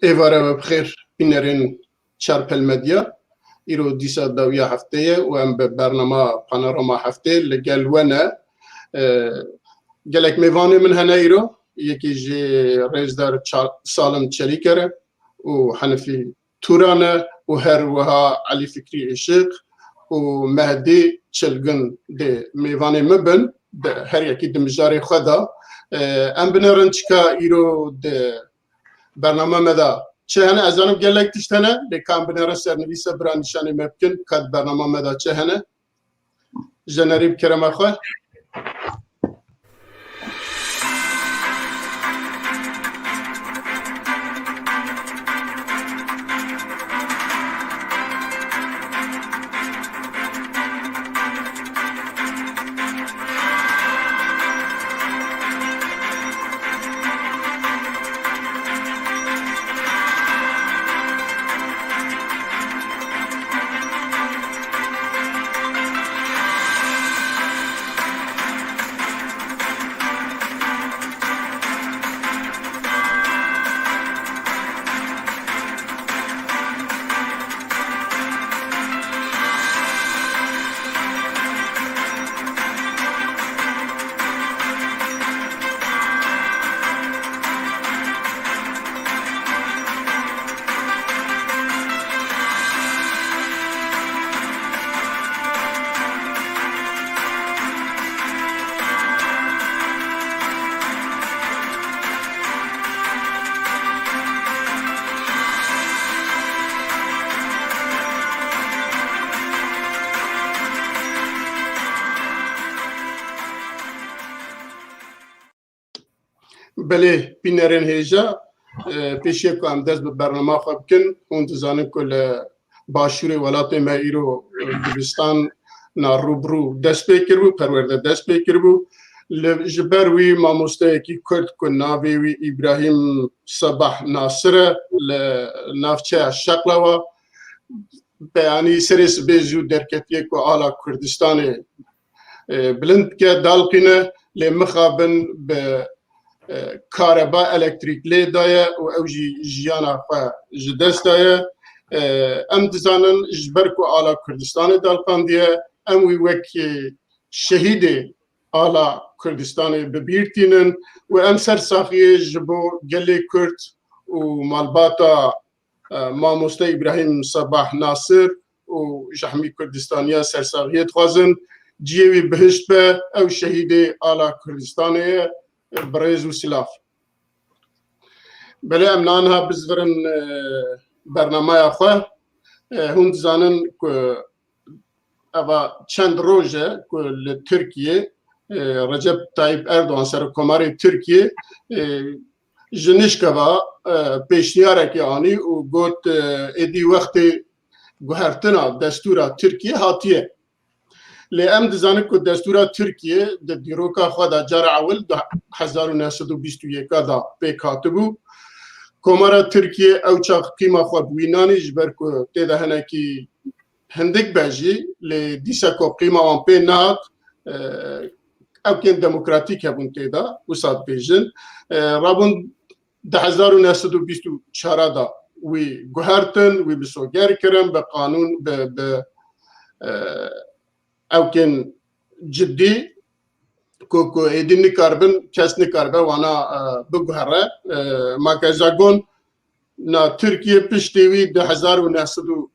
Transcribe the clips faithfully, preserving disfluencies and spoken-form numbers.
Êvara we bi xêr, bînerên Çarpel Medya. Îro dîsa dawiya heftê ye û em bi bernama Panorama Heftê li gel we ne. E, gelek mêvanê min hene îro. Yekî jî rêzdar Ça-, Salim Çelîker e û Henifî Turan e û her wiha Elî Fikrî Îşiq û Mehdî Çilgin dê mêvanê min bin. Di, her yekî di mijarê xwe de. E, em binêrin çika îro di bernama me de çi hene? Ez zanim gelek tişt hene, lê ka em binêrin sernivîsa bira nîşanê me bikin, ka di bernama me de çi hene? Jenerî bi kerema xwe. Belê, bînerên hêja, e, pêşiya ku em dest bi bernama xwe bikin, hûn dizanin ku li başûrê welatê me îro, e, dibistana rûbirû dest pê kiribû, perwerde dest pê kiribû. Li, ji ber wî mamosteyekî Kurd ku navê wî Îbrahîm Sebah Nasir e, li navçeya Şeqlawa, beyanî serê sibê zû derketiye ku ala Kurdistanê, e, bilind bike, dalqîne, lê mixabin bi, e, kareba elektrîk lê daye û ew jî jiyana xwe ji dest daye. E, em dizanin ji ber ku ala Kurdistanê dalqandiye, em wî wek, e, şehîdê ala Kurdistanê bi bîr tînin û em ser saxiyê ji bo gelê Kurd û malbata e, mamoste Îbrahîm Sebah Nasir û ji hemî Kurdistaniya sersaxiyê dixwazin. Cihê wî bihişt be, ew şehîdê ala Kurdistanê ye, bi rêz û silav. Belê em niha bizvirin, e, bernamaya xwe. E, hûn dizanin ku eva çend roj e ku li Tirkiyê, e, Recep Tayyip Erdogan, Serokkomarê Tirkiyê, e, ji nişkeva, e, pêşniyarekê anî û got, e, êdî wextê guhertina destûra Tirkiyê hatiye. Lê em dizanin ku destûra Tirkiyê di dîroka xwe de cara ewil di hezar û neh sed û bîst û yek de pêk hatibû. Komara Tirkiyê ew çax qîma xwe bi wî nanî, ji ber ku tê de hinekî hindik be jî, lê dîsa ku qîma wan pê nehat, e, ewkên demokratîk hebûn tê de, wisa dibêjin. E, rabûn di hezar û neh sed û bîst û çar de wî guhertin, wî misoger kirin, bi qanûn, bi, bi, e, ewkên cidî ku, ku êdî nikaribin, kes nikaribe wana, e, biguhere. E, makezagon na Tirkiye piştî wî di hezar û neh sed û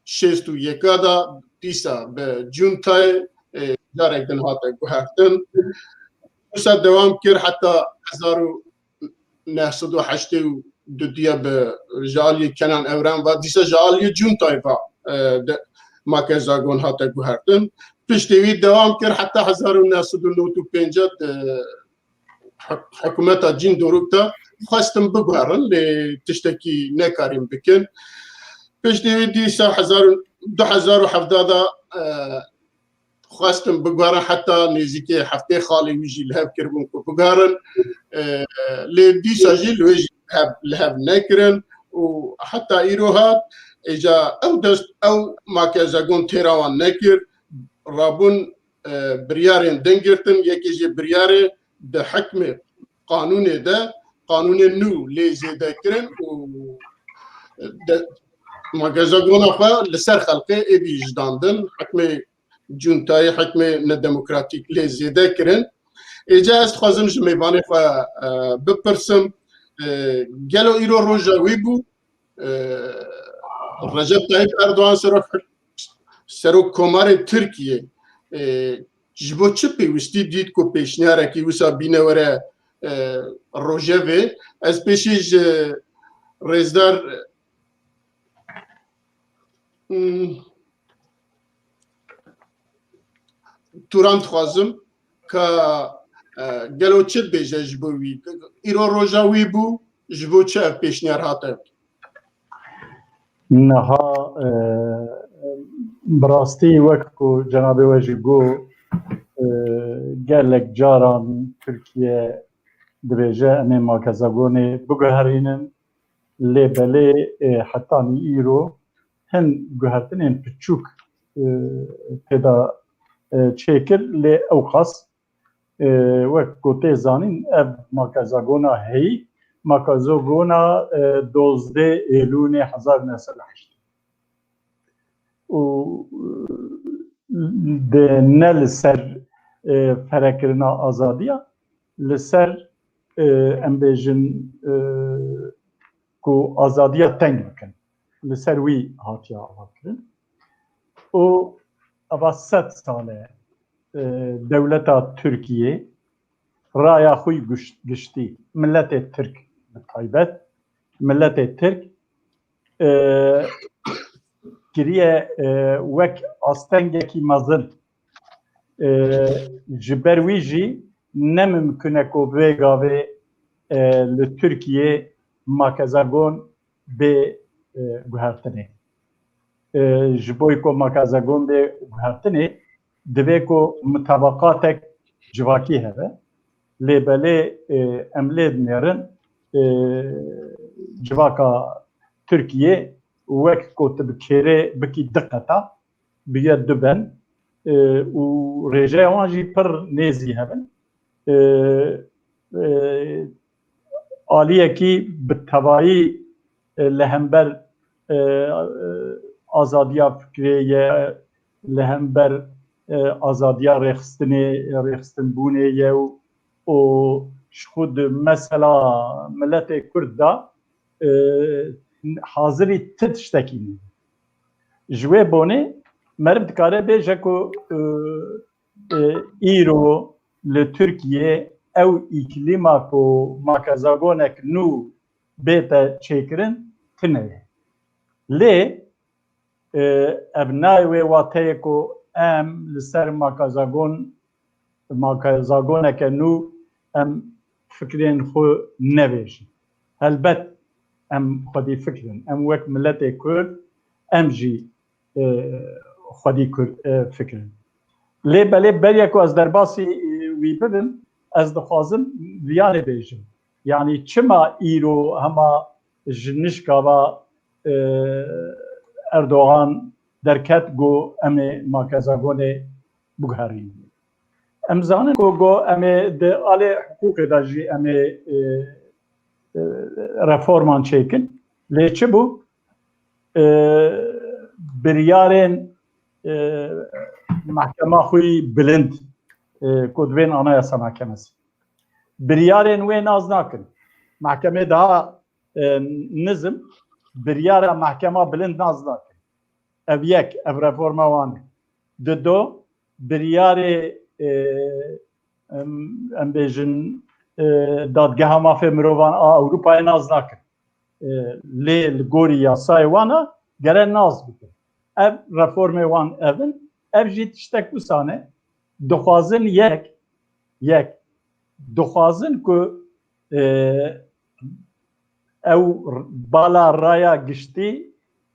şêst û yek de dîsa bi cuntayê, e, carek din hate guhertin. Wisa dewam kir heta hezar û neh sed û heştê û du diye bi ji aliyê Kenan Evren ve, dîsa ji aliyê cuntayê ve, e, de, makezagon hate guhertin. Piştî wî dewam kir heta hezar û neh sed û nod û pênc de hik-, hikûmeta Cîn Doruk de xwestin biguherin, lê tiştekî nekarîn bikin. Piştî wî dîsa hezar û, du hezar û hevdeh de, e, xwestin biguherin, heta nêzîkê heftê xalê wî jî li hev kiribûn ku biguherin. E, lê dîsa jî li wê jî hev, li hev nekirin û heta îro hat, êca ew dest, ew makezagon têra wan nekir, rabûn, e, biryarên din girtin, yekê jê biryarê di hikmê qanûnê de, qanûnê nû lê zêde kirin û de, magazagona xwe li ser xelkê êdî ji dandin, hikmê cuntayê, hikmê nedemokratîk lê zêde kirin. Êca ez dixwazim ji mêvanê xwe, e, bipirsim, e, gelo îro roja wî bû, e, Recep Tayyip Erdogan serok, serok komarê Tirkiyê, e, ji bo çi pêwîstî dît ku pêşniyarekî wisa bîne were, e, rojevê? Ez pêşî ji rêzdar, hmm, Turan dixwazim ka, e, gelo çi dibêje ji bo wî? Îro roja wî bû, ji bo çi ev pêşniyar hate? Niha, e, bi rastî wek ku cenabê we jî got, e, gelek caran Tirkiye dibêje em ê makezagonê biguherînin, lê belê, e, hetanî îro hin guhertinên piçûk, e, têda, e, çêkir, lê ewqas, e, wek ku tê zanîn, ev makezagona heyî, makezagona, e, dozdeh Êlûnê hezar neh sed û heştê û, e, de ne li ser, e, ferekirina azadiya, li ser, e, em bêjin, e, ku azadiya teng bikin. Li ser wî hatiye avakirin. Û eva sed sal e, e, dewleta Tirkiyê raya xwe giş-, giştî, miletê Tirk bi taybet, miletê Tirk, e, kiriye, e, wek astengekî mezin. E, ji ber wî jî ne mimkun e ku vê gavê, e, li Tirkiyê makezagon bê, e, guhertinê. E, ji bo ku makezagon bê guhertinê, divê ku mutabaqatek civakî hebe. Lê belê, e, em lê dinêrin, e, civaka Tirkiyê wek ku tu bi kêrê bikî du qeta, bûye du ben, e, û rêjeya wan jî pir nêzî hebin. E, e, aliyekî bi tevayî, e, li hember, e, e, azadiya fikrê ye, li hember, e, azadiya rêxistinê, rêxistinbûnê ye û, û ji xwe di mesela miletê Kurd de, e, hazirî ti tiştekî nîne. Ji wê bonê meriv dikare bêje ku, e, e, îro li Tirkiyê ew îklîma ku makezagonek nû bête çêkirin tune ye. Lê, e, ev nayê wê wateyê ku em li ser makezagon, makezagoneke nû em fikrên xwe nevêjin. Helbet em xwedî fikir in. Em wek miletê Kurd, em jî, e, xwedî Kurd, e, fikir in. Lê belê beriya ku ez derbasî, e, wî bibim, ez dixwazim viyanê bêjim. Yanî çima îro hema ji nişka va, e, Erdogan derket, got em ê makezagonê biguherînin. Em zanin ku got em ê di alê hiqûqê de jî em ê, e, e, reforman çêkin. Lê çi bû? E, biryarên, e, mehkema xwe yî bilind, e, ku divên Anayasa Mahkemesi. Biryarên wê nas nakin. Mehkemê daha, e, nizm biryara mehkema bilind nas nakin. Ev yek, ev reforma wan e. Dido, biryarê, e, em, em bêjin, e, Dadgeha Mafê Mirovan a Ewropayê nas nakin. E, lê li gorî yasayê wan a gere nas bikin. Ev reformê wan ev in, ev jî tiştek wisa ne. Dixwazin yek, yek, dixwazin ku, e, ew bala raya giştî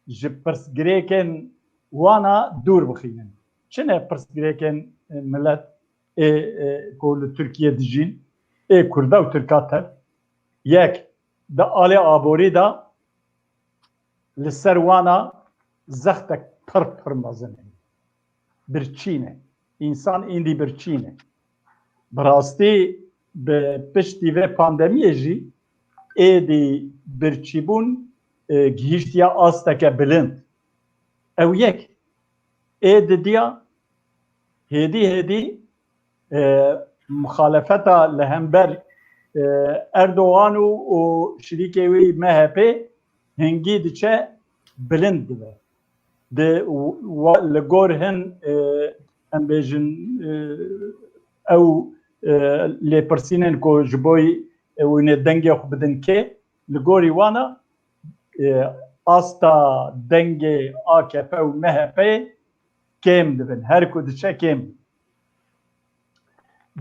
ji pirsgirêkên wan a dûr bixînin. Çi ne pirsgirêkên, e, milet ê, e, ku li Tirkiye dijîn, ê Kurda û Tirka tev? Yek, di alê aborî de li ser wan a zextek pir pir mezin heye. Birçî ne. Însan îndî birçî ne. Bi rastî bi piştî vê pandemiyê jî êdî birçîbûn e, gihîştiye asteke bilind. Ew yek. Ê didiya hêdî hêdî, e, muxalefeta li hember, e, Erdogan û, û şirîkê wî M H P hingî diçe bilind dibe. Di, wa-, li gor hin, e, em bêjin, e, ew, e, lêpirsînên ku ji bo, e, wînê dengê xwe bidin kê, li gorî wana, e, asta dengê A K P û M H P kêm dibin. Her ku diçe kêm dibin.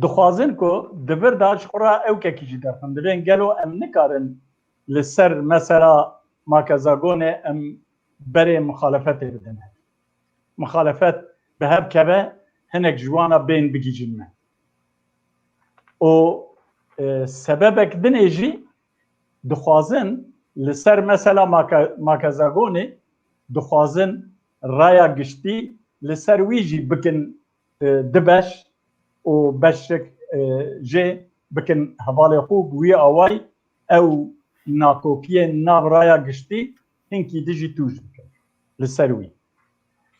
Dixwazin ku di vir de ji xwe re ew kekî jî derxin. Divên gelo em nikarin li ser mesela makezagonê em berê muxalefetê bidin. Muxalefet bi hev keve hinek ji wana bên bigihîjin me. Û, e, sebebek dinê jî dixwazin li ser mesela make-, makezagonê dixwazin raya giştî li ser wî jî bikin, e, du beş û beşek, e, jê bikin hevalê xwe, bi wî awayî ew nakokiyên nav raya giştî hinkî dijî tûj bikin li ser wî.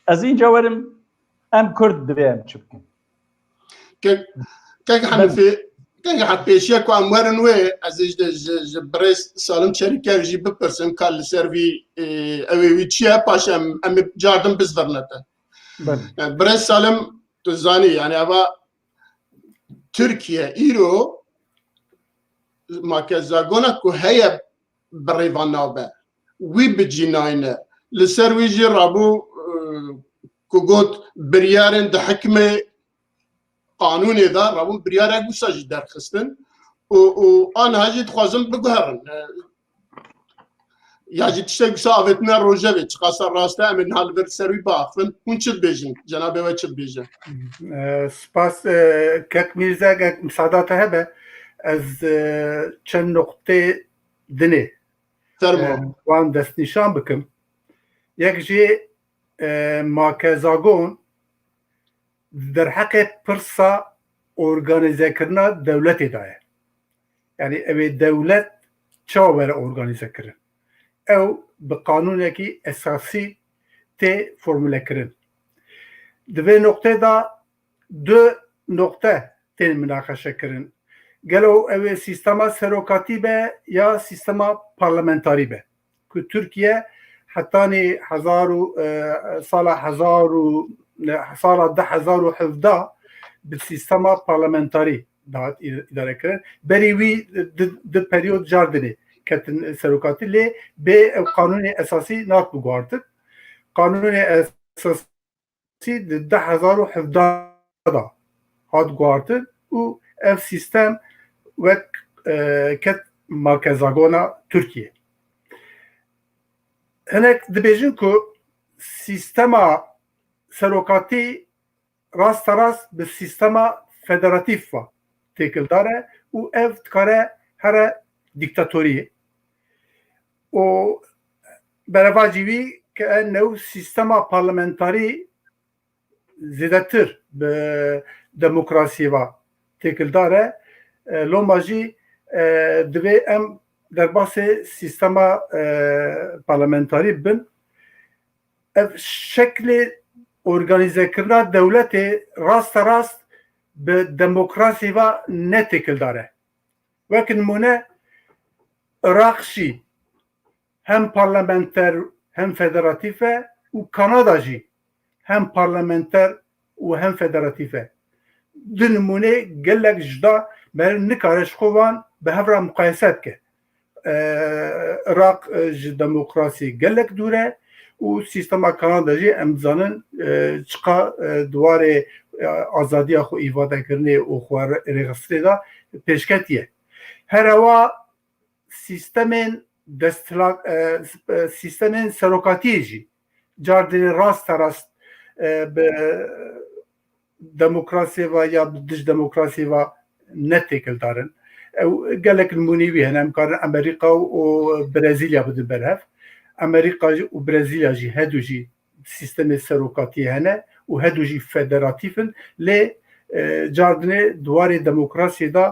Ez înca werim, em Kurd divê em çi bikin? Kek, kek Hanifê, kek Hanifê, pêşiya ku em werin wê, ez ê ji, ji, ji birêz Salim Çelîkev jî bipirsim ka li ser vî, e, ew ê wî çi ye, paş em, em ê car din bizvirnete. Belê. Yani, birêz Salim, tu zanî, yani, eva Tirkiye îro makezagona ku heye bi rêva nabe. Wî bi cî nayne. Li ser wî jî rabû, e, ku got biryarên di hikmê qanûnê de, rabûn biryarek wisa jî derxistin û, û aniha jî dixwazin biguherin. E, ya jî tiştek wisa avêtine rojevê, çiqasa rast e, em ê niha li vir ser wî biaxivin. Hûn çi dibêjin? Cenabê we çi dibêje? E, spas, e, kek Mîrze, eger misada te hebe, ez, e, çend noqtê dinê, Fermo. E, wan destnîşan bikim. Yek jî, e, makezagon di derheqê pirsa organîzekirina dewletê de ye. Yani ew ê dewlet çawa were organîze kirin? Ew bi qanûnekî esasî tê formule kirin. Di vê noqtê de du noqte tên minaqeşe kirin. Gelo ew ê sîstema serokatî be ya sîstema parlamentarî be? Ku Tirkiye hetanî hezar û, e, sala hezar û, e, sala du hezar û hevdeh bi sîstema parlamentarî dihat î-, îdare kirin. Berî wî di, di periyod car dinê ketin serokatî, lê bê ew qanûnê esasî nehat biguhartin. Qanûnê esasî di du hezar û hevdeh de hat guhartin û ev sîstem wek, e, ket makezagona Tirkiye. Hinek dibêjin ku sîstema serokatî rasterast bi sîstema federatîf ve têkildar e û ev dikare here dîktatoriyê. Û berevacî wî ke new sîstema parlamentarî zêdetir bi demokrasiyê ve têkildar e. E, loma jî, e, divê em derbasê sîstema, e, parlamentarî bibin. Ev şeklê organîzekirina dewletê rasterast bi demokrasiyê ve ne têkildar e. Wek nimûne, Iraq jî hem parlamenter hem federatîf e û Kanada jî hem parlamenter û hem federatîf e. Du nimûnê gelek cuda, meriv nikare ji xwe wan bi hev re muqayese bike. E, Iraq, e, ji demokrasiyê gelek dûr e û sîstema Kanada jî em dizanin, e, çiqa, e, di warê, e, azadiya xwe îfadekirinê û xwe rê-, rêxistinê de pêşketî ye. Herewa sîstemên desthila-, e, s-, e, sîstemên serokatiyê jî car dinê rasterast, e, bi demokrasiyê ve ya bi dij demokrasiyê ve ne têkildar in. Ew gelek nimûnê wî hene, em karin Amerîka û Brezîlya bidin ber hev. Amerîka jî û Brezîlya jî, hedu jî sîstemê serokatiyê hene û hedu jî federatîf in, lê, e, car dinê di warê demokrasiyê de,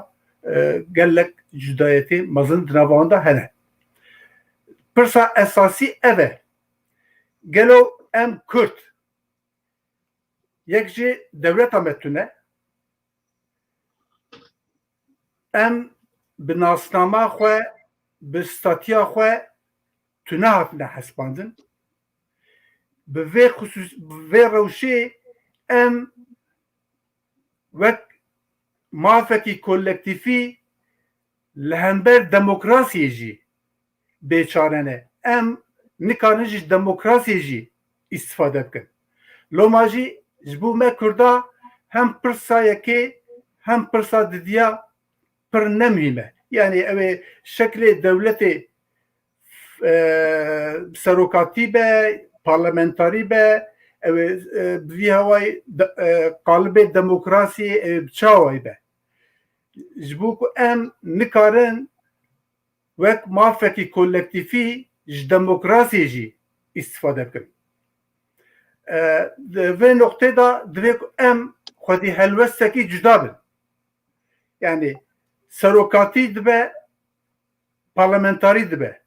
e, gelek cudayetê mezin di nava wan de hene. Pirsa esasî ev e. Gelo em Kurd yek jî dewleta me tune? Em bi nasnama xwe, bi statiya xwe tune hatine hesibandin. Bi vê xusûs-, bi vê rewşê em wek mafekî kolektîfî li hember demokrasiyê jî bêçare ne. Em nikarin ji demokrasiyê jî îstifade bikin. Loma jî ji bo me Kurda hem pirsa yekê hem pirsa didiya pir ne muhîm e. Yanî ew ê şeklê dewletê, e, serokatî be, parlamentarî be, ew ê, e, bi vî hawayî de, e, qalibê demokrasiyê, ew ê bi çi hawayî be. Ji bo ku em nikarin wek mafekî kolektîfî ji demokrasiyê jî îstifade bikin. E, di vê noqtê de divê ku em xwedî helwestekî cuda bin. Yanî serokatî dibe, parlamentarî dibe.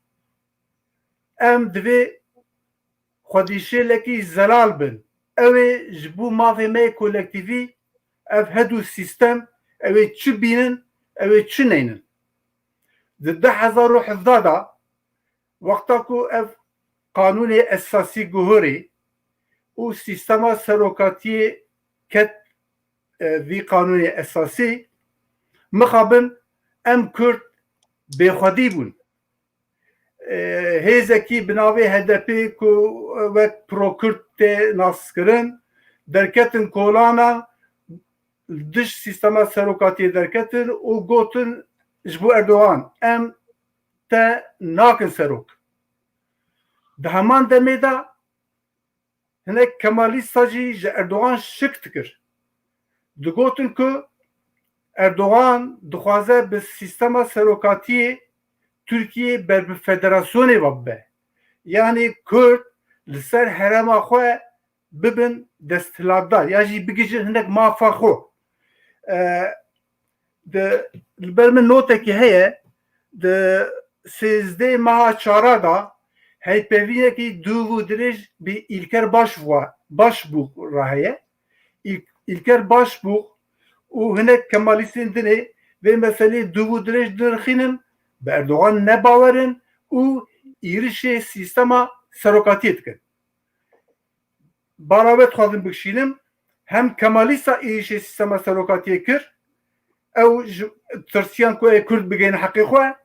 Em divê xwedîşêlekî zelal bin. Ew ê ji bo mafê me yê kolektîfî ev hedû sîstem, ew ê çi bînin, ew ê çi neynin. Di du hezar û hevdeh de, wexta ku ev qanûnê esasî guhorî û sîstema serokatiyê ket, e, vî qanûnê esasî, mixabin em Kurd bêxwedî bûn. E, hêzekî bi navê H D P ku wek pro-Kurd tê naskirin, derketin kolana, dij sîstema serokatiyê derketin û gotin ji bo Erdogan, em te nakin serok. Di heman demê de hinek Kemalîsta jî ji Erdogan şik dikir. Digotin ku Erdogan dixwaze bi sîstema serokatiyê Tirkiyê ber bi federasyonê ve bibe. Yanî Kurd li ser herêma xwe bibin desthilatdar, ya jî bigihîjin hinek mafa xwe. E, di, li ber min notekî heye, di sêzdeh meha çara de hevpeyvînekî dûv û dirêj bi Îlker Başbuğ, Başbuğ re heye. Îl-, Îlker Başbuğ û hinek Kemalîstên dinê vê meselê dûv û dirêj dinirxînin, bi Erdogan ne bawer in û êrişê sîstema serokatiyê dikin. Bara we dixwazim bikişînim, hem Kemalîsta êrişê sîstema serokatiyê kir, ew ji tirsiyan ku ê Kurd bigihîne heqê xwe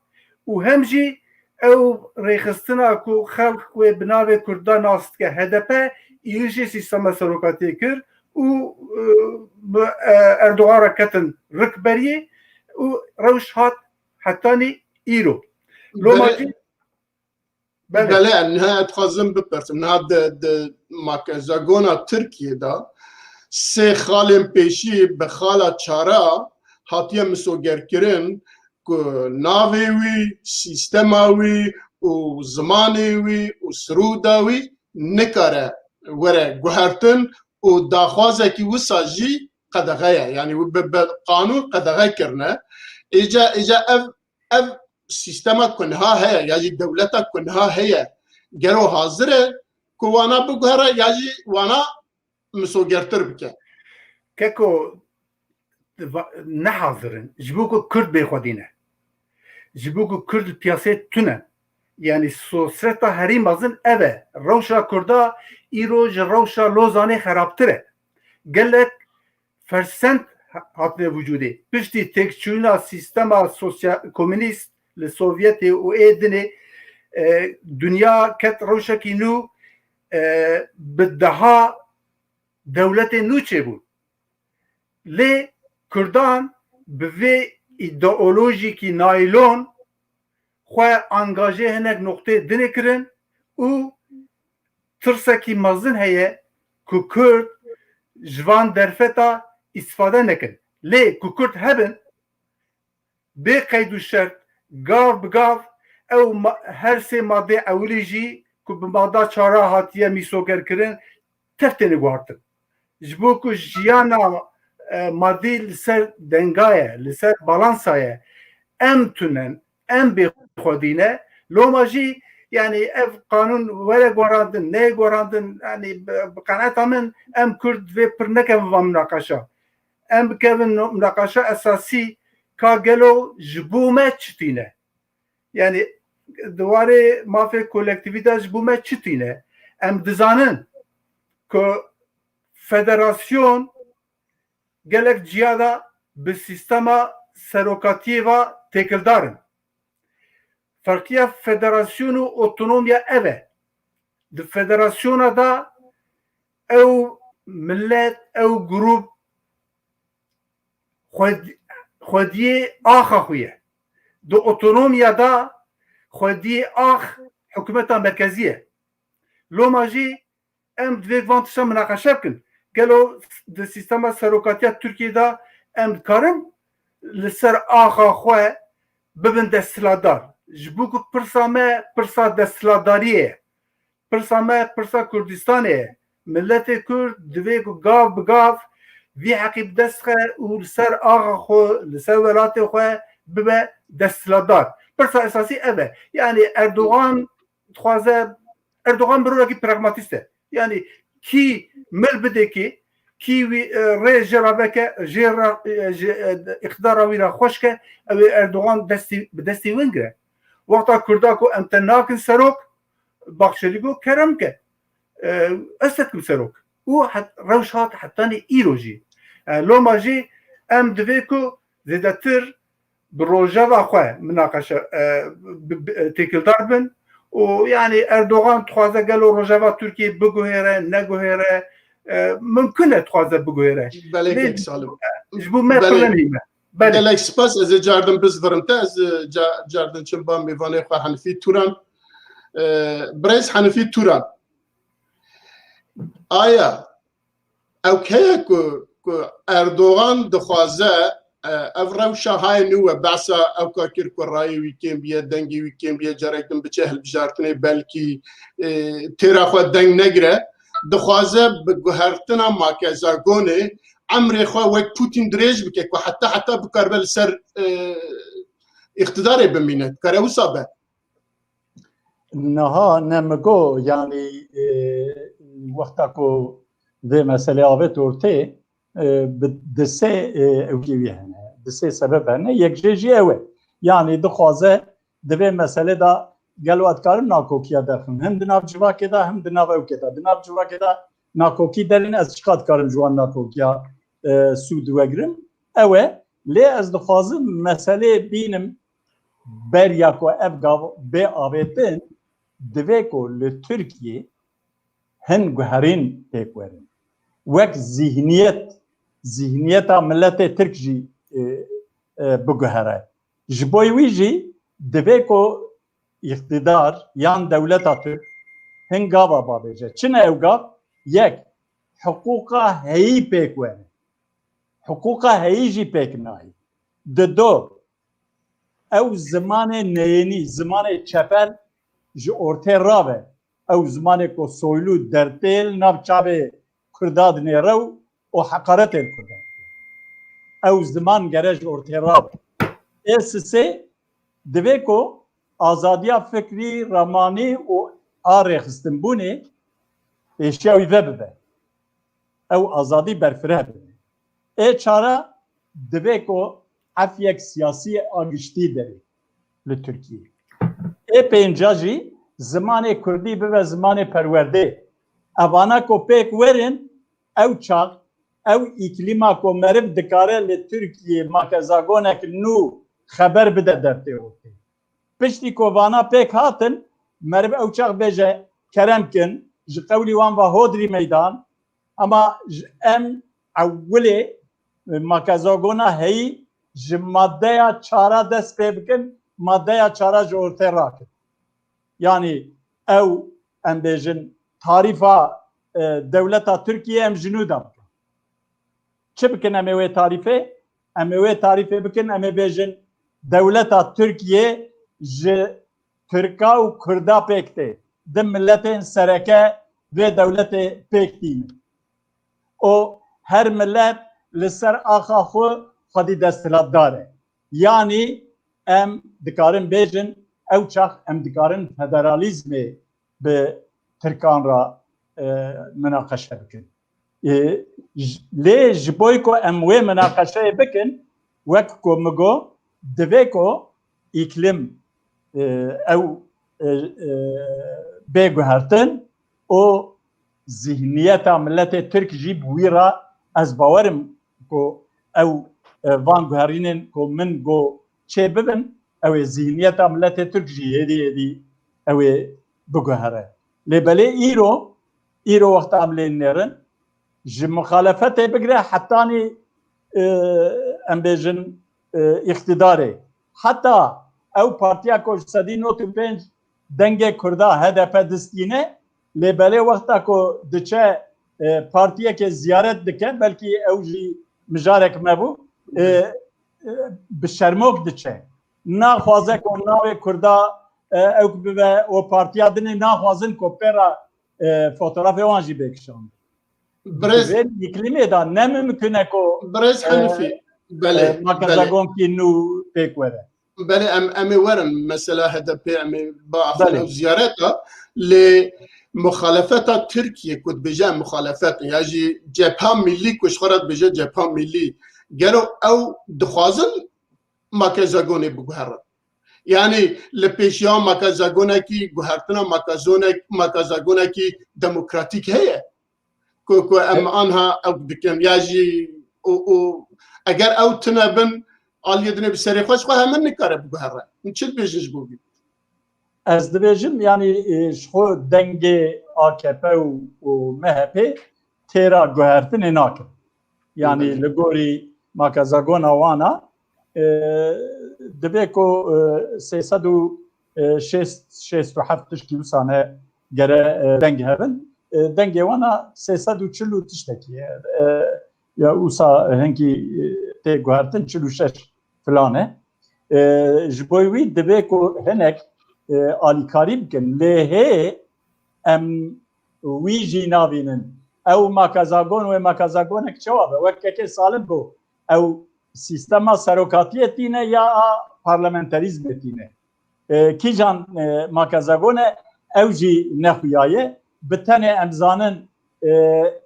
û hem jî ew rêxistina ku xelk wê bi navê Kurda nas dike, H D P, êrişê sîstema serokatiyê kir û, e, bi, e, Erdogan re ketin rikberiyê û rewş hat hetanî îro. Loma Belê. jî Belê. Belê, niha dixwazim bipirsim. Niha di, di makezagona Tirkiyê de sê xalên pêşî bi xala çara hatiye misogerkirin ku navê wî, sîstema wî û zimanê wî û sirûda wî nikare were guhertin û daxwazekî wisa jî qedexe ye. Yanî bi, bi qanûn qedexe kirine. Îca, îca ev ev sîstema ku niha heye ya jî dewleta ku niha heye gero hazir e ku wana biguhere ya jî wana misogertir bike? Keko, va-, ne hazir in. Ji bo ku Kurd bêxwedî ne. Ji bo ku Kurd li piyasê tune. Yanî sosreta herî mezin ev e. Rewşa Kurda îro ji rewşa Lozanê xerabtir e. Gelek fersend hatine vücudê. Piştî têkçûna sîstema sosya-, komünîst li Sovyetê û ê dinê, e, dinya ket rewşekî nû, e, bi deha dewletên nû çêbûn. Lê Kurdan bi vê îdeolojîkî naylon xwe angaje hinek noqtê dinê kirin û tirsekî mezin heye ku Kurd ji van derfeta îstifade nekin. Lê ku Kurd hebin, bê qeyd û şert, gav bi gav, ew ma-, her sê madê ewilî jî ku bi mada çara hatiye mîsogerkirin, tev têne guhartin. Ji bo ku jiyana, e, madî li ser denga ye, li ser balansa ye, em tunen, em bêxwedî ne, loma jî Yani ev qanûn were guherandin, neyê guherandin, yani bi, bi qenaeta min em Kurd divê pir nekevin van minaqeşa. Em bikevin no-, minaqeşa esasî ka gelo ji bo me çi tîne? Yani di warê mafê kolektîvî de ji bo me çi tîne? Em dizanin ku federasyon gelek ciya de bi sîstema serokatiyê ve têkildar in. Ferqiya federasyon û otonomiya ev e. Di federasyona de ew milet, ew grûp xwed-, xwediyê axa xwe ye. Di otonomiya de xwediyê ax hikûmeta merkezî ye. Loma jî em divê van tiştan minaqeşe bikin. Gelo di sîstema serokatiya Tirkiyê de em dikarin li ser axa xwe bibin desthilatdar? Ji bo ku pirsa me pirsa desthilatdariyê ye. Pirsa me pirsa Kurdistanê ye. Miletê Kurd divê ku gav bi gav vî heqî bi dest xixe û li ser axa xwe, li ser welatê xwe bibe desthilatdar. Pirsa esasî ev e. Yani Erdogan dixwaze, Erdogan mirovekî pragmatîst e. Yani kî mil bidê kê, kî wî, e, rê jê re veke, jê re, e, ji, e, îqtidara wî re xweş ke, ew ê Erdogan destî, bi destê wê gire. Wexta Kurda ku em te nakin serok, Baxçelî got kerem ke, e, ez te dikim serok. Û het, rewş hat hetanî îro jî. E, loma jî em divê ku zêdetir bi rojeva xwe minaqeşe, e, bi, bi, têkildar bin û yani Erdogan dixwaze gelo rojeva Tirkiyê biguhêre, neguhêre, e, mimkun e dixwaze biguhêre. Belê Lê kek Salim. Ji bo me Belê. Pir nemîne. Belê. Gelek spas, ez ê cardim bizvirim te, ez ê ca-, cardim çim ba mêvanê xwe Henifî Turan. E, Birêz Henifî Turan. Aya ew heye ku, ku Erdogan dixwaze, e, ev rewşa hay nû we, behsa ew ka kir ku rayê wî kêm biye, dengê wî kêm biye, carek din biçe hilbijartinê, belkî, e, têra xwe deng negire, dixwaze bi guhertina makezagonê emrê xwe wek Putin dirêj bike ku heta heta bikaribe li ser, e, îqtidarê bimîne. Dikare wisa be? Niha ne min got, yanî, e, wexta ku vê meselê avêt ortê, e, bi, di sê, e, ewkê wî hene, di sê sebeb hene. Yek jê jî ew e. Yanî dixwaze di vê meselê de gelo ez dikarim nakokiya derxim. Him di nav civakê de, him di nav ewkê de. Di nav civakê de nakokî derên ez çiqas dikarim ji wan nakokiya, e, sûd wegirim. Ew e. Lê ez dixwazim meselê bînim beriya ku ev gav bê avêtin, divê ku li Tirkiyê hin guherîn pêk werin. Wek zîhniyet, zîhniyeta miletê Tirk jî, e, e, biguhere. Ji bo wî jî divê ku îqtidar yan dewleta Tirk hin gava bavêje. Çi ne ew gav? Yek, hiqûqa heyî pêk were. Hiqûqa heyî jî pêk nayê. Di do, ew zimanê neyênî, zimanê çepel ji ortê rabe. Ew zimanê ku Soylu dertê li nav çavê Kurda dinêre û û heqaretê li Kurdan dike. Ew ziman gere ji ortê rabe. Ê sisê divê ku azadiya fikrî, ramanî û a rêxistinbûnê pêşiya wî vebibe. Ew azadî berfireh bibe. Ê çara divê ku efyek siyasî a giştî derê li Tirkiyê. Ê pênca jî zimanê kurdî bibe zimanê perwerdê. Evana ku pêk werin, ew çax, ew îklîma ku meriv dikare li Tirkiyê makezagonek nû xeber bide dertê ortê. Piştî ku vana pêk hatin, meriv ew çax bêje, kerem kin, ji qewlî wan ve hodrî meydan, ema ji em ewilê makezagona heyî ji maddeya çara dest pê bikin, maddeya çara ji ortê rakin. Yanî ew, em bêjin, tarîfa, e, dewleta Tirkiye em ji nû de bikin. Çi bikin em ê wê tarîfê? Em ê wê tarîfê bikin, em ê bêjin, dewleta Tirkiye ji Tirka û Kurda pêk tê. Di miletên sereke vê dewletê pêk tînin. Û her milet li ser axa xwe xwedî desthilatdar e. Yanî em dikarin bêjin, ew çax em dikarin federalîzmê bi Tirkan re, e, minaqeşe bikin. E, j-, lê ji bo ku em wê minaqeşeyê bikin, wek ku min got, divê ku îklim, e, ew, e, e, bê guhertin û zihniyeta miletê Tirk jî bi wî re ez bawer im ku ew, e, van guherînên ku min got çê bibin, ew ê zihniyeta miletê Tirk jî êdî êdî ew ê biguhere. Lê belê îro, îro wexta em lê nêrin, ji muxalefetê bigire hetanî, e, em bêjin, e, îqtîdarê. Heta ew partiya ku ji sedî nod û pênc dengê Kurda H D P distîne, lê belê wexta ku diçe, e, partiyekê ziyaret dike, belkî ew jî mijarek me bû, e, e, bi şermok diçe. Naxwaze ku navê Kurda, e, ew bibe û partiya dinê naxwazin ku pê re, e, fotoğrafê wan jî bê kişandin. Birêz Di vê îklîmê de ne mimkun e ku, Birêz e, Henifî, e, belê, belê. Makezagonkî nû pêk were. Belê, em, em ê werin mesela H D P, em ê biaxin Belê. ev ziyareta, lê muxalefeta Tirkiye ku dibêje em muxalefet ya jî Cepha Millî ku ji xwe re dibêje Cepha Millî, gelo ew dixwazin Makezagonê biguherin? Yani li pêşiya Makezagonekî, guhertina Makezonek-, Makezagonekî demokratîk heye? Ku, ku em anha ew dikin ya jî û, û eger ew tune bin, aliyê dinê bi serê xwe ji xwe hemin nikare biguhere. Hûn çi dibêjin ji bo vî? Ez dibêjim, yani, e, ji xwe dengê A K P û, û M H P têra guhertinê nakin. Yani, Belê. li gorî makezagona wana, e, divê ku, e, sê sed û şêst, şêst û heft tişkî wisa ne gere, e, deng hebin. E, dengê wana sê sed û çil û tiştekî ye. E, ya wisa hinkî, e, tê guhertin çil û şeş filan e. E, ji bo wî divê ku hinek, e, alîkarî bikin. Lê hê em wî jî nabînin. Ew makezagon wê makezagonek çawa be? Wek kekê Salim got, ew sîstema serokatiyê tîne ya a parlamenterîzmê tîne. E, kîjan, e, makezagon e, ew jî nexuyaye. Bi tenê em zanin, e, e,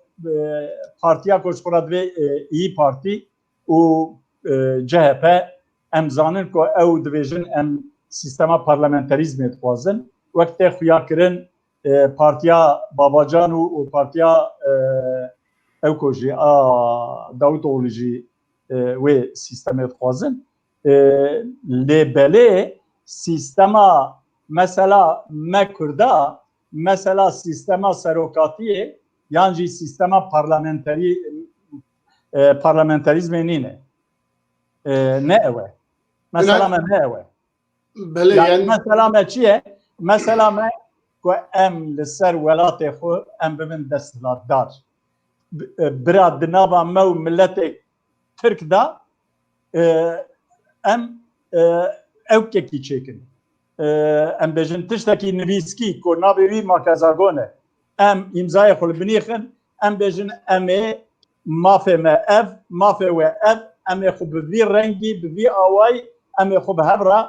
partiya ku ji xwe re divê, e, İYİ Parti û, e, C H P, em zanin ku ew dibêjin em sîstema parlamenterîzmê dixwazin. Wek tê xuyakirin, e, partiya Babacan û, û partiya, e, ew ku jî a Davutoğlu jî, e, wê sîstemê dixwazin. E, lê belê sîstema mesela me Kurda, mesela sîstema serokatiyê yan jî sîstema parlamenterî, e, parlamenterîzmê nîne. E, ne ew e. Mesela me ne ew e. Belê, yani, yani mesela me çi ye? Mesela me ku em li ser welatê xwe em bibin desthilatdar. Bi-, e, bira di nava me û miletê Tirk de, e, em, e, ewkekî çêkin. E, em bêjin tiştekî nivîskî ku navê wî makezagon e. Em îmzayê xwe li binî xin, em bêjin em ê mafê me ev, mafê we ev, em ê xwe bi vî rengî, bi vî awayî, em ê xwe bi hev re,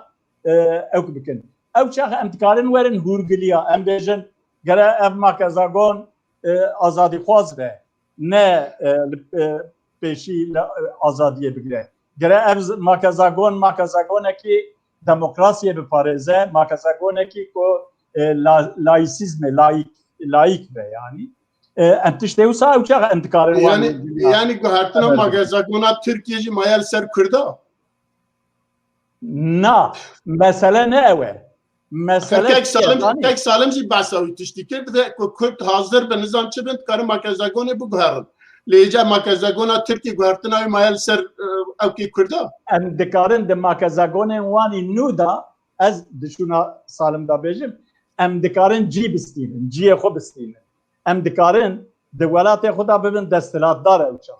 e, ewk bikin. Ew çax em dikarin werin hûrgiliya, em bêjin gere ev makezagon, e, azadîxwaz be, ne, e, li, e, pêşî li, e, azadiyê bigire. Gere ev z-, makezagon, makezagonekî demokrasiyê biparêze, makezagonekî ku, e, la-, laîsîzmê, laîk, laîk be yani. E, em tiştê wisa ew çax em dikarin Yani, wan yani guhertina Haber makezagona Tirkiye jî maye li ser Kurda? Na, mesele ne ew e. Mesele Kek çi ye, Salim, zanî? Kek Salim jî behsa wî tiştî kir, dide ku Kurd hazir bi nizam çi bin, dikarin makezagonê biguherin. Lê îca makezagona Tirkî guhertina wî maye li ser, e, ewkê Kurda. Em dikarin di makezagonên wanî nû de, ez di şûna Salim de bêjim, em dikarin cî bistînin, ciyê xwe bistînin. Em dikarin di welatê xwe de bibin desthilatdar ew çax.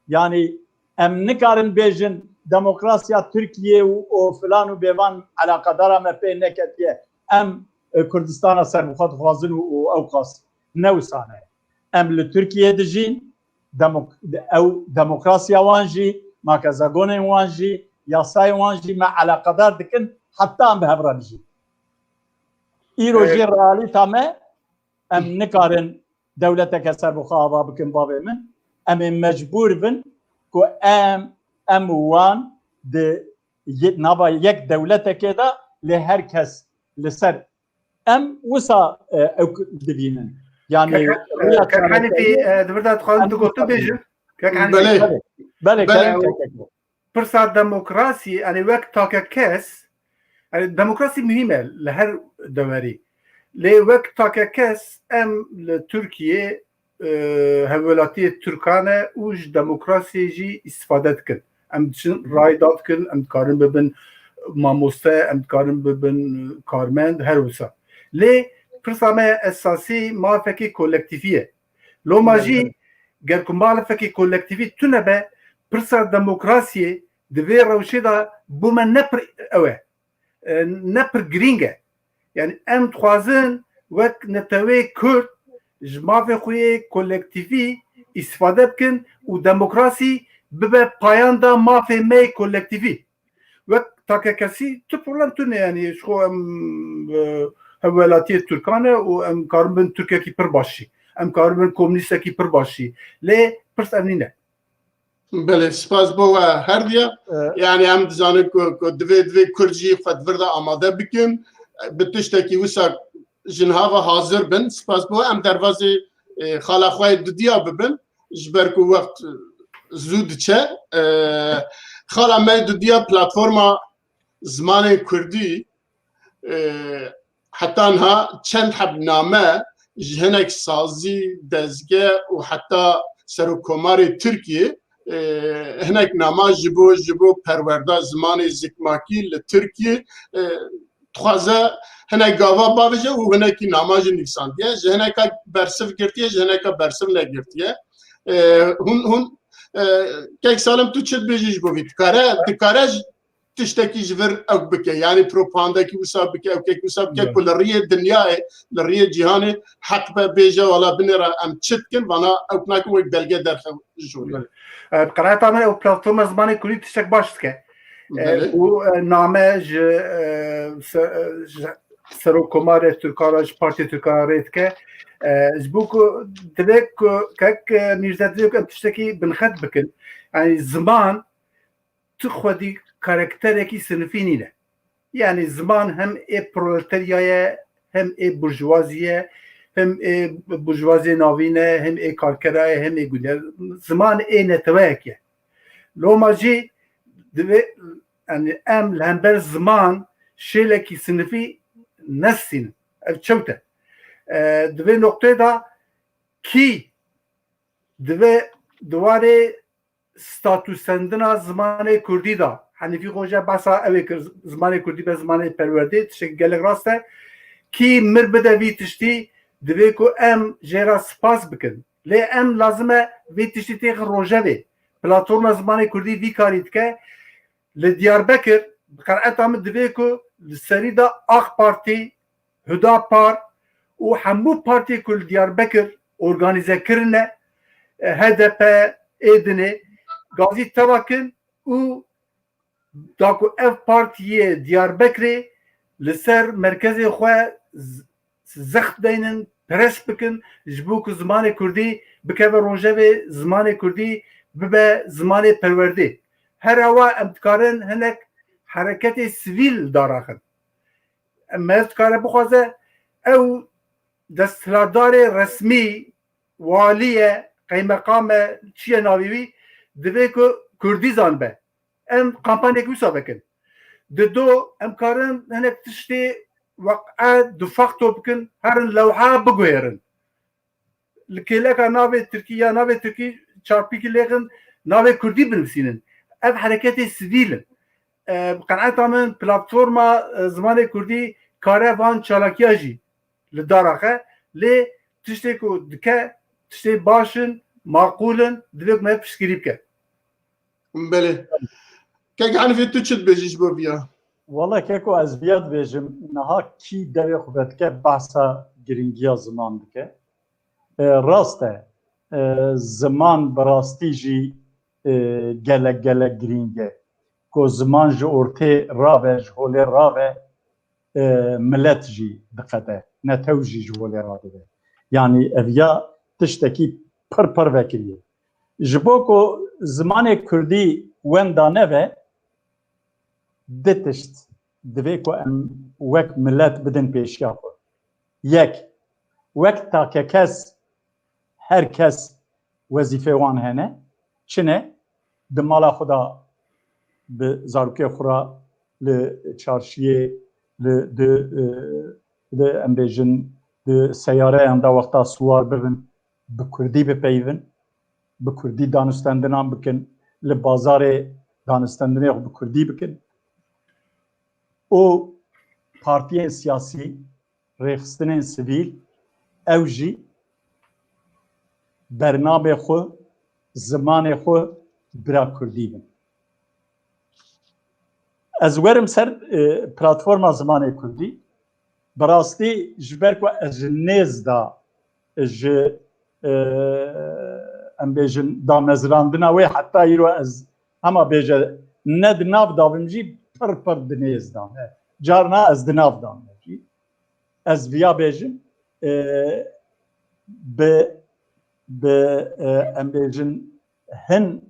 Yani em nikarin bêjin demokrasiya Tirkiye û, û filan û bêvan eleqedara me pê neketiye. Em, e, Kurdistana serbixwe dixwazin û, û ew qas ne wisa ne. Em li Tirkiye dijîn, demok-, ew demokrasiya wan jî, makezagonên wan jî, yasayên wan jî me eleqedar dikin, heta em bi hev re dijîn. Îro jî realîta me, em nikarin dewleteke serbixwe ava bikin bavê min. Em ê mecbûr bin ku em, em wan di ye-, nava yek dewletekê de lê her kes li ser em wisa, e, ew k-, dibînin. Yani Kek, rêya e, Kek Hanîfî, çareseriyê e, di vir de dixwazim em tu gotu wisa bêjim. Kek Hanîfî. Belê. Belê, belê, Belê. Kek, Kek, Kek. Pirsa demokrasî, yani wek takekes, yani demokrasî muhîm e li her dewerî. Lê wek takekes em li Tirkiye, e, hevwelatiyê Tirkan e û ji demokrasiyê jî îstifade dikin. Em diçin rayda dikin, em dikarin bibin mamoste, em dikarin bibin karmend, her wisa. Lê pirsa me esasî mafekî kolektîfî ye. Loma jî ger ku mafekî kolektîfî tune be, pirsa demokrasiyê di vê rewşê de bo me ne pir ew e, e, ne pir girîng e. Yani em dixwazin wek netewê Kurd ji mafê xwe yê kolektîfî îstifade bikin û demokrasî bibe payanda mafê me yê kolektîfî. Wek takekesî tu problem tune, yani ji xwe em, e, hevwelatiyê Tirkan e û em karin bin Tirkekî pir baş jî. Em karin bin komûnistekî pir baş jî. Lê pirs ev nîne. Belê, spas bo we her diya. E, Yani em dizanin ku, ku divê, divê Kurd jî xwe di vir de amade bikin. Bi tiştekî wisa ji niha ve hazir bin. Spas bo we, em derbazê, e, xala xwe yê dudiya bibin. Ji ber ku wext zû diçe. E, xala me dudiya platforma zimanê Kurdî, e, heta niha çend heb name ji hinek sazî, dezge û heta Serokkomarê Tirkiyê, e, hinek nama ji bo, ji bo perwerda zimanê zikmakî li Tirkiyê, e, dixwaze hinek gava bavêje û hinekî nama jî nivîsandiye. Ji hineka bersiv girtiye, ji hineka bersiv negirtiye. E, hûn, hûn, e, Kek Salim, tu çi dibêjî ji bo vî? Dikare, dikare ji tiştekî ji vir ew bike, yani propagandekî wisa bike, ew kek wisa bike, Evet. ku li riyê dinyayê, li riyê cîhanê heq be bêje, wala binêre em çi dikin, vana ew nakin wek belge derxe ji wê. Evet. E, bi qenaeta min ew platforma zimanê kurdî tiştek baş dike. E, Belê. û, e, name ji, e, se-, e, ji Serokkomarê Tirkan re, ji Partiyê Tirkan re rê dike. E, ji bo ku divê ku kek, e, Mîrze divê ku em tiştekî binxet bikin. Yani ziman tu xwedî karakterekî sinifî nîne. Yani ziman hem ê proleterya ye, hem ê burjwazî ye, hem ê burjwaziyê navîn e, hem ê karkera ye, hem ê gundiyar. Ziman ê neteweyek ye. Loma jî divê, yani em li hember ziman şêlekî sinifî nestînin. Ev çewt e. E, di vê noqteyê de kî divê di warê statûsendina zimanê kurdî de, Henîfî Xoce behsa ew ê kir, zimanê kurdî be zimanê perwerdê, tiştekî gelek rast e. Kî mir bide vî tiştî, divê ku em jê re spas bikin. Lê em lazim e vê tiştî têxin rojevê. Platforma zimanê kurdî vî karî dike. Li Diyarbekir, bi qenaeta min divê ku li serî de AK Partî, Hudapar û hemû partiyê ku li Diyarbekir organîze kirine, e, H D P, ê dinê, gazî teva kin û da ku ev partiyê Diyarbekirê li ser merkezê xwe z-, zext deynin, pres bikin, ji bo ku zimanê kurdî bikeve rojevê, zimanê kurdî bibe zimanê perwerdê. Her awa em dikarin hinek hereketê sivîl daraxin. Em, merv dikare bixwaze ew desthilatdarê resmî, walî ye, qeymeqam e, çi ye navê wî, divê ku kurdî zanibe. Em kampanyek wisa vekin. Di do em karin hinek tiştê weqe de facto bikin, herin lewha biguhêrin. Li kêleka navê tirkî ya navê tirkî çarpîkî lêxin, navê kurdî binivîsînin. Ev hereketê sivîl in. E, bi qenaeta min platforma, e, zimanê kurdî kare van çalakiya jî li dar axe. Lê tiştê ku dike, tiştê baş in, maqûl in, divê ku me piştgirî bike. Belê. Kek Henîfî, tu çi dibêjî ji bo viya? Wele keko, ez viya dibêjim, niha kî devê xwe vedike behsa girîngiya ziman dike. E, rast e, e, ziman bi rastî jî, e, gelek gelek girîng e. Ku ziman ji ortê rave, ji holê rave, e, milet jî diqede, netew jî ji holê radibe. Yanî ev ya tiştekî pir pir vekirî ye. Ji bo ku zimanê kurdî wenda nebe, di tişt divê ku em wek milet bidin pêşiya xwe. Yek, wek takekes her kes wezîfê wan hene. Çi ne? Di mala xwe de bi zarokê xwe re li çarşiyê, li di, e, di, em bêjin, di seyareyan de wexta siwar bibin, bi kurdî bipeyivin, bi kurdî danûstendinan bikin, li bazarê danûstendinê xwe bi kurdî bikin. Û partiyên siyasî, rêxistinên sivîl, ew jî bernamê xwe, zimanê xwe bira kurdî bin. Ez werim ser, e, platforma zimanê kurdî. Bi rastî ji ber ku ez ji nêz de, ji, e, em bêjin, damezrandina wê, heta îro ez hema bêje ne di nav de bim jî, pir pir di nêz de me. Carna ez di nav de me jî. Ez viya bêjim, e, bi, bi, e, em bêjin, hin,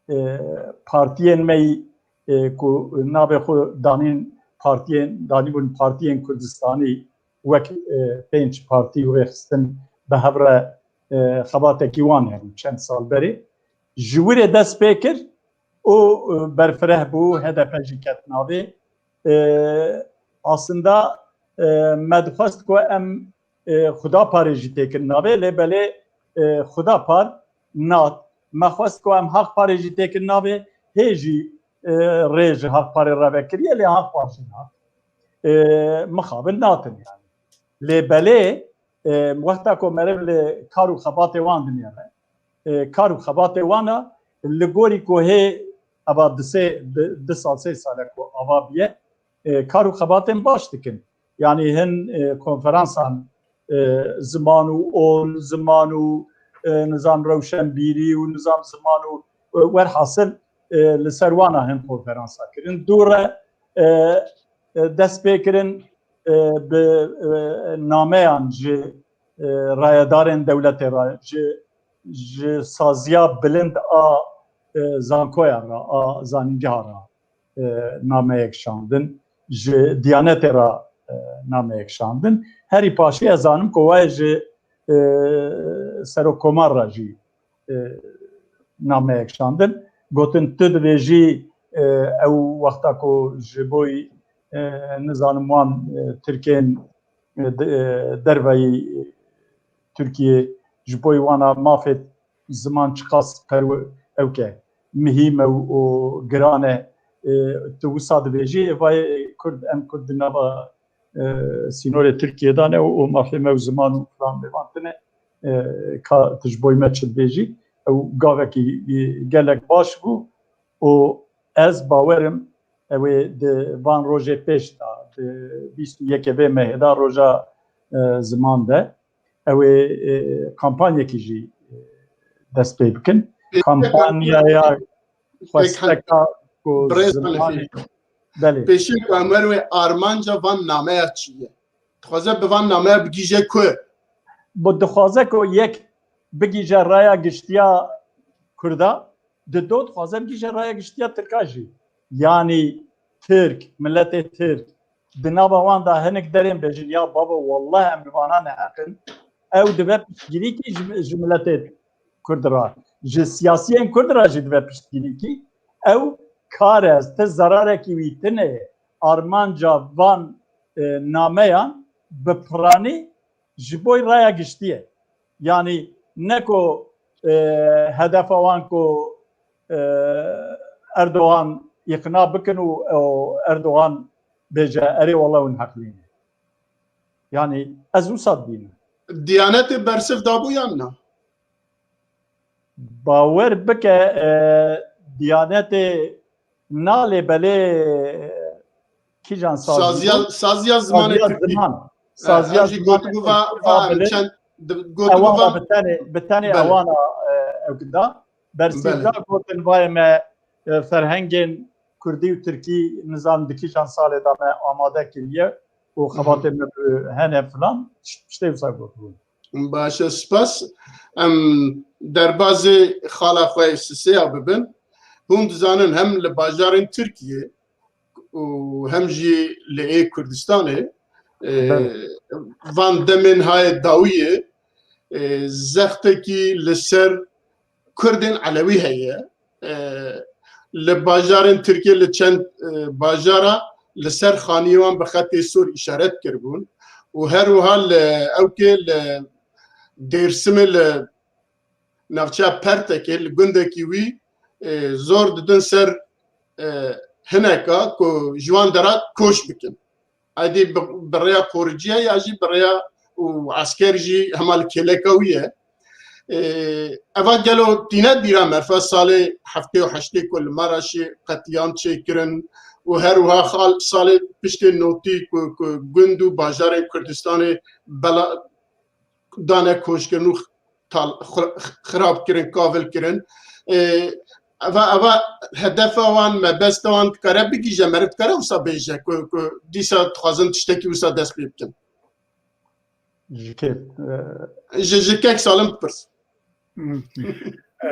e, partiyên me yî, e, ku navê xwe danîn partiyên, danîbûn partiyên Kurdistanî, wek, e, pênc partî û rêxistin bi hev re, e, xebatekî wan hebû çend sal berê. Ji wirê dest pê kir û, e, berfireh bû, H D P jî ket navê. E, aslında, e, me dixwest ku em, e, Xudaparê jî têkin navê, lê belê, e, Xudapar nat. Me xwest ku em Haqparê jî têkin navê, hê jî, e, rê ji Haqparê re vekiriye, lê Haqpar jî nat. E, mixabin natin yani. Lê belê, e, wexta ku meriv li kar û xebatê wan dinêre, e, kar û xebatê wan a, li gorî ku hê eva di sê, di, di sal, sê sal e ku ava bûye, e, kar û xebatên baş dikin. Yanî hin, e, konferansan, e, ziman û ol, ziman û, e, nizam rewşenbîrî û nizam ziman û, e, werhasil, e, li ser wana hin konferansa kirin. Dû re, e, e, dest pê kirin, e, bi, e, nameyan ji, e, rayedarên dewletê re, ji, ji saziya bilind a, e, zankoya re, a zanîngeha re, e, nameyek şandin, ji Diyanetê re, e, nameyek şandin. Herî paşê ez zanim ku wayê ji, e, Serokkomar re jî, e, nameyek şandin. Gotin, tu dibêjî, e, ew wexta ku ji bo, e, nizanim wan, e, Tirkên, e, de-, e, derveyî, e, Tirkiyê, ji bo wana mafê ziman çiqas perwe-, ew ke mihîm e û, û giran e. E, tu wisa dibêjî, ê vayê Kurd, em Kurd di nava, e, sînorê Tirkiyê de ne û, û mafê me û ziman û filan bêvan tune, e, ka tu ji boy me çi dibêjî? Ew gavekî, e, gelek baş bû û ez bawerim ew ê di van rojê pêş de, di bîst û yekê vê mehê de roja, e, ziman de, ew ê, e, kampanyekî jî, e, dest pê bikin. Pêşiya Kampanyaya xwesteka ku Birêz zimanê Xelefî. Belê. Pêşiya ku em werin wê armanca van nameya çi ye? Dixwaze bi van nameya bigihîje ku? Bo dixwaze ku yek bigihîje raya giştiya Kurda, di do dixwaze bigihîje raya giştiya Tirka jî. Yanî Tirk, miletê Tirk, di nava wan de hinek derên bêjin, ya baba, wallah em li vana neheq in. Ew dibe piştgirîkî ji, ji miletê Kurd re, ji siyasiyên Kurd re jî dibe piştgirîkî. Ew kar e, ti zerarekî wî tune ye. Armanca van, e, nameyan bi piranî ji bo raya giştî ye. Yanî ne ku, e, hedefa wan ku, e, Erdogan îqna bikin û, û Erdogan bêje, erê, wela hûn heqlî ne. Yanî ez wisa dibînim. Diyanetê bersiv dabû yan na? Bawer bike, e, Diyanetê nalê belê, e, kîjan sazî Saziya, bû? Saziya zimanê Saziya Tirkî. Ziman. E, Saziya ew jî zimanê gotibû va, Tirkî va em abili. Çend, di-, gotibû Ewan va bi tenê, bi tenê Belê. Ewana, e, ew da. Bersîv Belê. Da gotin vayê me, e, ferhengên Kurdî û Tirkî nizam di kîjan salê da me amade kiriye. û xebatê me bi hene filan, tişt-, tiştê wisa gotibûn. Baş e, spas. Em derbazê xala xwe yê Sisêya bibin. Hûn dizanin hem li bajarên Tirkiyê û hem jî li ê Kurdistanê, e, Belê. van demên hayê dawiyê, e, zextekî li ser Kurdên Elewî heye. E, li bajarên Tirkiyê li çend, e, bajara li ser xaniyê wan bi xetê sor îşaret kiribûn û her wiha li ewkê li Dêrsimê li navçeya Pertekê li gundekî wî, e, zor didin ser, e, hineka ku ji wan dera koç bikin. Aydî bi, bi rêya qoriciya ya jî bi rêya û esker jî hema li kêleka wî ye. E, eva gelo tîne bîra me, fa salê heftê û heştê ku li Maraşê qetlîam çêkirin û her wiha xal-, salê piştê notî ku, ku gund û bajarên Kurdistanê bela dane koçkirin û tal-, xir-, xirab kirin, kavil kirin. E, eva, eva hedefa wan, mebesta wan dikare bigihîje, meriv dikare wisa bêje ku, ku dîsa dixwazin tiştekî wisa dest pê bikin. Ji kê, e, Ji, ji kek Salim bipirs. Hmm. E,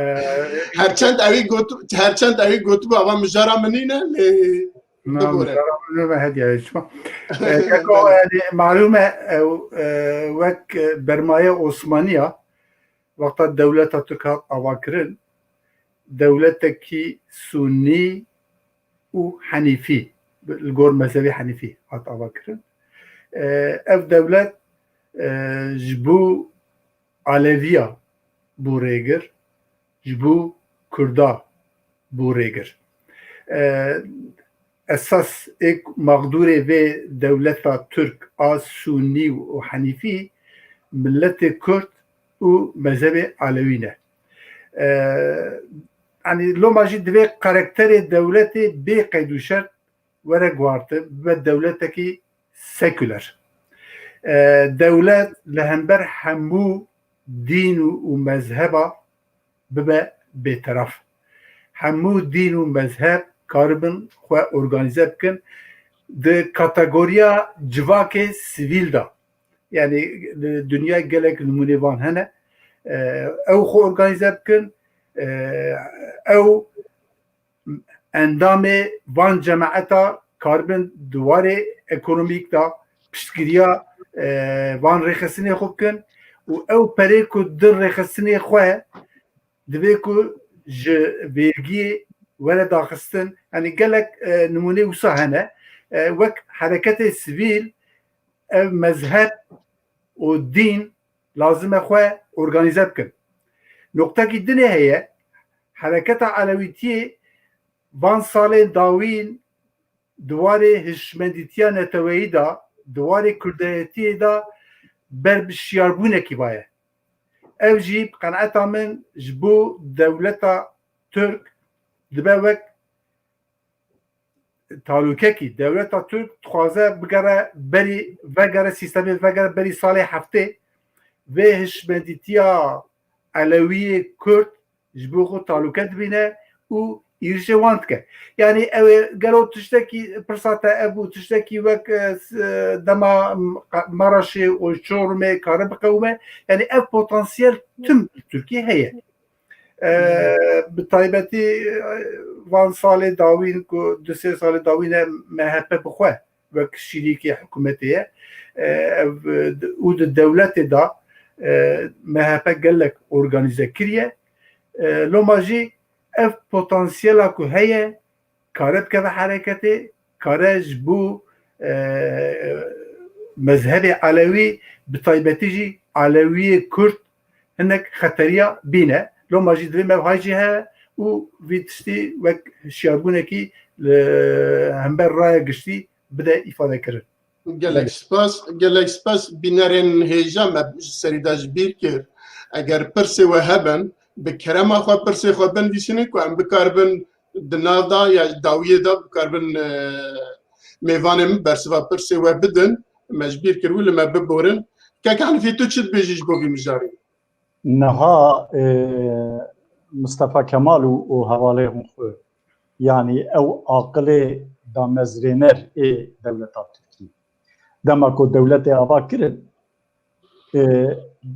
Her çend ewî gotu-, her çend ewî gotibû, ava mijara min nîne, lê Na, bibore. Mijara min nebe hediye çima. E, keko, yani, malum e, e, e, wek, e, bermaye Osmaniya, wexta dewleta Tirk hat avakirin, dewletekî Sunî û Henîfî, li gor mezhebê Henîfî hat avakirin. E, ev dewlet, e, ji bo Aleviya bû rêgir, ji bo Kurda bû rêgir. E, esas ê mexdûrê vê dewleta Tirk a Sunî û Henîfî miletê Kurd û mezhebê Alewî ne. E, yanî loma jî divê karakterê dewletê bê qeyd û şert were guhartin, bibe dewletekî sekuler. E, dewlet li hember hemû dîn û, û mezheba bibe bêteraf. Hemû dîn û mezheb karibin xwe organîze bikin. Di kategoriya civakê sivîl de, yani di dinya gelek nimûnê van hene, e, ew xwe organîze bikin, e, ew endamê van cemaeta karibin di warê ekonomîk de piştgiriya, e, van rêxistinê xwe bikin û ew perê ku di rêxistinê xwe divê ku ji vergiyê were daxistin. Yanî gelek, e, nimûnê wisa hene. E, wek hereketê sivîl ev mezheb û dîn lazim e xwe organîze bikin. Noqtekî dinê heye, hereketa Elewîtiyê van salên dawîn di warê hişmendîtiya neteweyî de, di warê kurdayetiyê de ber bi şiyarbûnekî maye. Ev jî bi qenaeta min ji bo dewleta Tirk dibe wek talûkekî. Dewleta Tirk dixwaze bigere berî, vegere sîstemê, vegere berî salê heftê, vê hişmendîtiya Elewiyê Kurd ji bo xwe talûke dibîne û êrişê wan dike. Yanî ew ê gelo tiştekî pirsa te ev bû, tiştekî wek, e, s-, e, dema m-, qa-, Maraşê û Çorumê kare biqewime. Yanî ev potansiyel tim li Tirkiyê heye. E, bi taybetî, e, van salê dawîn ku du sê salê dawîn e M H P bi xwe wek şîrîkê hikûmetê ye. E, ev, e, û di dewletê de, e, M H P gelek organîze kiriye. E, loma jî ev potansiyela ku heye, kare bikeve hereketê, kare ji bo, e, mezhebê Elewî, bi taybetî jî Elewiyê Kurd hinek xeteriya bîne. Loma jî divê me hay jî heye û vî tiştî wek hişyarbûnekî li hember raya giştî bide îfade kirin. Gelek spas, gelek spas bînerên hêja me ji serî de ji bîr kir. Eger pirsê we hebin, bi kerema xwe pirsê xwe binivîsînin ku em bikaribin di nav de ya dawiyê de bikaribin, e, mêvanê min bersiva pirsê we bidin. Me ji bîr kir wî li me biborin. Kek Henîfî, tu çi dibêjî ji bo vî mijarê? Niha, e, Mistefa Kemal û, û hevalê hûn xwe, yanî ew aqilê damezrêner ê dewleta Tirkî. Dema ku dewletê ava kirin, e,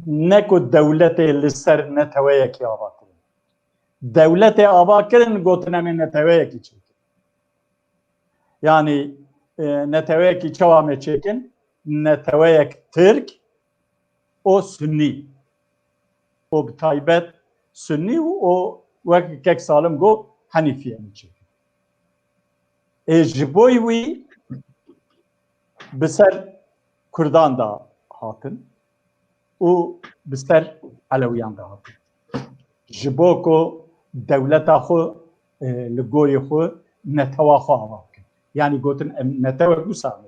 ne ku dewletê li ser neteweyekî ava kirin. Dewletê ava kirin, gotin em ê neteweyekî çêkin. Yanî, e, neteweyekî çawa me çêkin? Neteweyek Tirk û Sunnî. Û bi taybet Sunnî û, û wek kek Salim got, Henîfî em çêkin. Ê ji bo wî bi ser Kurdan de hatin û bi ser Elewiyan de hatin. Ji bo ku dewleta xwe, e, li gorî xwe, netewa xwe ava bikin. Yanî gotin em netewek wisa,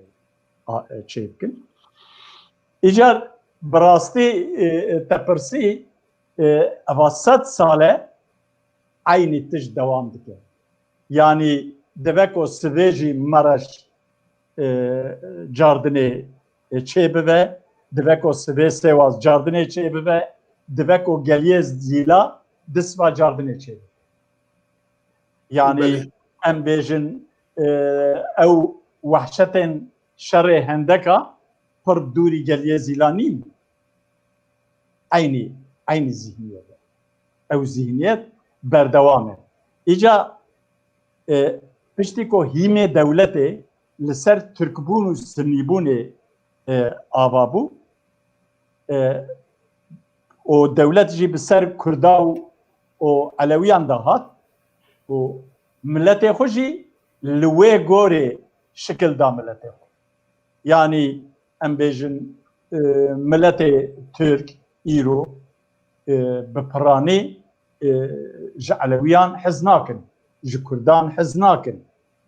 a, e, çê bikin. Îcar bi rastî, e, e, te pirsî, e, eva sed sal e eynî tişt dewam dike. Yanî dibe ku sibê jî me re, e, cardinê, e, çê bibe, dibe ku sibê sêwaz cardinê çê bibe, dibe ku geliyê zîla disva cardinê çê bibe. Yanî Belê. Em bêjin, e, ew wehşetên şerê hendeka pir dûrî geliyê zîla nîn. Eynî, eynî zihniyet e. Ew zihniyet berdewam e. Îca, e, piştî ku hîmê dewletê li ser Tirkbûn û Sunnîbûnê, e, ava bû, e, û dewlet jî bi ser Kurda û, û Elewiyan de hat û miletê xwe jî li wê gorê şikil da miletê xwe. Yanî em bêjin, e, miletê Tirk îro, e, bi piranî, e, ji Elewiyan hez nakin, ji Kurdan hez nakin.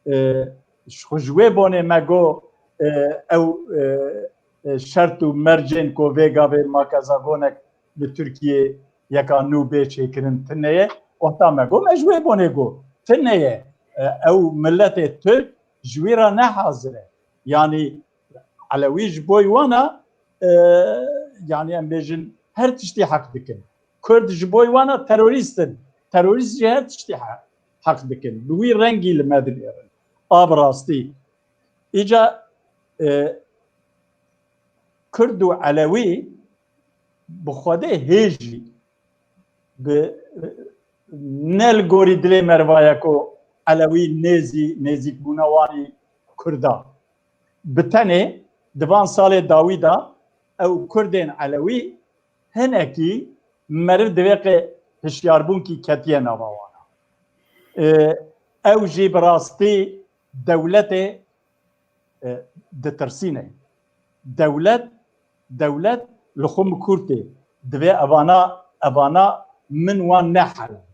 E, ji xwe ji wê bonê me got, e, ew, e, e, şert û mercên ku vê gavê makezagonek li Tirkiyê yeka nû bê çêkirin tune ye. Wexta me got, me ji wê bonê got, tune ye. E, ew miletê Tirk ji wî re ne hazir e. Yanî Elewî ji boy wan e, e, yanî em bêjin her tiştî heq dikin. Kurd ji boy wan e terorîst in. Terorîst jî her tiştî he-, heq dikin. Bi wî rengî li me dinêrin. A bi rastî. Îca, e, Kurd û Elewî bi Xwedê hê jî bi, ne li gorî dilê me re vaye ku Elewî nêzî, nêzîkbûna wanî Kurda. Bi tenê di van salê dawî de ew Kurdên Elewî hinekî meriv divê qê hişyarbûnkî ketiye nava wan. E, ew jî bi rastî dewletê, e, ditirsîne. Dewlet, dewlet li xwe mikurtê divê evana, evana min wan neheland.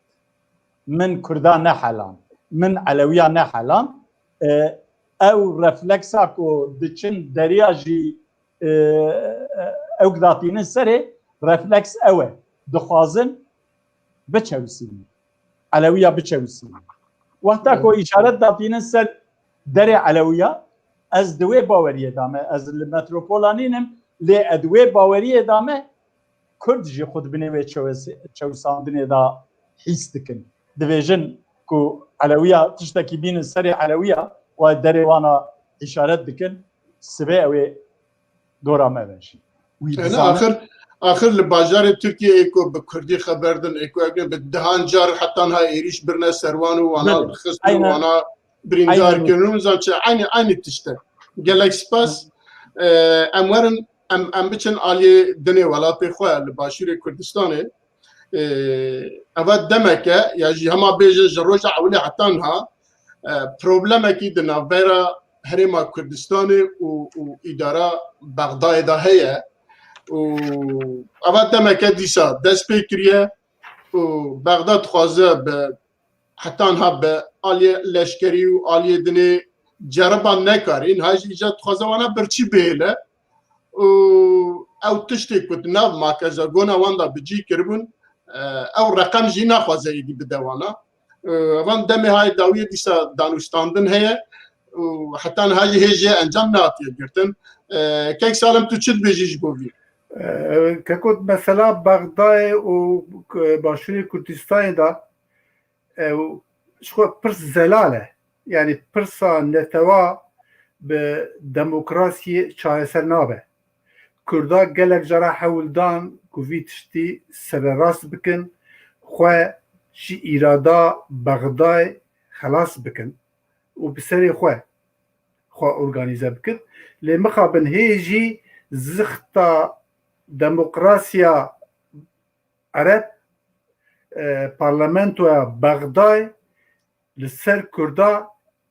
Min Kurda neheland. Min Elewiya neheland. E, ew refleksa ku diçin deriya jî, e, e, ew datînin serê, refleks ew e. Dixwazin biçewisînin. Elewiya biçewisînin. Wexta ku Evet. îşaret datînin ser derê Elewiya, ez di wê baweriyê de me, ez li metropola nînim, lê ez di wê baweriyê de me, Kurd jî xwe di binê wê çewes-, çewisandinê de hîs dikin. Dibêjin ku Elewiya tiştekî bînin serê Elewiya, wa derê wana îşaret dikin, sibê ew ê dora me ve jî. Wî Yani dizanin. axir, axir li bajarê Tirkiyeyê ku bi Kurdî xeber din, ê ku ev bi dehan car heta niha êrîş birine ser wan û wana Belê. Xist û Aynen. wana birîndar Aynen. kirin û zan çi, aynî, aynî tişt e. Gelek spas. Hı. E, em werin, em, em biçin aliyê dinê welatê xwe li başûrê Kurdistanê. E, eva demek e, ya jî hema bêje ji roja ewilê heta niha, e, problemekî di navbera Herêma Kurdistanê û, û îdara Bexdayê de heye. Û eva demek e dîsa dest pê kiriye û Bexda dixwaze bi heta niha bi aliyê leşkerî û aliyê dinê ceriba nekarîn, ha jî îca dixwaze wana birçî bihêle û ew tiştê ku di nav makezagona wan de bi cî kiribûn, e, ew reqem jî naxwaze êdî bide wana. E, van demê hayê dawiyê dîsa danûstandin heye û heta niha jî hê jê encam nehatiye girtin. E, kek Salim, tu çi dibêjî ji bo vî? E, keko, mesela Bexdayê û, e, başûrê Kurdistanê de, e, ji xwe pirs zelal e. Yanî pirsa netewa bi demokrasiyê çareser nabe. Kurda gelek cara hewl dan ku vî tiştî sererast bikin, xwe ji îrada Bexdayê xelas bikin û bi serê xwe xwe organîze bikin. Lê mixabin hê jî zixta demokrasiya Ereb, e, parlamentoya Bexdayê li ser Kurda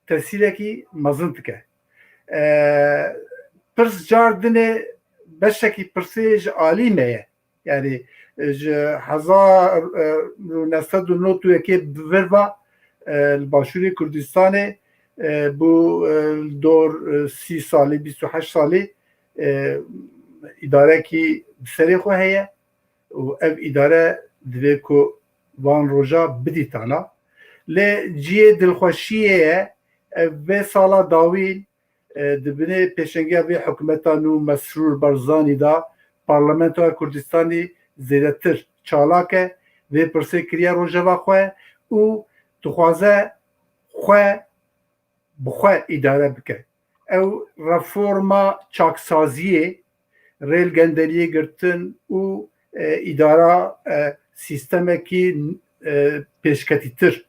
tesîrekî mezin dike. E, pirs car dinê beşekî pirsê ji alî me ye. Yani, e, ji hezar, e, neh sed û nod û yekê bi vir ve, e, li Başûrê Kurdistanê, e, bû, e, li dor, e, sî salî, bîst û heşt salî, e, îdarekî bi serê xwe heye û ev îdare divê ku van roja bidîtana. Lê cihê dilxweşiyê ye, ev vê sala dawîn, e, di binê pêşengiya vê hikûmeta nû Mesrûr Barzanî de Parlamentoya Kurdistanî zêdetir çalak e, vê pirsê kiriye rojeva xwe û dixwaze xwe bi xwe îdare bike. Ew reforma çaksaziyê, rê li genderiyê girtin û, e, îdara, e, sîstemekî, e, pêşketîtir,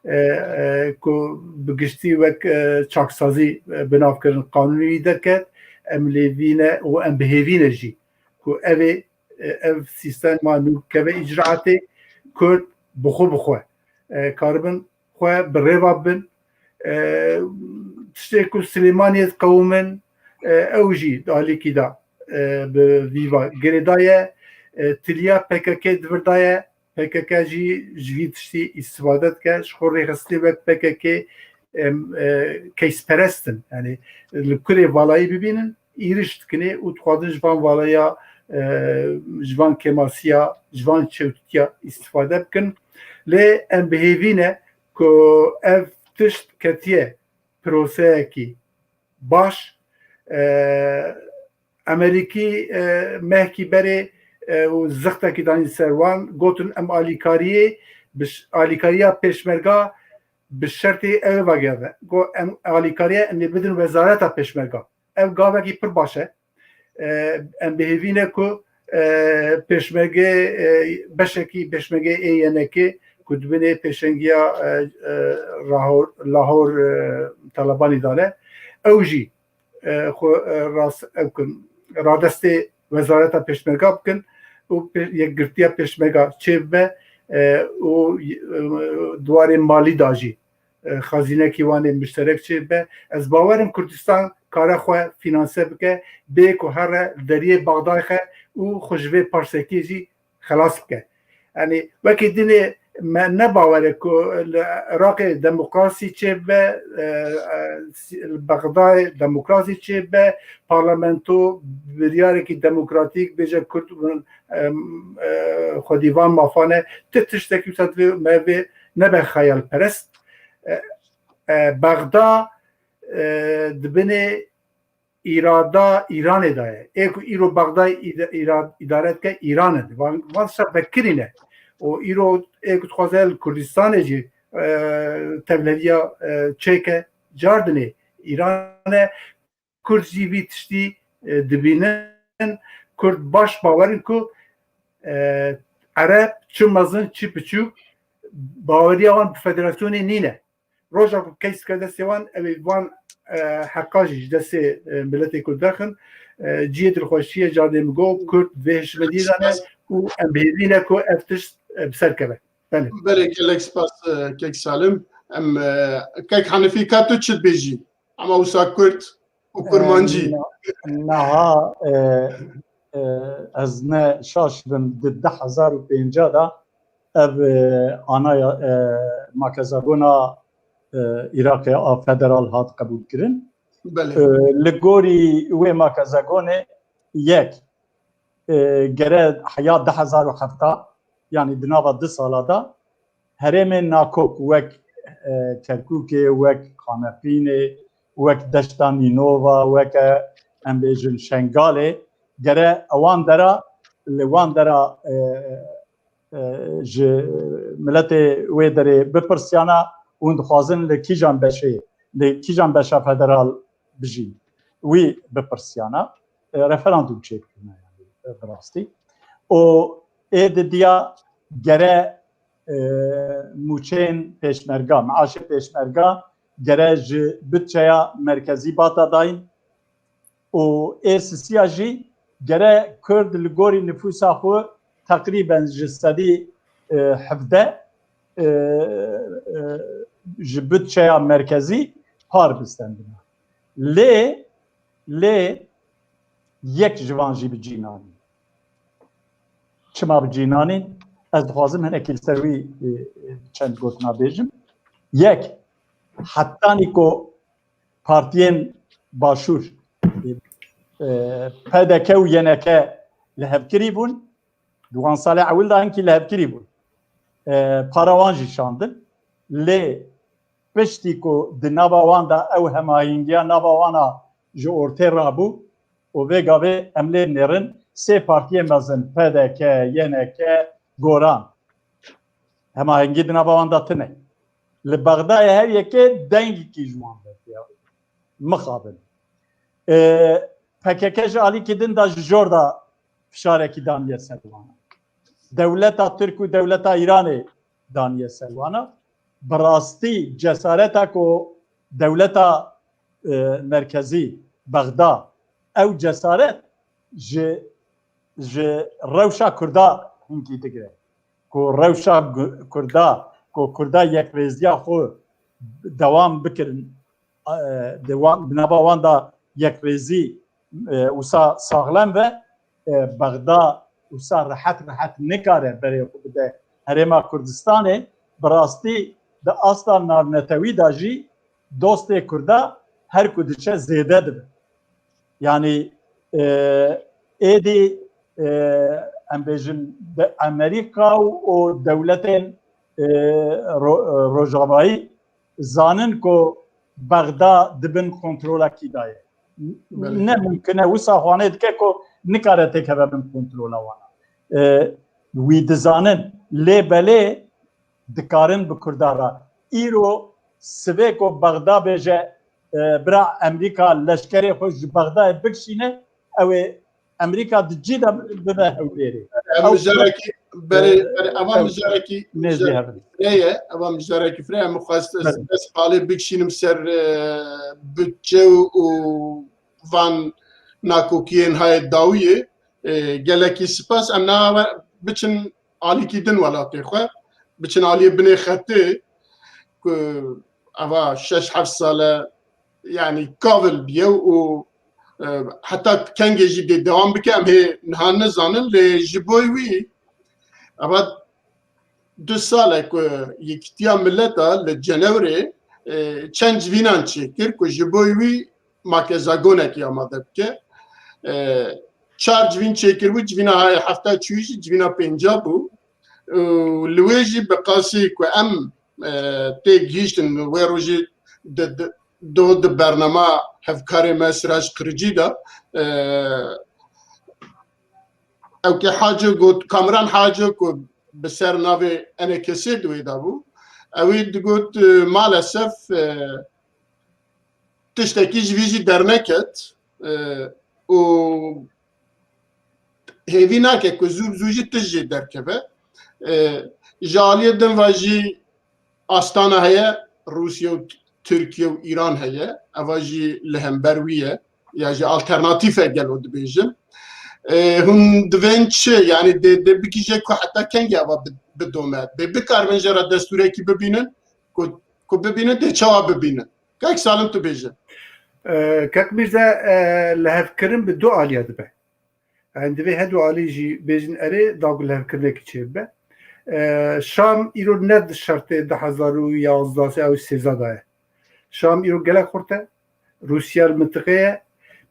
e, e, ku bi giştî wek, e, çaksazî, e, bi nav kirin, qanûnê wî derket, em lê vî ne û em bi hêvî ne jî ku ev ê, e, ev sîstema nû keve îcraatê, Kurd bi xwe bi xwe, e, karibin xwe bi rêva bin. E, tiştê ku Silêmaniyê diqewimin, e, ew jî di alîkî de, e, bi vî va girêdaye, e, tiliya P K K di vir de ye. P K K jî ji vî tiştî îstifade dike. Ji xwe rêxistinê wek P K K, em, e, keysperest in. Yani li kurê valayî bibînin, êriş dikinê û dixwazin ji van valaya, e, ji van kêmasiya, ji van çewtîtiya îstifade bikin. Lê em bi hêvî ne ku ev tişt ketiye proseyekî baş. E, Emerîkî, e, mehkî berê, e, û zixtekî danî ser wan, gotin, em alîkariyê, bi ş-, alîkariya pêşmerga bi şertê ew ê vegere. Got, em alîkariya em ê bidin wezareta pêşmerga. Ev gavekî pir baş e. E, em bi hêvî ne ku, e, pêşmergê, e, beşekî pêşmergê ê Y N K ku di binê pêşengiya, e, e, Rahor, Lahor, e, Talebanî de ne, ew jî, e, xwe, e, rast ew kin, radestê wezareta pêşmerga bikin û pê-, yekgirtiya pêşmerga çêbibe, e, û, e, di warê malî de jî, e, xezînekî wan ê muşterek çêbibe. Ez bawer im Kurdistan kare xwe fînanse bike, bê ku here li deriyê Bexdayê xe û xwe ji vê parsekê jî xelas bike. Yani wekî dinê me ne bawer e ku li Iraqê demokrasî çêbibe, e, e, si-, li Bexdayê demokrasî çêbibe, parlamento biryarekî demokratîk bêje Kurd, em, e, xwedî van mafan e. Ti tiştekî wisa divê me vê nebe xeyalperest. E, e, Bexda, e, di binê îrada Îranê de ye. Ê ku îro Bexdayê îde-, îra-, îdare dike Îran e. Van, van tişta vekirî ne. Û îro ê ku dixwaze li Kurdistanê jî, e, tevleriya, e, çêke, cardinê Îran e. Kurd jî vî tiştî, e, dibînin. Kurd baş bawer in ku, e, Ereb çi mezin çi biçûk baweriya wan bi federasyonê nîne. Roja ku keys dike destê wan, ew ê van, e, heqa jî ji destê, e, miletê Kurd derxin. E, cihê dilxweşiyê, carnê min got, Kurd vê hişmediyê de ne û em bi hêvî ne ku ev tişt, e, bi ser keve. Belê. Belê, gelek spas, e, kek Salim. Em, e, kek Hanifî, ka tu çi dibêjî? Ema wisa Kurd û Kurmancî. E, na-, niha, e, e, ez ne şaş bim, di du hezar û pênca de ev, e, anaya, e, makezagona, e, Iraqê a federal hat qebûlkirin. Belê. E, li gorî wê makezagonê yek, e, gere heya du hezar û hevdeh, yanî di nava du sala de herêmên nakok wek, e, Kerkûkê, wek Xanepînê, wek deşta Nînova, weke, em bêjin, Şengalê, gere ewan dera, li wan dera, e, e, ji miletê wê derê bipirsiyana, hûn dixwazin li kîjan beşê, li kîjan beşa federal bijîn. Wî bipirsiyana, e, referandûm çêbikirine, yanî, e, bi rastî. Û ê didiya gere, e, mûçeyên pêşmerga, meaşê pêşmerga gere ji budçeya merkezî bata dayîn û ê sisiya jî gere Kurd li gorî nifûsa xwe teqrîben ji sedî, e, hevdeh, e, e, ji budçeya merkezî par bistendina. Lê, lê yek ji van jî bi cî nanîn. Çima bi cî nanîn? Ez dixwazim hinekî li ser wî, e, e, çend gotina bêjim. Yek, hetanî ku partiyên Başûr, e, P D K û Y N K li hevkirî bûn, di wan salê ewil de hinkî li hevkirî bûn. E, para wan jî şandin. Lê piştî ku di nava wan de ew hemahengiya nava wan a ji ortê rabû û vê gavê em lê nêrin sê partiyên mezin P D K, Y N K, Goran. Hemahengî di nava wan de tune. Li Bexdayê her yekê dengekî ji wan vetiya. Mixabin. E, P K K ji alîkî din de ji jor de fişarekî daniye ser wan. Dewleta Tirk û dewleta Îranê daniye ser wana. Bi rastî cesareta ku dewleta, e, merkezî Bexda, ew cesaret ji, ji rewşa Kurda hinkî digire. Ku rewşa gu-, Kurda, ku Kurda yekrêziya xwe dewam bikirin, e, di wan, di nava wan de yekrêzî, e, wisa saxlem ve, e, Bexda wisa rehet rehet nikare berê xwe bide Herêma Kurdistanê, bi rastî di asta navnetewî de jî dostê Kurda her ku diçe zêde dibe. Yanî, e, êdî, e, em bêjin de Amerîka û, û dewletên, e, ro-, e, rojavayî zanin ku Bexda di bin kontrola kî de ye. Belê. Ne mimkun e, wisa xwanê dike ku nikare têkeve bin kontrola wan. E, wî dizanin. Lê belê dikarin bi Kurda re. Îro sivê ku Bexda bêje, e, bira Amerîka leşkerê xwe ji Bexdayê bikişîne, ew ê Amerîka di cî de bibe Hewlêrê. Ev mijarekî berê, e, berê, eva ev mijarekî, nêzî mijarekî hev in. Firê ye, eva mijarekî firê ye. Em xwest ez, belê, ez qalê bikişînim ser, e, budçe û van nakokiyên hayê dawiyê. E, gelekî spas. Em nava biçin alîkî din welatê xwe, biçin aliyê binê xetê ku eva şeş heft sal e, yanî kavil biye û, e, heta kengê jî dê dewam bike, em hê niha nizanin, lê ji bo wî eva du sal e ku Yekîtiya Mileta li Cenewrê, e, çend civînan çêkir ku ji bo wî makezagonekî amade bike. E, çar civîn çêkiribû, civîna hayê hefta çûyî jî civîna pênca bû. Û li wê jî bi qasî ku em, e, tê gihîştin wê rojê di, di, do di bernama hevkarê me Sirac Qiricî de, e, ew ke Haco got, Kamran Haco ku bi ser navê Enekesê di wê de bû, ew ê digot, e, maalesef, e, tiştekî ji vî jî derneket, e, û hêvî nake ku zû bi zû jî tişt jê derkeve. E, ji aliyê din ve jî Astana heye, Rûsya û Tirkiye û Îran heye, eva jî li hember wî ye, ya jî alternatîf e gelo dibêjin. E, hûn divên çi? Yanî dê, dê bigihîje ku heta kengî eva bi-, bidome? Dê bikaribin jê re destûrekî bibînin? Ku, ku bibînin, dê çawa bibînin? Kek Salim, tu bêje. E, Kek Mîrze, e, lihevkirin bi du aliya dibe. Em divê hedu alî jî bêjin erê, da ku lihevkirinekî çêbibe. E, Şam îro ne di şertê du hezar û yazdeh ew sêza de ye. Şam îro gelek xurt e. Rûsya li mintiqê ye.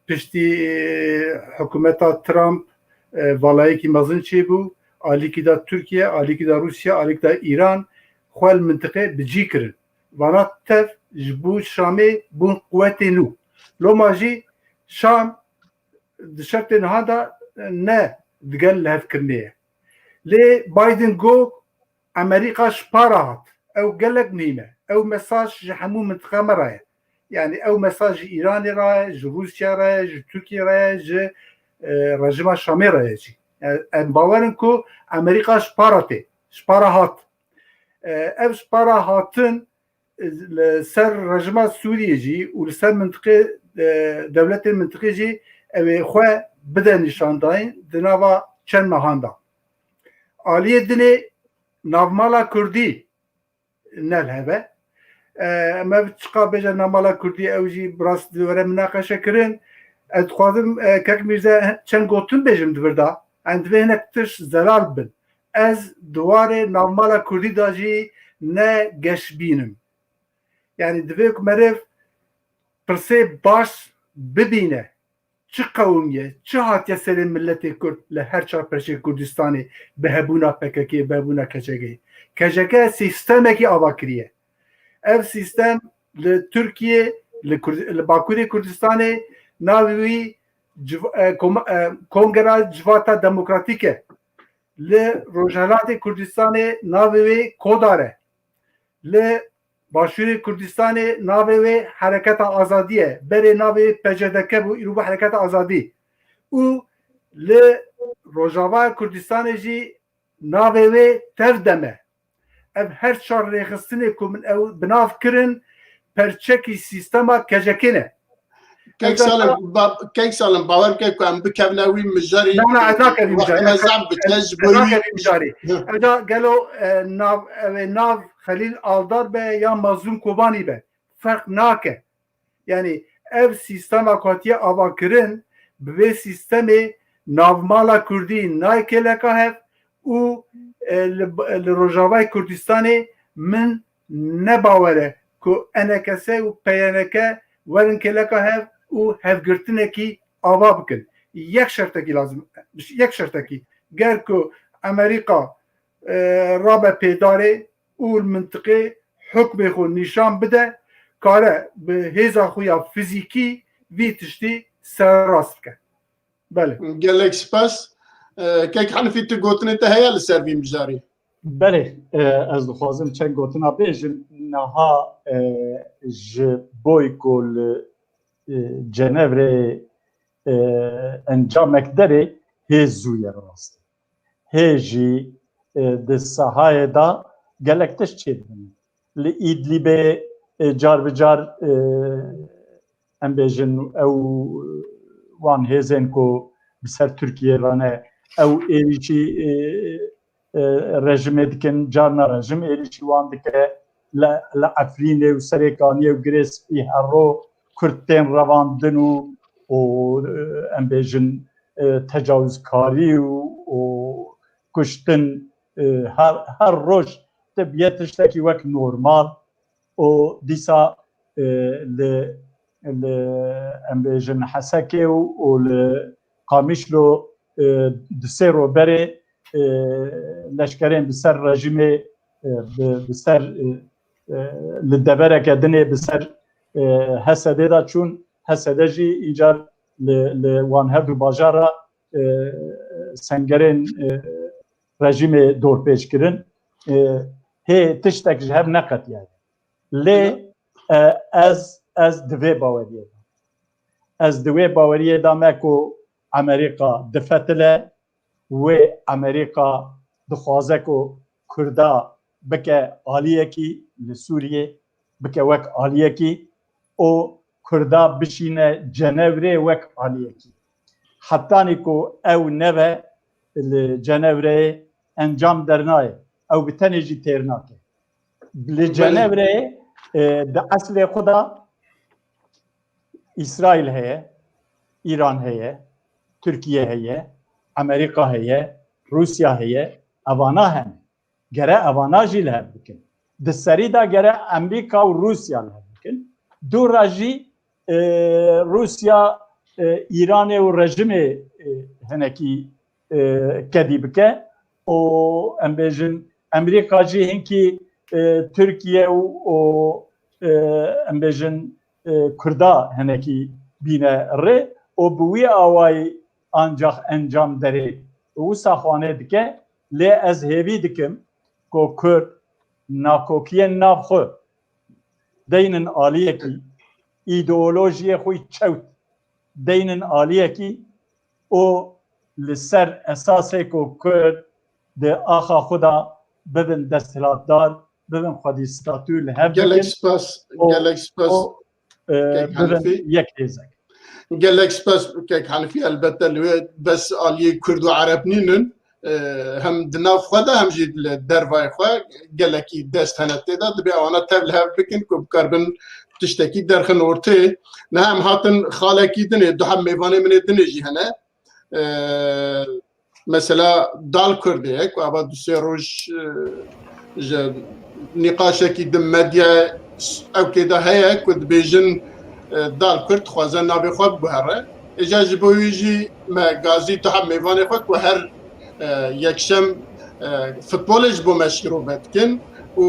Piştî, e, hikûmeta Trump, e, valayekî mezin çêbû. Alîkî da Tirkiye, alîkî da Rûsya, alîkî da Îran. Xwe li mintiqê bi cî kirin. Vana tev ji bo Şamê bûn quwetê nû. Loma jî Şam di şertê niha de ne digel lihevkirinê ye. Lê Biden got, Amerîka ji para hat. Ew gelek muhîm e. Ew mesaj ji hemû mintiqa me re ye. Yani ew mesaj ji Îranê re ye, ji Rûsya re ye, ji Tirkiye re ye, ji, e, rejîma Şamê re ye jî. Yani em bawer in ku Amerîka ji para tê, ji para hat. E, ev ji para hatin, e, li ser rejîma Sûriyê jî û li ser mintiqê, e, dewletên mintiqê jî ew ê xwe bide nîşandayîn di nava çend mehan de. Aliyê dinê navmala Kurdî ne li hev e. E, me çiqa bêje navmala Kurdî ew jî bi rast di were minaqeşe kirin. Ez dixwazim, e, kek Mîrze çend gotin bêjim di vir de. Em divê hinek tişt zelal bin. Ez di warê navmala Kurdî de jî ne geşbîn im. Yani divê ku meriv pirsê baş bibîne. Çi qewimiye, çi hatiye serê miletê Kurd li her çar perçeyê Kurdistanê bi hebûna P K K, bi hebûna K C K? K C K sîstemekî ava kiriye. Ev sîstem li Tirkiye, li Kurd-, li Bakurê Kurdistanê navê wî civ-, e, koma-, e, Kongera Civata Demokratîk e. Li Rojhelatê Kurdistanê navê wê Kodar e. Li Başûrê Kurdistanê navê wê Hereketa Azadî ye. Berê navê wê P C D K bû, îro bû Hereketa Azadî. Û li Rojavaya Kurdistanê jî navê wê Tevdem e. Ev her çar rêxistinê ku min ew bi nav kirin, perçekî sîstema K C K ne. Kek Salim, ba-, Kek Salim, bawer ke ku em bikevine wî mijarî. Na, na, ez nakevî mijarî. Wextê me zehf bike ji bo wî. Ez nakevî mijarî. Hı. Eda gelo, e, nav, ev ê nav Xelîl Aldar be ya Mazlûm Kobanî be. Ferq nake. Yani ev sîstema ku hatiye avakirin, bi vê sîstemê navmala Kurdî nayê kêleka hev û, e, li, li Rojavayê Kurdistanê min ne bawer e ku E N K S û P Y N K werin kêleka hev û hevgirtinekî ava bikin. Yek şertekî lazim, yek şertekî. Ger ku Amerîka, e, rabe pêdarê û li mintiqê hukmê xwe nîşan bide, kare bi hêza xwe ya fizîkî vî tiştî serrast bike. Belê. Gelek spas. E, Kek Henifî, tu gotinê te heye li ser vî mijarê? Belê, e, ez dixwazim çend gotina bêjim. Niha, e, ji boy ku li, e, Cenevre, e, encamek derê hê zû ye rast. Hê jî, e, di sahayê de gelek tişt çêdibin. Li Îdlîbê, e, car bi car, e, em bêjin ew, wan hêzên ku bi ser Tirkiyê re ne, ew êrîşî, e, e, rejimê dikin, carna rejim êrîşî wan dike. Li, li Efrînê û Serêkaniyê û Girê Spî her ro Kurd tên revandin û, û, e, em bêjin, e, tecawizkarî û, û kuştin, e, her, her roj dibiye tiştekî wek normal û dîsa, e, li, li, em bêjin Hesekê û, û li Qamişlo, e, di sê ro berê, e, leşkerên bi ser rejîmê, e, bi, bi ser, e, e, li devereke dinê bi ser, e, H S D'ê de çûn. H S D jî încar li, li wan her du bajara, e, sengerên, e, rejîmê dorpêç kirin. E, hê tiştek ji hev neqetiyaye. Lê, e, ez, ez di vê baweriyê de, ez di wê baweriyê de me ku Amerîka difetile, wê Amerîka dixwaze ku Kurda bike aliyekî li Sûriyê, bike wek aliyekî û Kurda bişîne Cenevrê wek aliyekî. Hetanî ku ew nebe li Cenevreyê encam dernayê, ew bi tenê jî têr nake. Li Cenevreyê, e, di eslê xwe de Îsraîl heye, Îran heye, Tirkiye heye, Amerîka heye, Rûsya heye, evana hene. Gere evana jî li hev bikin. Di serî de gere Amerîka û Rûsya li hev bikin. Dû re jî, e, Rûsya, e, Îranê û rejimê, e, hinekî, e, kedî bike û em bêjin Amerîka jî hinkî, e, Tirkiye û, û, e, em bêjin, e, Kurda hinekî bîne rê û bi wî awayî ancax encam derê wisa xwanê dike. Lê ez hêvî dikim ku Kurd nakokiyên nav xwe deynin aliyekî, îdeolojiyê xwe çewt deynin aliyekî û li ser esasê ku Kurd di axa xwe de bibin desthilatdar, bibin xwedî statû li hev Gelek bikin spas, û- gelek spas. û, e, Kek bibin Hanifî. yek hêzek. Gelek spas Kek Hanifî, elbette li wê bes aliyê Kurd û Ereb nînin. E, hem di nav xwe de hem jî li dervayê xwe gelekî dest hene tê de, dibê ewana tev li hev bikin ku bikaribin tiştekî derxin ortê. Niha em hatin xalekî dinê, du heb mêvanê min ê dinê jî hene. E, mesela Dal Kurdê ye ku ava du sê roj, e, ji nîqaşekî di medya ew kê de heye ku dibêjin, e, Dal Kurd dixwaze navê xwe biguhere. Îja ji bo wî jî me gazî tu heb mêvanê xwe ku her, e, yekşem, e, futbolê ji bo me şîrove dikin û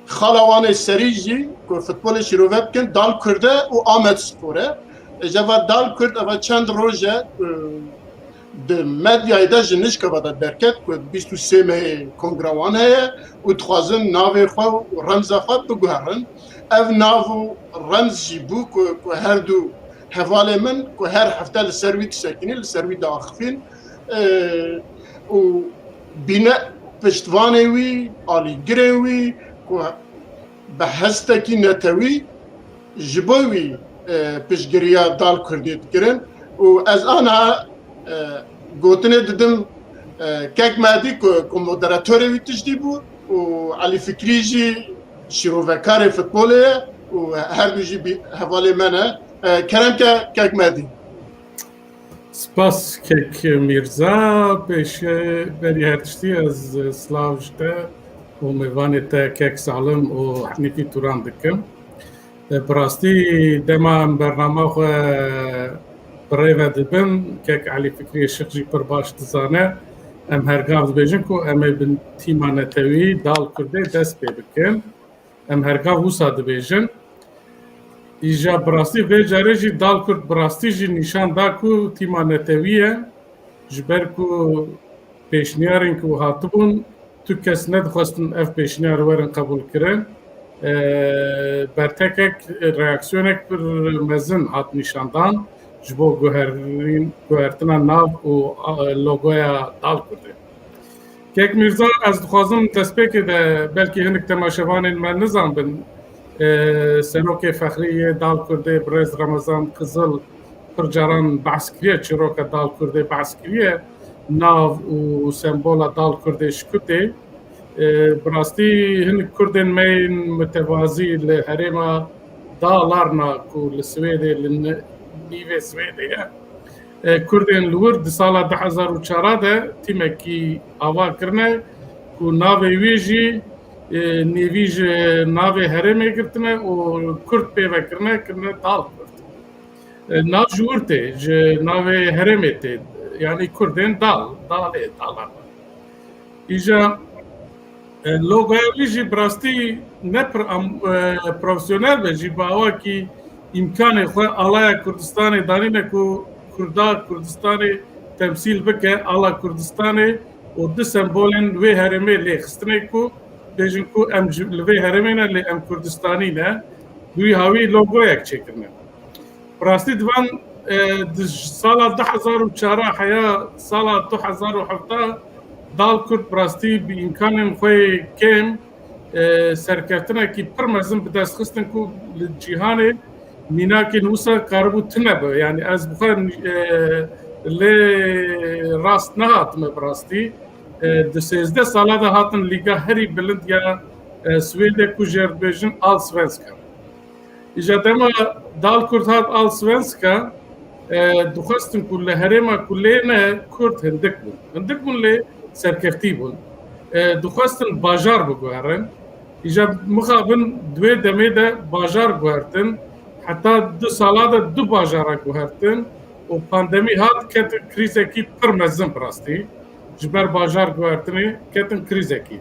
xala wan ê serî jî ku futbolê şîrove dikin Dal Kurd e û Amed Spor e. Îja va Dal Kurd eva çend roj e, e, di medyayê de ji nişka ve de derket ku bîst û sê mehê kongra wan heye û dixwazin navê xwe û remza xwe biguherin. Ev nav û remz jî bû ku, ku her du hevalê min ku her hefte li ser wî disekinî, li ser wî diaxifîn, e, û bîne piştvanê wî, alîgirên wî ku bi hestekî netewî ji bo wî, e, piştgiriya Dal Kurdê dikirin û ez ana, e, gotinê didim, e, Kek Medî ku, ku moderatorê wî tiştî bû û Elî Fikrî jî şîrovekarê futbolê ye û her du jî bî-, hevalê me ne. E, kerem ke Kek Medî. Spas Kek Mîrza, pêş berî her tiştî ez silav ji te û mêvanê te Kek Salim û Henîfî Turan dikim. E, bi rastî dema em bernama xwe bi rê ve dibin, Kek Elî Fikriyê Şix jî pir baş dizane, em hergav dibêjin ku em ê bi tîma netewî Dal Kurdê dest pê bikin. Em hergav wisa dibêjin. Îja bi rastî vê carê jî Dal Kurd bi rastî jî nîşan da ku tîma netewî ye. Ji ber ku pêşniyarên ku hatibûn, tu kes nedixwestin ev pêşniyar werin qebûlkirin. E, bertekek, reaksiyonek pir mezin hat nîşandan ji bo guherîn-, guhertina nav û, a, logoya Dal Kurdê. Kek Mîrza, ez dixwazim destpêkê de belkî hinek temaşevanên me nizanbin, e, serokê fexrî yê Dal Kurdê birêz Remezan Qizil pir caran behs kiriye, çîroka Dal Kurdê behs kiriye, nav û sembola Dal Kurdê şikutê. E, bi rastî hinek Kurdên me yên mutevazî li herêma Dalarna ku li Swêdê, li ni-, nîvê Swêdê ye, e, Kurdên li wir di sala du hezar û çar de tîmekî ava kirine ku navê wî jî, e, nêvî ji navê herêmê girtine û Kurd pê ve kirine, kirine Dal Kurd. E, nav ji wir tê, ji navê herêmê tê, yanî Kurdên Dal, Dalê, Dalarna. Îja, e, logoya wî jî bi rastî ne pir am-, e, profesyonel be, jî bi awakî îmkanê xwe alaya Kurdistanê danîne ku Kurda Kurdistanê temsîl bike, ala Kurdistanê û du sembolên wê herêmê lê xistine ku bêjin ku em ji, li vê herêmê ne, lê em Kurdistanî ne. Bi wî hawî logoyek çêkirine. Bi rastî divan, e, di sala du hezar û çar heya sala du hezar û hevdeh Dal Kurd bi rastî bi îmkanên xwe yê kêm, e, serkeftinekî pir mezin bi dest xistin ku li cîhanê mînakên wisa karibû tune be. Yanî ez bi xwe, e, lê rast nehatime bi rastî. E, di sêzdeh sala de hatin lîga herî bilind ya, e, Swêdê ku jê re dibêjin Allsvenskan. Îja dema Dal Kurd hat Allsvenska, e, dixwestin ku li herêma ku lê ne Kurd hindik bûn. Hindik bûn lê serkeftî bûn. E, dixwestin bajar biguherin. Îja mixabin di wê demê de bajar guhertin. Heta du sala de du bajara guhertin û pandemî hat ketin krîzekî pir mezin bi rastî. Ji ber bajar guhertinê ketin krîzekî.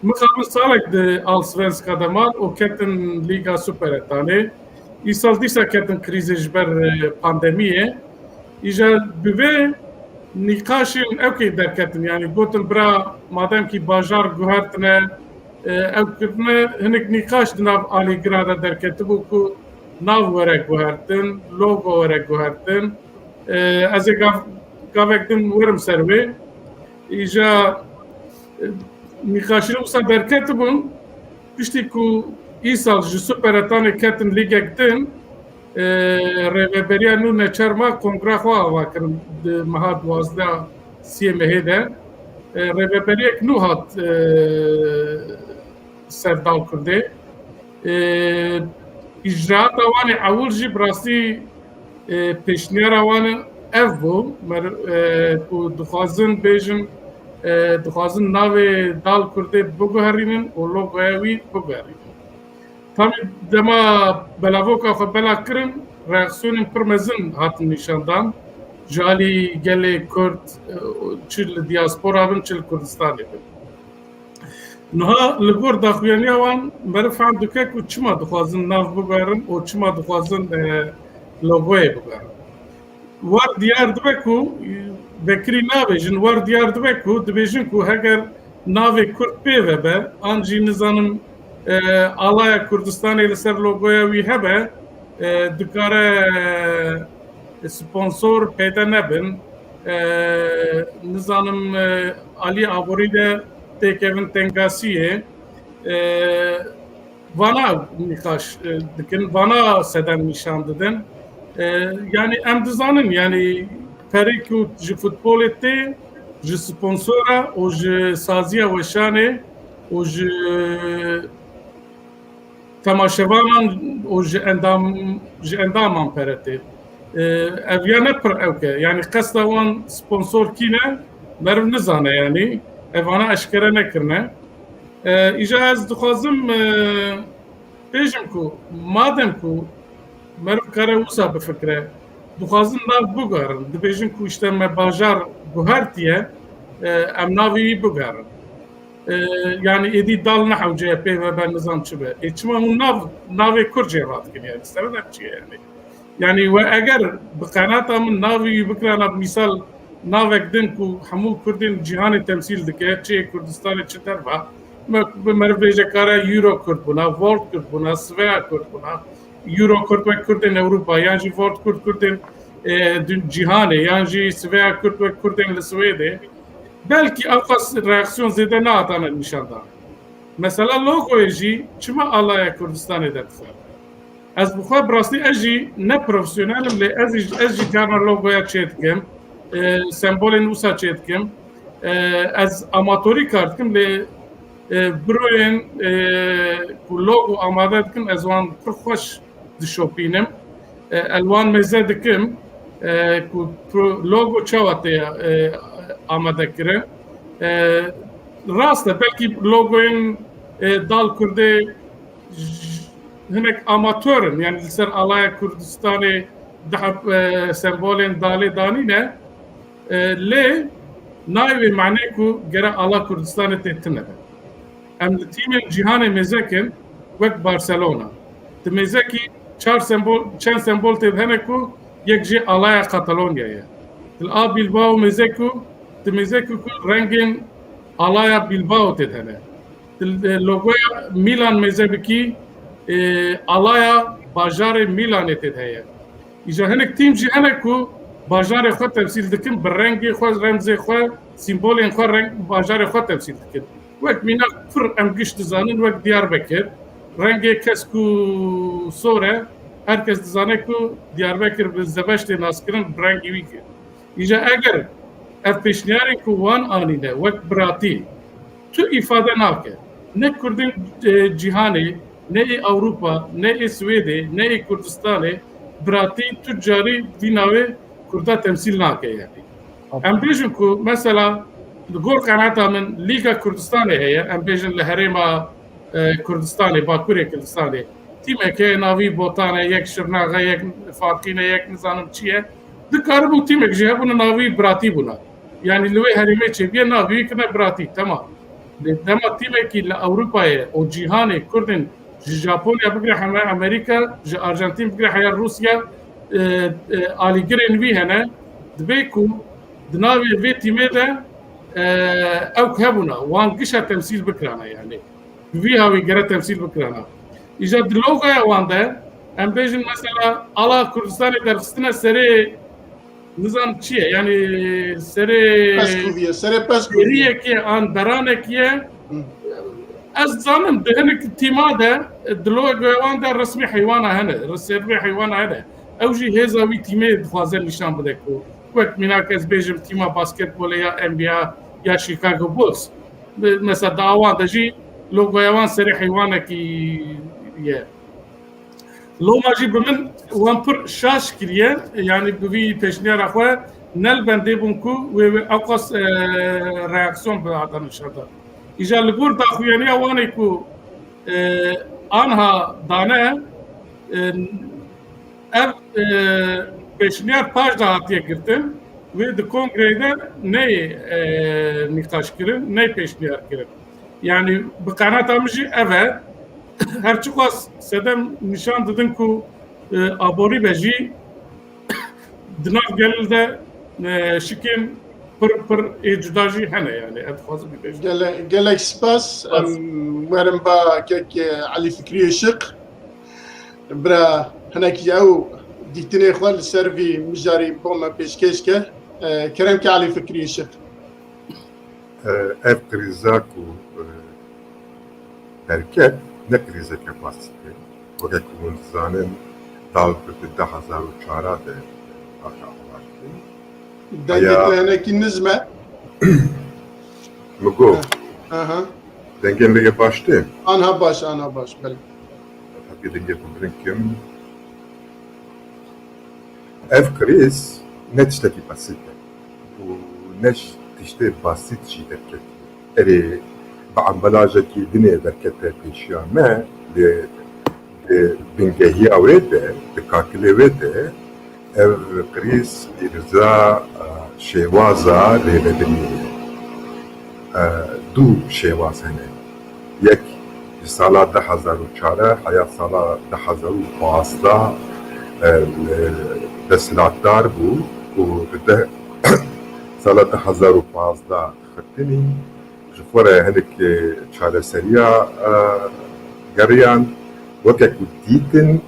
Mixabin salek di Allsvenska de man û ketin Lîga Superettanê. Îsal dîsa ketin krîzê ji ber, e, pandemiyê. Îja bi vê nîqaşên ewkê derketin. Yanî gotin bira madem kî bajar guhertine, e, ew kirine hinek nîqaş di nav alîgira de derketibû ku nav were guhertin, logo were guhertin. E, ez ê gav, gavek din werim ser wê. Îja, e, nîqaşî wisa derketibûn, piştî ku îsal ji Superetanê ketin lîgek din, e, rêveberiya nû neçar ma kongra xwe ava kirin di meha duwazdeh siyê mehê de. E, rêveberiyek nû hat, e, ser Dal Kurdê. E, îcraata wan ê ewil jî bi rastî, e, pêşniyara wan ev bû, mer-, e, ku dixwazin bêjin, e, dixwazin navê Dal Kurdê biguherînin û logoya wî biguherînin. Tabî dema belavoka xwe bela kirin, reaksiyonên pir mezin hatin nîşandan ji alî gelê Kurd, e, çi li diaspora bin, çi li Kurdistanê bin. Niha li gor daxuyaniya wan meriv fehm dike ku çima dixwazin nav bigerin û çima dixwazin, e, logoyê bigerin. Wer diyar dibe ku, e, vekirî nabêjin, wer diyar dibe ku dibêjin ku heger navê Kurd pê ve be, an jî nizanim, e, alaya Kurdistanê li ser logoya wî hebe, e, dikare, e, sponsor peyde nebin. E, nizanim, e, alî aborî de têkevin tengasiyê. E, vana nîqaş, e, dikin, vana sedem nîşan didin. E, yanî em dizanin, yanî perê ku ji futbolê tê, ji sponsora û ji saziya weşanê û ji temaşevanan û ji endam, ji endaman pere tê. E, ev ya ne pir ewk e. Yanî qesta wan sponsor kî ne, meriv nizane yanî. Evana eşkere nekirine. E, îja ez dixwazim, e, bêjim ku madem ku meriv kare wisa bifikre, dixwazin nav biguherin, dibêjin ku işte me bajar guhertiye, e, em navê wî biguherin. E, yanî êdî dal nehewce ye pê ve ben nizam çi be. Ê çima hûn nav, navê Kurd jê radikin yanî? Sebeb çi ye yanî? Yanî we eger bi qenata min navê wî bikirana, mîsal navek din ku hemû Kurdên cîhanê temsîl dike, çi yê Kurdistanê çi derva, me, bi meriv bêje kare Euro Kurd bûna, World Kurd bûna, Svea Kurd bûna, Euro Kurd wek Kurdên Ewropa, yan jî World Kurd Kurdên, e, dun-, cîhanê, yan jî Svea Kurd wek Kurdên li Swêdê. Belkî ew qas reaksiyon zêde nehatane nîşandan. Mesela logoyê jî çima alaya Kurdistanê derdixe? Ez bi xwe bi rastî ez jî ne profesyonel im, lê ez jî, ez jî carna logoya çêdikim, e, sembolên wisa çêdikim. E, ez amatorî kar dikim, lê, e, biroyên, e, ku logo amade dikin, ez wan pir xweş dişopînim. E, ez wan mêze dikim, e, ku pro-, logo çawa tê, e, amade kirin. E, rast e, belkî logoyên, e, Dal Kurdê j-, hinek amatör in, yanî li ser alaya Kurdistanê di heb, e, sembolên dalê danîne, e, lê nayê wê manê ku gere ala Kurdistanê tê tune be. Em li tîmên cîhanê mêzek in, wek Barcelona. Di mêzekî çar sembol, çend sembol tê de hene ku yek jê alaya Katalonyayê ye. Di a Bilbao mêzek ku, di mêzek ku rengên alaya Bilbao tê de hene. Di, e, logoya Milan mêze bikî, e, alaya bajarê Milanê tê de heye. Îja hinek tîm jî hene ku bajarê xwe temsîl dikin, bi rengê xwe, remzê xwe, sîmbolên xwe reng bajarê xwe temsîl dikin. Wek mînak pir em giş dizanin, wek Diyarbekir, rengê kesk û sor e, her kes dizane ku Diyarbekir bi zebeş tê naskirin, bi rengê wî kir. Îja eger ev pêşniyarên ku wan anîne wek biratî, tu îfade nake. Ne Kurdên, e, cîhanê, ne ê Ewropa, ne ê Swêdê, ne ê Kurdistanê, biratî tu carî vî navê Kurda temsîl nake yanî. Em bêjin ku mesela li gor qenata min Lîga Kurdistanê heye, em bêjin li herêma, e, Kurdistanê, Bakurê Kurdistanê. Tîmek heye navî Botan e, yek Şirnax e, yek Farqîn e, yek nizanim çi ye. Dikaribû tîmek jî hebûna navî biratî bûna. Yanî li wê herêmê çêbiye navî wî kirine biratî, temam. Lê dema tîmekî li Ewropayê û cîhanê Kurdên ji Japonya bigire heme Amerîka, ji Arjantîn bigire heya Rûsya, e, e, alîgirên wî hene, dibê ku di navê vê tîmê de, e, ew ku hebûna, wan gişa temsîl bikirana yanî. Bi vî hawî gere temsîl bikirana. Îja di logoya wan de Em bêjin mesela ala Kurdistanê derxistine serê nizam çi ye? Yani serê Peskûviye, serê peskûviye. Seriyekê an beranekî ye. Ez zanim di hinek tîma de, di logoya wan de resmî heywana hene, resmî heywana hene. Ew jî hêza wî tîmê dixwaze nîşan bide ku wek mînak ez bêjim tîma basketbolê ya N B A ya Chicago Bulls. Bi- Mesela di awan de jî logoya wan serê heywanekî ye. Loma jî bi min wan pir şaş kiriye, yani bi vî pêşniyara xwe ne li bendê bûn ku wê wê ewqas e, reaksiyon bi ada nîşan da. Îja li gor daxuyaniya wan ê ku e, anha dane e, ev e, pêşniyar paş de hatiye girtin, wê di kongreyê de neyê e, nîqaş kirin, ney pêşniyar kirin. Yani bi qenata min jî ev e. Her çiqas sedem nîşan didin ku e, aborî be jî di nav gel de e, şikên pir pir ê cuda jî hene yani. Ez dixwazim bibêjim. Gele, gelek spas. Spas. Em werin ba kek Elî Fikrî Işık. Bira hinek ew dîtinê xwe li ser vî mijarî bo me pêşkêş ke. E, kerem ke Elî Fikrî Işık. E, ev krîza ku e, derket ne krîzeke basit e. Weke ku hûn dizanin, dal ku di du hezar û çar de haşa avaştin. Dengê Aya- te hinekî nizm e. Min got, Aha. dengê min ê baş tê. Anha baş, anha baş. Belê. Hepî dengê xwe bilind kim. Ev krîz ne tiştekî basit e. Û ne tiştê basit jî derketiye. Erê, bi ambalajekî dinê derkete pêşiya me, lê, lê bingehiya wê de, di kakilê wê de, ev krîz îrza, e, şêwaza rêvebiriyê ye. E, du şêwaz hene. Yek ji sala du hezar û çar heya sala du hezar û pazdeh, e, desthilatdar bû û di de, sala du hezar û pazdeh xirtinî ji xwe re hinek, e, çareseriya, e, geriyan. Weke ku dîtin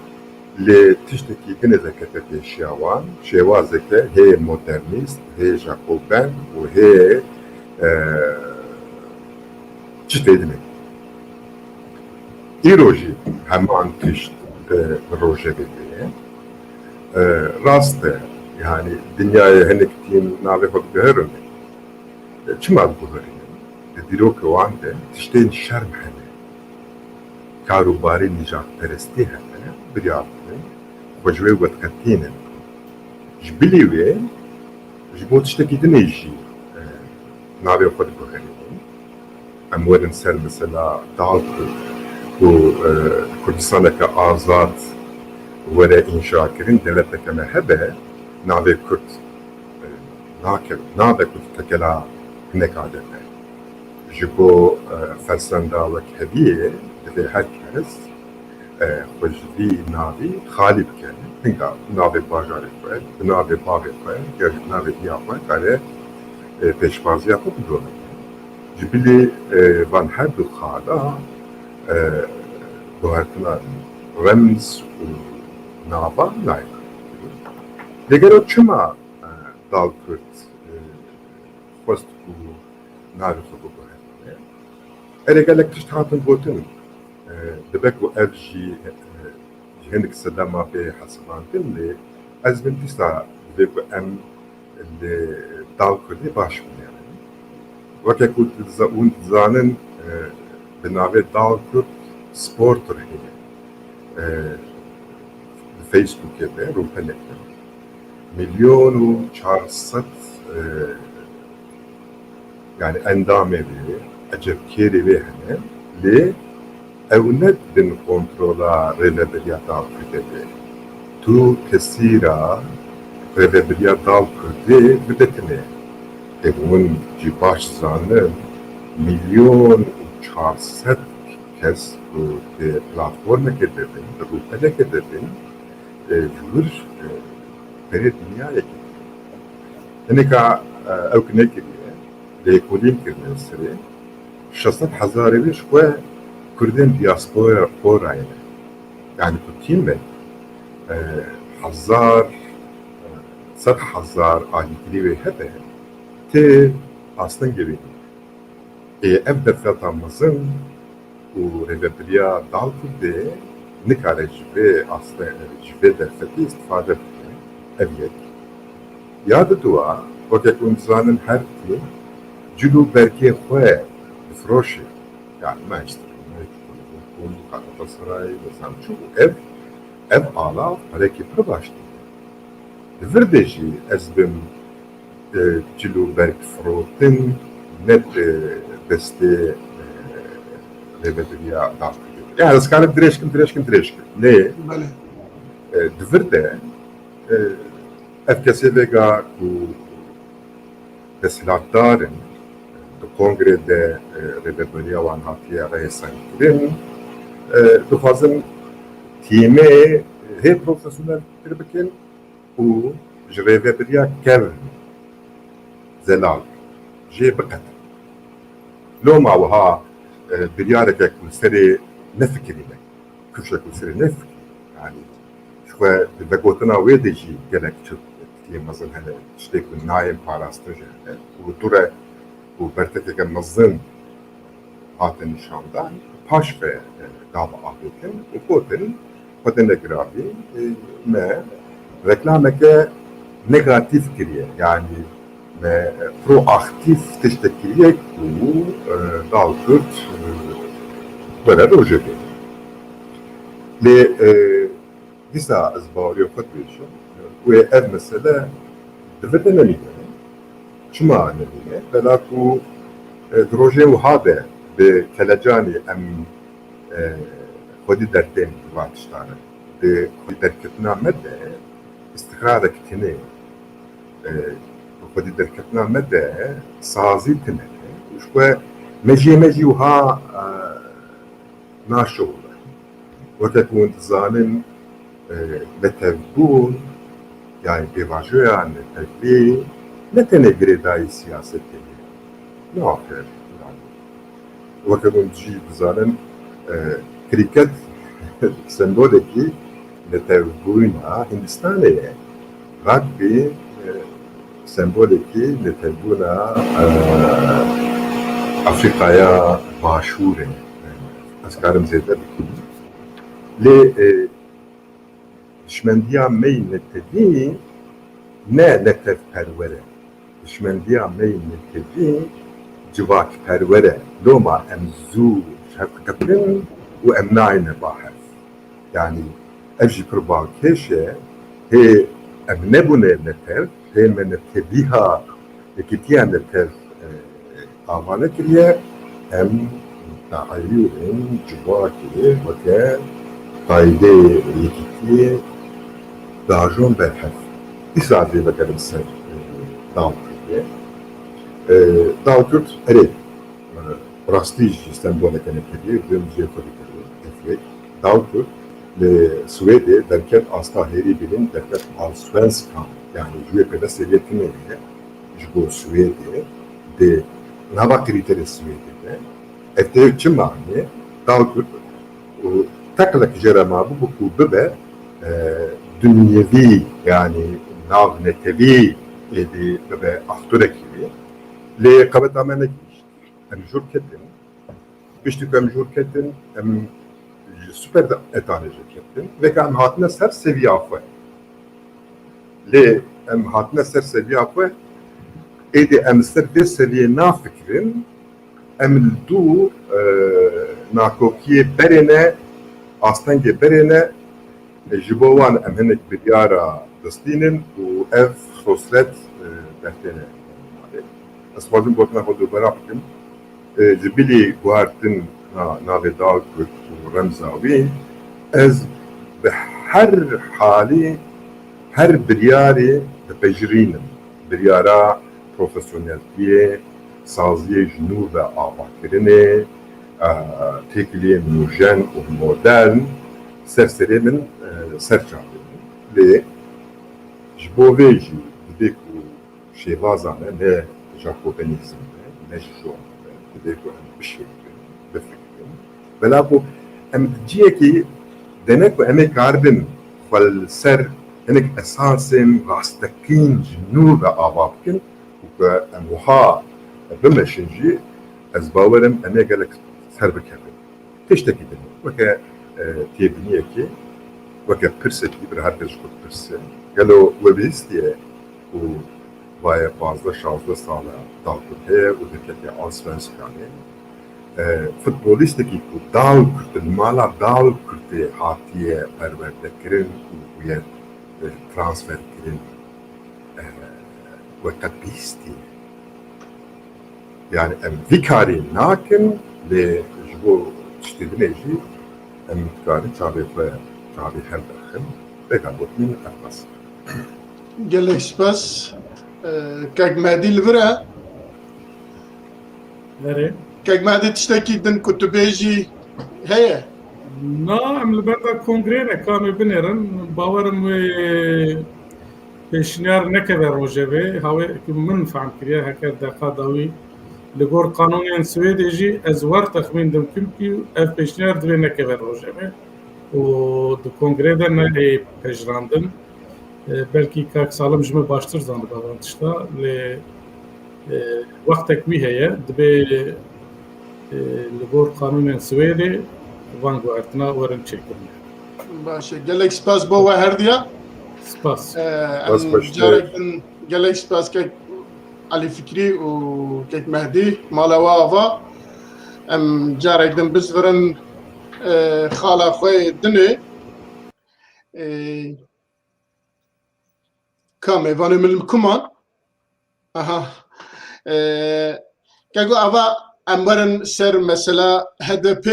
lê tiştekî din ê vekete pêşiya wan, şêwazeke hê modernîst, hê Jacoben û hê, e, çi tê dinê. Îro jî heman tişt, e, bi rojevê de ye. E, rast e, yani dinyayê hinek tîm navê xwe diguherîne. E, çima diguherînin? Di dîrokê wan de tiştên şerm hene. Kar û barê nîjadperestî hene, biryar didin, xwe ji wê wediqetînin. Ji bilî wê, ji bo tiştekî dinê jî, e, navê xwe diguherînin. Em werin ser mesela Dal Kurd ku, e, Kurdistaneke azad were înşa kirin, dewleteke me hebe, navê Kurd, e, nake, nabe ku tekela hineka de be. Ji bo, e, fersenda wekheviyê divê her kes, e, xwe ji vî navî xalî bike. Hinga bi navê bajarê xwe, bi navê bavê xwe, ger bi navê diya xwe kare, e, pêşbaziya xwe bidome. Ji bilî, e, van her du xala, e, guhertina remz û nava nayê. Lê gelo çima, e, Dal Kurd, e, xwest ku navê xwe biguherîne? Erê, gelek tişt hatin gotin. E, dibe ku ev jî, e, ji hinek sedema bê hesibandin, lê ez min dîsa divê ku em li Dal Kurdî baş binêrin. Weke ku diza-, hûn dizanin, e, bi navê Dal Kurd sport heye. E, li Facebookê de, rûpelek de. Milyon û çar sed, e, yani endamê wê, ecebkêrê wê hene, lê ew ne bin kontrola rêvebiriya Dal Kurdê be. Tu tesîra rêvebiriya Dal Kurdê bide tine. Ê hûn jî baş zanin, milyon û çar sed kes ku di platformeke de bin, di rûpeleke de bin, e, ji wir, e, perê dinyayê girin. Hinek a, e, ew ki nekiriye, lêkolîn kirine serê, şeş sed hezarê wê ji xwe Kurdên diasporayê ne. Yani tu kî me? hezar, sed hezar alîkirî wê hebe, tê astengê wê. Ê, ev derfeta mezin û rêvebiriya Dal Kurdê nikare ji vê aste, ji vê derfetê îstifade bike. Ev yek. Ya diduwa, weke ku hûn dizanin her tî cil û bergê xwe difiroşe. Yani Manchester United, Liverpool, Galatasaray, nizam çi û ev, ev ala perekî pir baş dide. Di vir de jî ez bim, e, cil û berg firotin ne di destê, e, rêvebiriya Dal Kurdê. Yani ez karim dirêj kim, dirêj kim, dirêj kim. Lê, Belê. e, di vir de, e, ev kesê vêga ku desthilatdar in, di kongrê de, e, rêveberiya wan hatiye rêysenkirin, e, dixwazin tîmê hê profesyoneltir bikin û ji rêvebiriya kevn zelal jê biqetin. Loma wiha, e, biryareke ku li serê nefikirîne, kifşek li serê nefikirîne. Yani ji xwe di vegotina wê de jî gelek tiştê mezin hene, tiştê ku nayên parastin jî hene. Û dû re û bertekeke mezin hatin nîşandan, paş ve, e, da biavêtin û gotin, Xwedê negiravî, e, me reklameke negatîf kiriye. Yani me proaktîf tiştek kiriye ku, e, Dal Kurd, e, were rojevê. Lê, e, dîsa ez baweriya xwe dibêjim, wê ev mesele di vir de nemîne. Çima nemîne? Bela ku, e, di rojê wiha de bi kelecanê em, e, xwedî dertên van tiştan e. Di xwedî derketina me de îstiqrarek tune ye. E, di xwedî derketina me de sazî tune ye. Ji xwe me jê me jî wiha, e, naşewile. Weke ku hûn dizanin, e, netewbûn, yani pêvajoya netewî, ne tenê girêdayî siyasetê ye. Ne axir, yani. Weke hûn jî dizanin, e, krîket sembolekî netewbûna Hindistanê ye. Rugby, e, sembolekî netewbûna, e, Afrîkaya Başûr e. Ez karim zêde bikim. Lê, e, dişmendiya me yî netewî ne netewperwer e. Dişmendiya me yî netewî civakperwer e. Loma em zû ji hev diqetin û em nayêne ba hev. Yani ev jî pir balkêş e. Hê em nebûne netev, hê me netewîha yekîtiya netev, e, ava nekiriye, em taeyûrên civakê weke qaydeyê yekîtiyê dajon ber hev. Dîsa dê vegerin ser, e, Dal Kurdê. E, Dal Kurd, erê, e, rastî jî semboleke netewî, dibêm jê xwe dikirin, ev yek. Dal Kurd li Swêdê derket asta hêrî bilin, derket Allsvenskan, yani ji wê pêve seviyetine ye, ji bo Swêdê, di nava krîterê Swêdê de. Ev tê çi manê? Dal Kurd û teqlek jê re mabû ku bibe, e, dinyevî, yani navnetewî êdî bibe aktorekî wê. Lê qeweta me negihîşt. Em jûr ketin. Piştî ku em jûr ketin, em ji super etanê jî ketin. Veke em hatine ser seviya xwe. Lê em hatine ser seviya xwe, êdî em ser vê seviyê nafikirin, em li dû, e, nakokiyê berê ne, astengê berê ne, e, ji bo wan em hinek biryara distînin û ev xosret, e, dertêne navê. Ez dixwazim gotina xwe dubera bikim. E, ji bilî guhartina navê Dal Kurd û remza wî, ez bi her halî, her biryarê dipejirînim. Biryara profesyoneltiyê, saziyê ji nû ve avakirinê, e, têkiliyên nûjen û modern ser serê min, e, ser çavê min. Lê ji bo vê jî divê ku şêvaza me ne Jacobenîzm be, ne ji Jona be, divê ku em bişêwin, bifikirin. Bela ku em di cihekî de ne ku em ê karibin xwe li ser hinek esasên rastekîn ji nû ve ava bikin û ku em wiha bimeşin jî, ez bawer im em ê gelek ser bikevin. Tiştekî din, weke, e, têbîniyekê, weke pirsekî, bi her kes ji xwe dipirse, gelo we bihîstiye ku vaye pazdeh şazdeh sal e Dalkurd heye û derketiye Allsvenskanê. E, futbolîstekî ku Dalkurd, li mala Dalkurdê hatiye perwerdekirin û bûye, e, transferkirin, e, we qet bihîstiye. Yani em vî karî nakin, lê ji bo tiştê dinê jî em dikarin çavê xwe, çavê hev derxin. Vêga gotinê min ev bes. Gelek spas. Ee, Kek Mehdî li vir e. Nerê? Kek Mehdî, tiştekî din ku tu bêjî heye? Na, em li ber de kongrê ne, ka em ê binêrin. Bawer im wê pêşniyar nekeve rojevê. Hawê ku min fehm kiriye, heke deqa dawî li gor qanûnên Swêdê jî ez wer texmîn dim, kimkî ev pêşniyar divê nekeve rojevê û di kongrê de neyê pejirandin. E, belkî kak Salim ji min baştir zaniba van tişta, lê, e, wextek wî heye, dibê, e, li gor qanûnên Swêdê van guhertina werin çêkirin. Baş e, gelek spas bo we herdiya. Spas. E, em Spas xweş. Carek din gelek spas kek Elî Fikrî û kek Mehdî, mala we ava. Em carek din bizvirin, e, xala xwe yê dinê. E, Ka mêvanê min li kuman? Aha. Ee, kego ava em werin ser mesela H D P,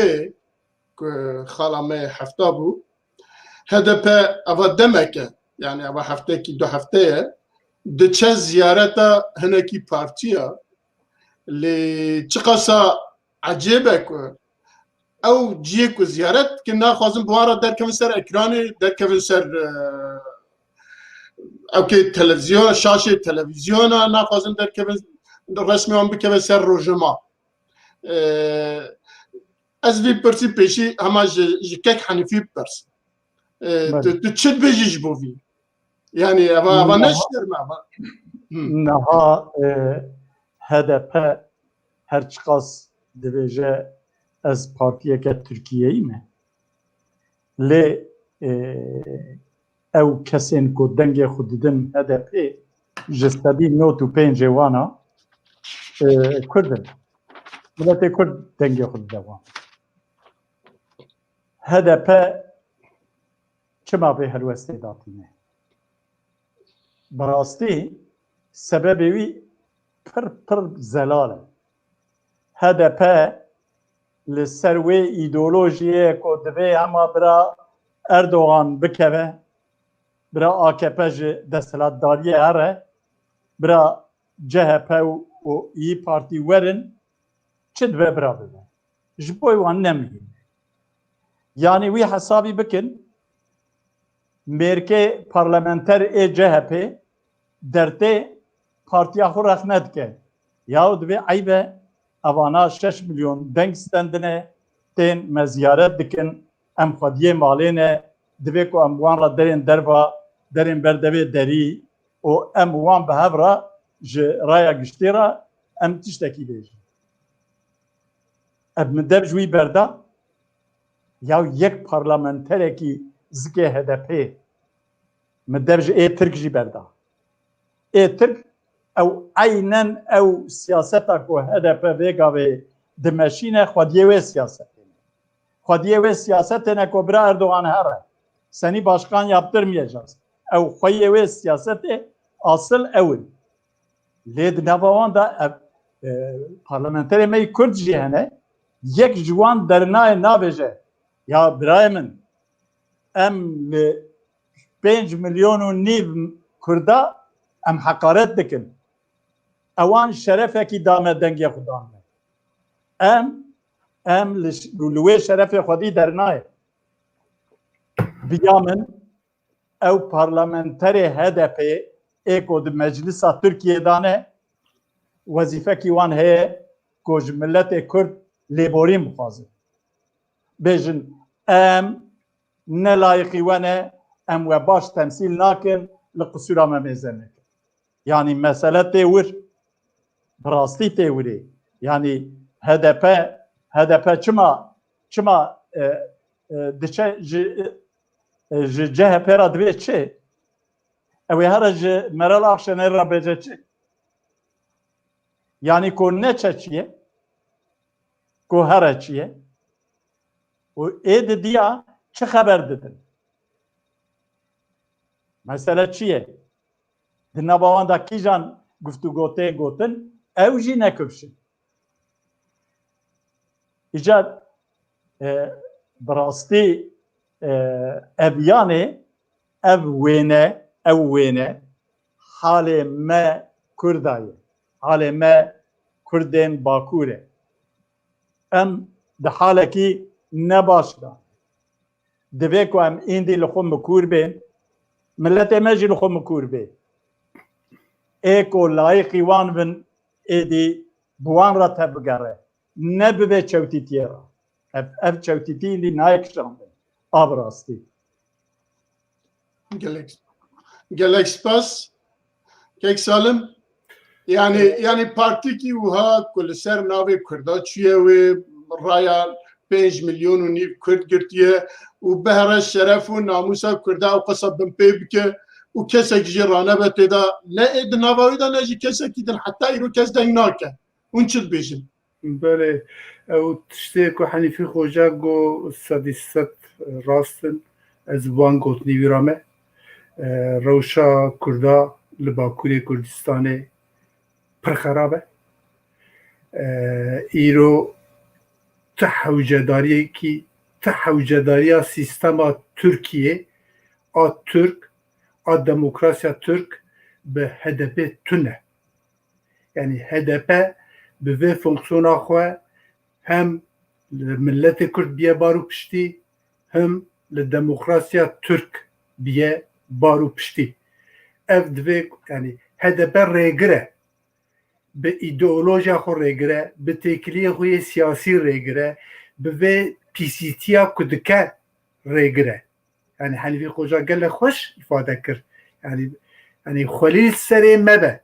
ku xala me hefta bû. H D P ava demeke, yani ava heftekî du hefte ye, diçe ziyareta hinekî partiya. Lê çiqasa ecêb e ku ew cihê ku ziyaret dikin, naxwazin bi wan re derkevin ser ekranê, derkevin ser, e, ewkê televizyon, şaşê televizyona, naxwazin derkevin, resmê wan bikeve ser rojnama. E, ez vî pirsî pêşî hema ji, ji kek Henîfî bipirsim. E, Belê. Tu, tu çi dibêjî ji bo vî? Yani eva, eva Niha, ne ji derme eva. Hı. Niha, e, H D P her çiqas dibêje ez partiyeke Tirkiyeyî me. Lê, e, ew kesên ku dengê xwe didin H D P ji sedî nod û pêncê wana, e, Kurd in. Miletê Kurd dengê xwe dide wan. H D P çima vê helwestê datîne? Bi rastî sebebê wî pir pir zelal e. H D P li ser wê îdeolojiyê ku divê hema bira Erdogan bikeve, bira A K P ji desthilatdariyê here, bira C H P û, û İYİ Partî werin, çi dibe bira bibe. Ji bo wan ne muhîm e. Yanî wî hesabî bikin, mêrkê parlamenter ê C H P dertê partiya xwe rexne dike. Yaw divê eyb e, evana şeş milyon deng stendine, tên me ziyaret dikin, em xwediyê malê ne, divê ku em wan re derên derva, derên ber devê derî û em wan bi hev re ji raya giştî re em tiştekî bêjin. Ev min dev ji wî berda, ya yek parlamenterekî zikê H D P, min dev ji ê Tirk jî berda. Ê Tirk ew eynen ew siyaseta ku H D P vê gavê dimeşîne, xwediyê wê siyasetê ne. Xwediyê wê siyasetê ne ku bira Erdogan here. Senî başkan yaptırmayacağız. Ew xweyê wê siyasetê asil ew in. Lê di nava wan de ev, e, parlamenterê me yî Kurd jî hene. Yek ji wan dernayê nabêje, ya birayê min, em li pênc milyon û nîv Kurda em heqaret dikin. Ewan şerefekî da me, dengê xwe dan me. Em, em li ş-, li wê şerefê xwedî dernayê. Biya min, ew parlamenterê H D P ê ku di meclisa Tirkiyê de ne, wezîfekî wan heye ku ji miletê Kurd lêborîn bixwazin. Bêjin, em ne layîqî we ne, em we baş temsîl nakin, li qisûra me mêze nekin. Yanî mesele tê wir, bi rastî tê wirê. Yanî H D P, H D P çima, çima, e, e, diçe ji, e, ji C H P re divê çi? Ew ê here ji Meral Akşener re bêje çi? Yanî ku neçe çi ye, ku here çi ye û ê di diya çi xeber didin? Mesele çi ye? Di nava wan de kîjan guftûgo tê gotin, ew jî nekifşin. Îcar, e, bi rastî, e, ev yanê, ev wêne, ew wêne halê me Kurda ye. Halê me Kurdên Bakur e. Em di halekî nebaş de. Divê ku em îndî li xwe mikûr bên, miletê me jî li xwe mikûr bê. Ê ku layîqî wan bin, êdî bi wan re tevbigere. Ne bi vê çewtîtiyê re. Ev, ev çewtîtî îndî nayê kişandin. A bi rastî. Gelek, gelek spas. Kek Salim. Yani, yani partîkî wiha ku li ser navê Kurda çûye wê raya pênc milyon û nîv Kurd girtiye û behra şeref û namûsa Kurda ew qesa binpê bike û kesek jî ranebe tê de, ne ê di nava wî de ne jî kesekî din heta îro kes deng nake. Hûn çi dibêjin? Belê, ew tiştê ku Henîfî Xoca got sedî sed rast in, ez bi wan gotinî wî re me. E, rewşa Kurda li Bakurê Kurdistanê pir xerab e. E, îro ti hewcedariyekî, ti hewcedariya sîstema Tirkiyê a Tirk, a demokrasiya Tirk bi H D P tune. Yanî H D P bi vê fonksiyona xwe hem li miletê Kurd biye bar û piştî, hem li demokrasiya Tirk biye bar û piştî. Ev divê, yanî H D P rêgir e. Bi îdeolojiya xwe rêgir e, bi têkiliyê xwe yê siyasî rêgir e, bi vê pîsîtiya ku dike rêgir e. Yanî Henîfî Xoca gelek xweş îfade kir. Yanî, yanî xwelî li serê me be.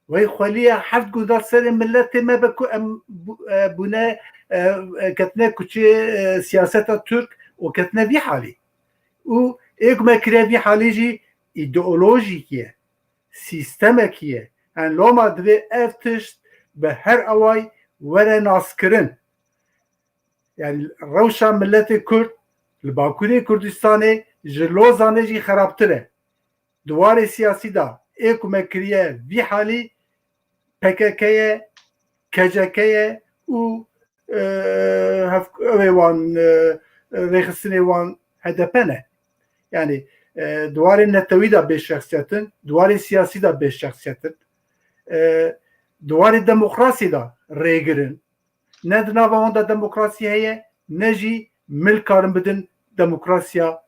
Wey xweliya heft gunda serê miletê me be ku em bû-, e, bûne, e, e, ketine kuçê, e, siyaseta Tirk û ketine vî halî. Û ê ku me kiriye vî halî jî îdeolojîkî ye, sîstemekî ye. Yani loma divê ev tişt bi her away were naskirin. Yani rewşa miletê Kurd li Bakurê Kurdistanê ji Lozanê jî xerabtir e. Di warê siyasî de ê ku me kiriye vî halî P K K ye, K C K ye û, e, hev-, ew ê wan, e, rêxistinê wan H D P ne. Yani, e, di warê netewî de bê şexsiyetin, di warê siyasî de bê şexsiyetin, e, di warê demokrasî de rêgirin. Ne di nava wan de demokrasî heye, ne jî mil karin bidin demokrasiya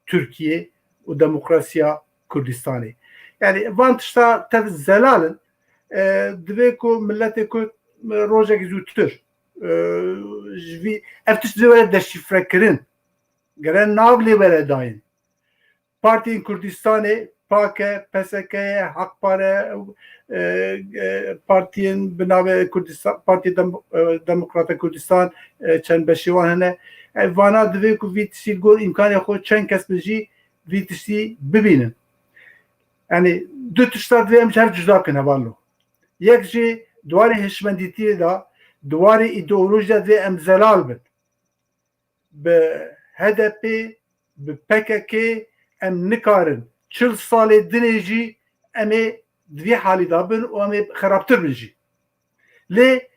Tirkiyê û demokrasiya Kurdistanê. Yani van tişta tev zelal in. E, divê ku miletê Kurd rojekî zûtir, e, ji vî, ev tişt divê were deşîfrekirin. Gere nav lê were dayîn. Partiyên Kurdistanê, P A K, P S K, Hak Pare, e, e, partiyên bi navê Kurdistan, Partiya Dem-, e, Demokrata Kurdistan, e, çend beşê wan hene. E, vana divê ku vî tiştî li gor îmkanê xwe çend kes bin jî vî tiştî bibînin. Yani du tişta divê em ji hev cuda bikin hevalno. Yek jî di warê hişmendîtiyê de, di warê îdeolojî de divê em zelal bin. Bi H D P, bi P K K em nikarin çil salê dinê jî em ê di vî halî de bin û em ê xerabtir bin jî. Lê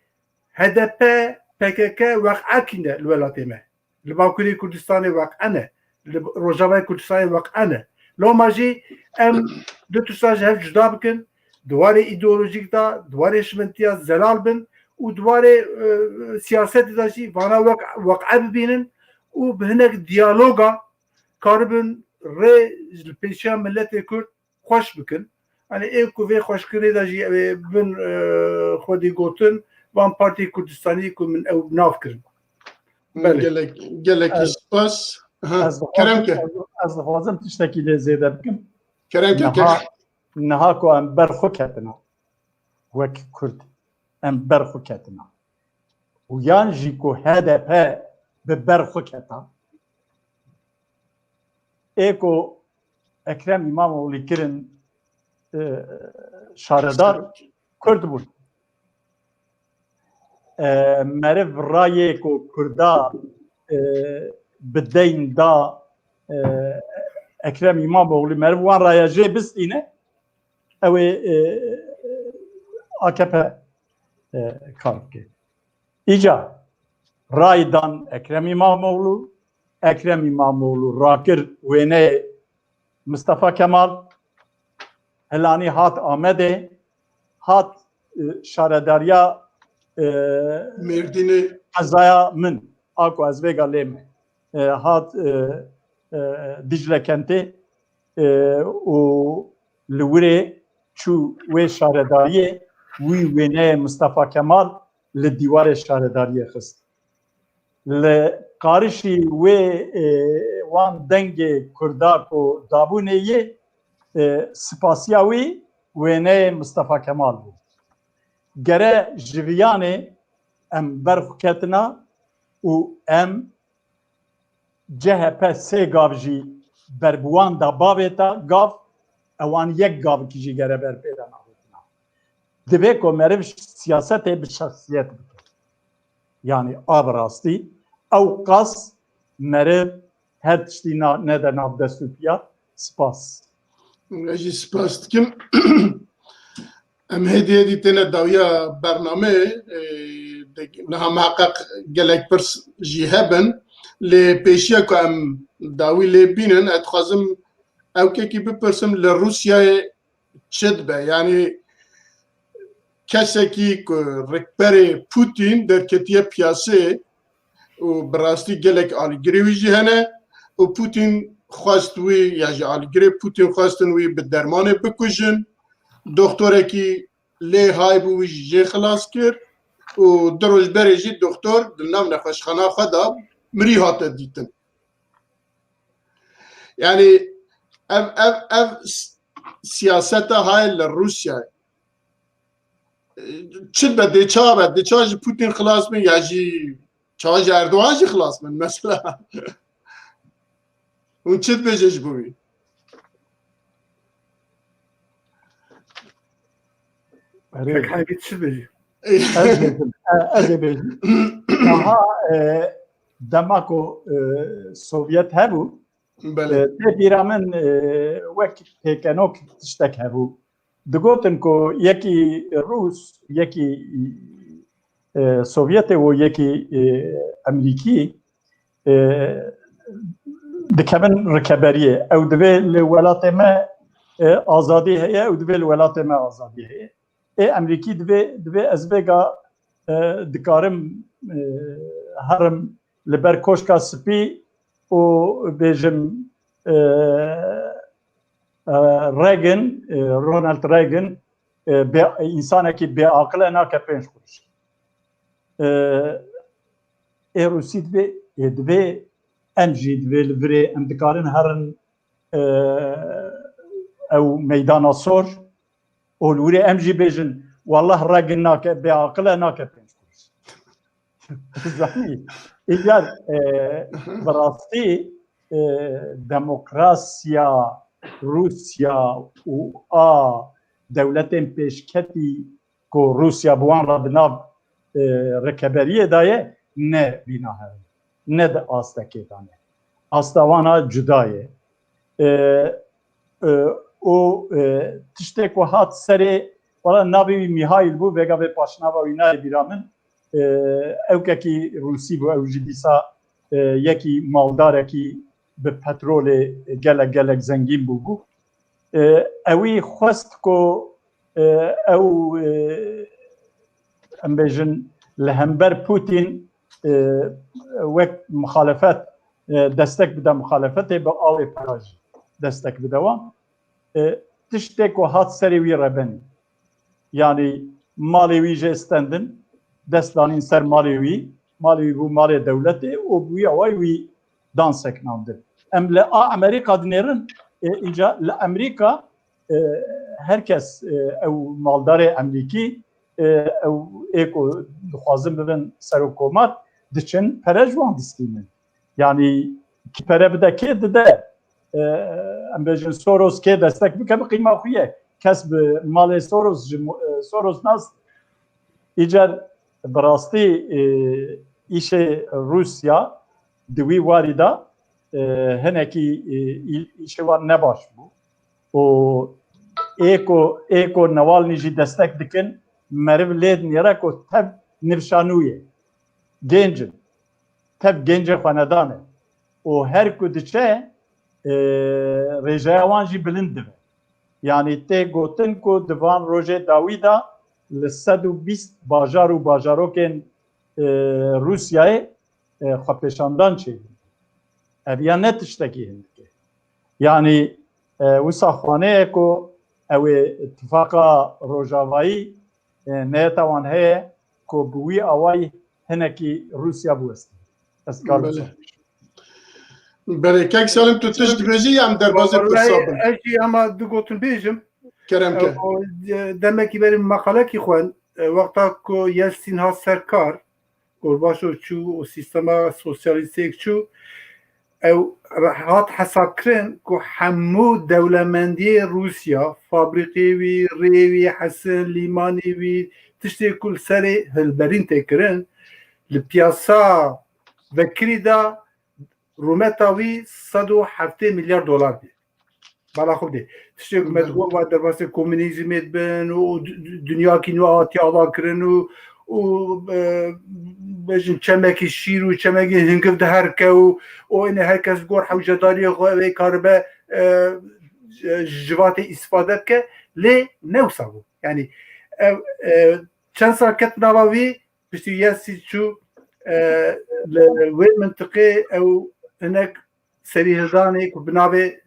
H D P, P K K weqekî ne li welatê me. Li Bakurê Kurdistanê weqe ne. Li Rojavayê Kurdistanê weqe ne. Loma jî em du tişta ji hev cuda bikin. Di warê îdeolojîk de, di warê hişmendîtiya zelal bin û di warê, e, siyasetê de jî vana wek weqe bibînin û bi hinek diyaloga karibin rê ji li pêşiya miletê Kurd xweş bikin. Hani ê ku vê xweşkirinê de jî ew ê bin, e, xwedî gotin, van Partiyê Kurdistanî ku min ew nav kirin. Belê. Gelek, gelekî Evet. spas. Aha, ez dixwazim, kerem ke. Ez, ez dixwazim tiştekî lê zêde bikim. Kerem ke, niha, kerem. Niha ku em ber xwe ketina, wek Kurd, em ber xwe ketina. Û yan jî ku H D P bi ber xwe keta. Ê ku Ekrem İmamoğlu kirin, e, şaredar, Kurd bûn. E, meriv rayê ku Kurda, e, bi deyn da, e, Ekrem İmamoğlu, meriv wan raya jê bistîne, ew ê, e, A K P, e, kar bike. Îca ray dan Ekrem İmamoğlu, Ekrem İmamoğlu rakir wêneyê Mustafa Kemal, Hilanî hat Amedê, hat, e, şaredariya, e, Mêrdînê. Qezaya min, a ku ez vêga lê me, e, hat, e, e, Dicle Kentê, e, û li wirê çû wê şaredariyê, wî wêneyê Mustafa Kemal li dîwarê şaredariyê xist. Li qarişî wê, e, wan dengê Kurda ku dabûnê yê, e, sipasiya wî wêneyê Mustafa Kemal bû. Gere ji viyanê em berxwe ketina û em C H P sê gav jî ber bi wan da bavêta gav, ewan yek gavekî jî gere ber pê de navêtina. Divê ku meriv siyasetê bi şexsiyet bike. Yanî a bi rastî ew qas meriv her tiştî na-, nede nav dest û piya. Spas. Ez jî spas dikim. Em hêdî hêdî têne dawiya bernameyê, e, de-, niha miheqeq gelek pirs jî hebin. Lê pêşiya ku em dawî lê bînin, ez dixwazim ewkekî bipirsim, li Rûsyayê çi dibe? Yanî kesekî ku rikberê Putin derketiye piyasê û bi rastî gelek alîgirê wî jî hene û Putin xwest wî ya ji alîgirê Putin xwestin wî bi dermanê bikujin. Doktorekî lê hay bû wî jî jê xilas kir û du roj berê jî doktor di nav nexweşxana xwe de mirî hate dîtin. Yanî ev, ev, ev s-, siyaseta hayê li Rûsyayê. Çi be, dê çawa be, dê çawa ji Putin xilas bin ya jî çawa ji Erdogan jî xilas bin mesela. Hûn çi dibêje ji bo wî? Erê. Kek Hemî çi dibêjî? Ez bêjim, e, ez ê bêjim. Aha, e, dema ku, e, Sovyet hebû, Belê. E, tê bîra min, e, wek pêkenok tiştek hebû. Digotin ku yekî Rûs, yekî, e, Sovyetê û yekî, e, Emerîkî, e, dikevin rikeberiyê. Ew divê li welatê me, e, azadî heye, ew divê li welatê me azadî heye. Ê Emerîkî divê, divê ez vêga, e, dikarim, e, herim li ber Koşka Spî û bêjim, e, e, Reagan, e, Ronald Reagan, e, bê-, însanekî bêaqil e, nake pênc quruşî. E, ê Rûsî divê, ê divê em jî divê li virê em dikarin herin, e, ew meydana sor û li wirê em jî bêjin, wallah Reagan nake, bêaqil e, nake pênc kuruş. Zanî, îcar, e, bi rastî, e, demokrasiya Rûsya û a dewletên pêşketî ku Rûsya bi wan re di nav, e, rikeberiyê de ye, ne vîna herin, ne di astekê de ne. Asta wan a cuda ye. E, e, û, e, tiştê ku hat serê, wala navê wî Mihail bû, vêga vê paşnava wî nayê bîra min. E, ewkekî Rûsî bû, ew jî dîsa, e, yekî maldarekî bi petrolê gelek gelek zengîn bûbû. E, ewî xwest ku, e, ew, e, em bêjin li hember Putin, e, wek muxalefet, e, destek bide muxalefetê, bi awê pera jî destek bide wan. E, tiştê ku hat serê wî rebenî. Yanî malê wî jê stendin, dest danîn ser malê wî, malê wî bû malê dewletê û bi wî awayî wî dan sekinandin. Em li a Amerîka dinêrin, e, înca li Amerîka, e, her kes, e, ew maldarê Amerîkî, e, ew ê ku dixwazin bibin serokkomar, diçin pere ji wan distînin. Yanî kî pere bide kê dide, e, em bêjin Soros kê destek bike bi qîma xwe ye. Kes bi malê Soros ji mo-, e, Soros nas. Îcar bi rastî, e, îşê Rûsya di wî warî de, e, hinekî, e, î-, îşê wan nebaş bû. Û ê ku, ê ku Nawalnî jî destek dikin, meriv lê dinêre ku tev nivşanû ye. Genc in. Tev gencê xwenedan e. Û her ku diçe, e, rêjeya wan jî bilind dibe. Yanî tê gotin ku di van rojê dawî de li sed û bîst bajar û bajarokên, e, Rûsyayê, e, xwepêşandan çêbû. Ev ya ne tiştekî hindik e. Yanî, e, wisa xaneyê ku ew ê tifaqa rojavayî, e, niyeta wan heye ku bi wî awayî hinekî Rûsya biwestin. Ez kar Belê. bikim. Belê, kek Salim, tu tişt dibêjî ya em derbazê pirsa bin? Ez jî hema du gotin bêjim. Kerem ke. E, o, e, demekî berî meqalekî xwend, e, wexta ku Yeltsin hat ser kar, Gorbaçov çû û sîstema sosyalîstê çû, ew hat hesabkirin ku hemû dewlemendiyê Rûsya, fabrîqê wî, rê wî, hesin, lîmanê wî, tiştê ku li serê hilberîn tê kirin, li piyasa vekirî de rûmeta wî sed û heftê milyar dolar bî. Bala xwe bidê. Tiştê ku me Belê. digot, va derbasê komunîzmê dibin û du-, du-, dinyakî nû hatiye avakirin û, û, e, bêjin çemekî şîr û çemekî hingiv diherike û, û êne her kes gor hewcedariyê xwe ew ê karibe, e, ji, ji civatê îstifade bike. Lê ne wisa bû. Yanî ev, e, çend sal ket nava wî, piştî Yeltsin çû, e, li wê mintiqê ew hinek serîhildanê ku bi navê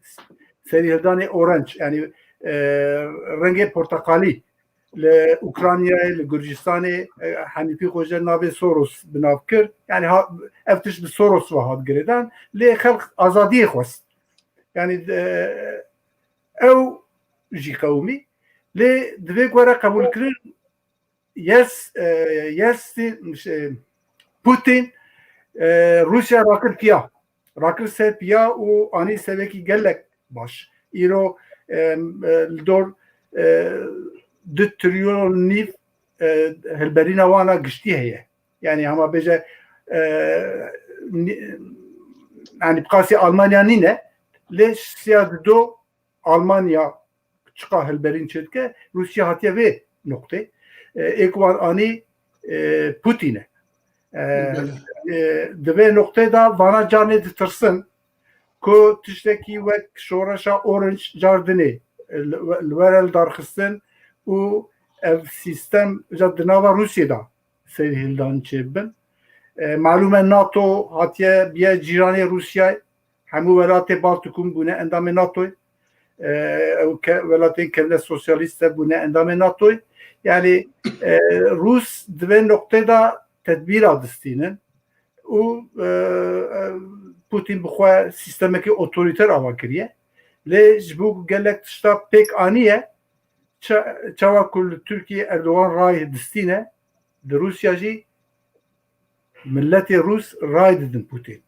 serîhildanê orange, yanî, e, rengê porteqalî li Ukraynayê, li Gurcistanê, e, Henîfî Xoce navê Soros bi nav kir. Yanî ha, ev tişt bi Soros ve hat girêdan. Lê xelq azadiyê xwest. Yanî, e, ew jî qewimî. Lê divê ku were qebûlkirin, Yes, e, Yeltsin, şey, Putin, e, Rûsya rakir piya. Rakir ser piya û anî sevekî gelek baş. Îro, e, e, li dor, e, du trilyon nîv, e, hilberîna wana giştî heye. Yanî hema bêje, e, nî-, yanî bi qasî Almanya nîne, lê siya dido Almanya çiqa hilberîn çêdike, Rûsya hatiye vê noqtê. E, ê ku wan anî, e, Putin e. E, Belê. e, di vê noqtê de vana carnê ditirsin ku tiştekî wek şoreşa Orange car dinê, e, li, li were lidarxistin û ev sîstem ja di nava Rûsiyê de serîhildan çêbibin. E, malûm e NATO hatiye biye cîranê Rûsyayê. Hemû welatê Baltikum bûne endamê NATOyê. E, ew ke-, welatên kevne sosyalîst de bûne endamê NATOyê. Yanî, e, Rûs di vê noqtê de tedbîra distînin û, e, e, Putin bi xwe sîstemekî otorîter ava kiriye. Lê ji bo gelek tişta pêk aniye, ça-, çawa ku li Tirkiyê Erdogan rayê distîne, di Rûsya jî miletê Rûs rayê didin Putin.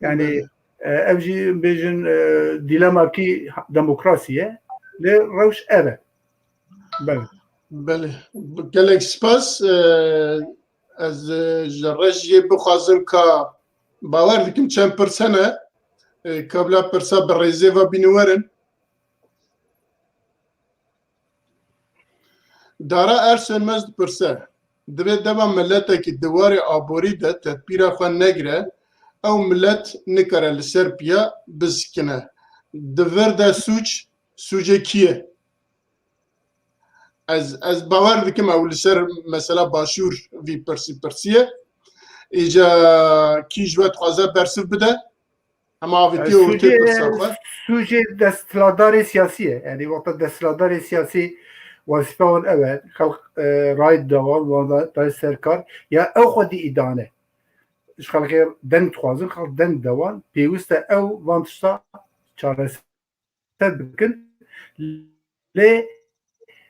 Yanî, Belê. e, ev jî bêjin, e, dîlemakî demokrasî ye. Lê rewş ev e. Belê. Belê. Gelek spas. E, ez, e, ji rejiyê bixwazim ka bawer dikim çend pirse ne, e, ka bila pirsa bi rêzê ve bîne werin. Dara Er Sönmez dipirse, divê dema miletekî di warê aborî de tedbîra xwe negire, ew milet nikare li ser piya bizikine. Di vir de sûc, sûcê kî ye? Ez, ez bawer dikim ew li ser mesela Başûr vî pirsî pirsiye. Îca kî ji we dixwaze bersiv bide? Hema avêtiye û tê pirsa xwe. Sûcê desthilatdarê siyasî ye. Yanî wexta desthilatdarê siyasî wezîfa wan ew e. Xelq, e, rayê dide wan, wan da, dayê ser kar. Ya ew xwedî îdane. ji xelkê deng dixwazin, xelk deng dide wan, pêwîst e ew van tişta çareser bikin. Lê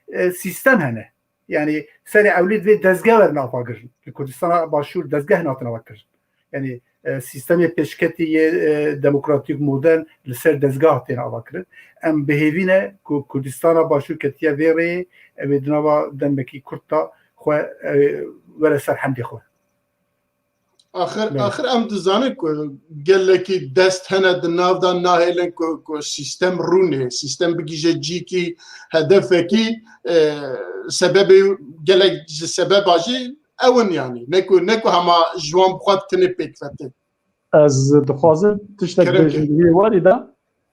e, sîstem hene. Yanî serê ewlî divê dezgeh werin avakirin. Li Kurdistana Başûr dezgeh natin avakirin. Yanî e, sîstemê pêşketî yê e, demokratîk modern li ser dezgeh tên avakirin. Em bi hêvî ne ku Kurdistana Başûr ketiye vê rêyê, ew ê di nava demekî kurt de xwe e, were ser hemdê xwe. Axir, axir em dizanin ku gelekî dest hene di nav de nahêlin ku, ku sîstem rûnê, sîstem bigihîje cîkî hedefekî, e, sebebê, gelek ji sebeba jî ew in yanî. Ne ku, ne ku hema ji wan bi xwe bi tinê pêk fetin. Ez dixwazim tiştek bêjim di vê warî de,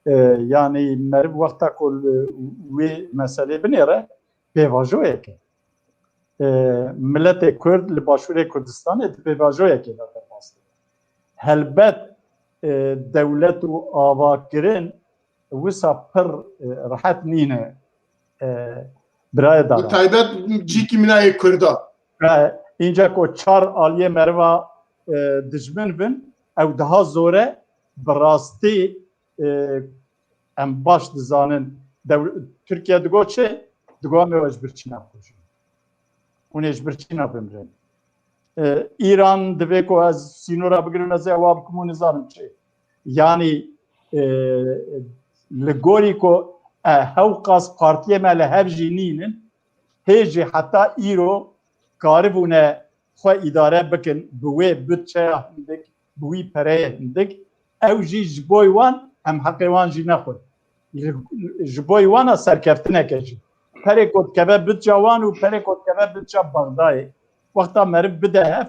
e, yanî meriv wexta ku li wê meselê binêre, pêvajoyek e. E, miletê Kurd li Başûrê Kurdistanê di pêvajoyekê de derbas dibe. Helbet e, dewlet û avakirin wisa pir e, rehet nîne e, birayê Bi dara. Taybet cîkî mîna yê Kurda. E, Înca ku çar aliyê meriva e, dijmin bin, ew daha zor e, bi rastî e, em baş dizanin. Dew- Tirkiye digot çi? Digot em ê ji birçîna bikujin. Hûn ê ji birçîna bimrin. E, Îran divê ku ez sînora bigirim, ez ê ewa bikim û nizanim çi. Yanî e, li gorî ku e, hewqas partiyê me li hev jî nînin, hê jî heta îro karibûne xwe îdare bikin bi wê budçeya hindik, bi wî pereyê hindik, ew jî ji bo wan em heqê wan jî nexwin. Ji, ji bo wan a serkeftineke jî. Perê ku dikeve budca wan û perê ku dikeve budca Bexdayê, wexta meriv bide hev,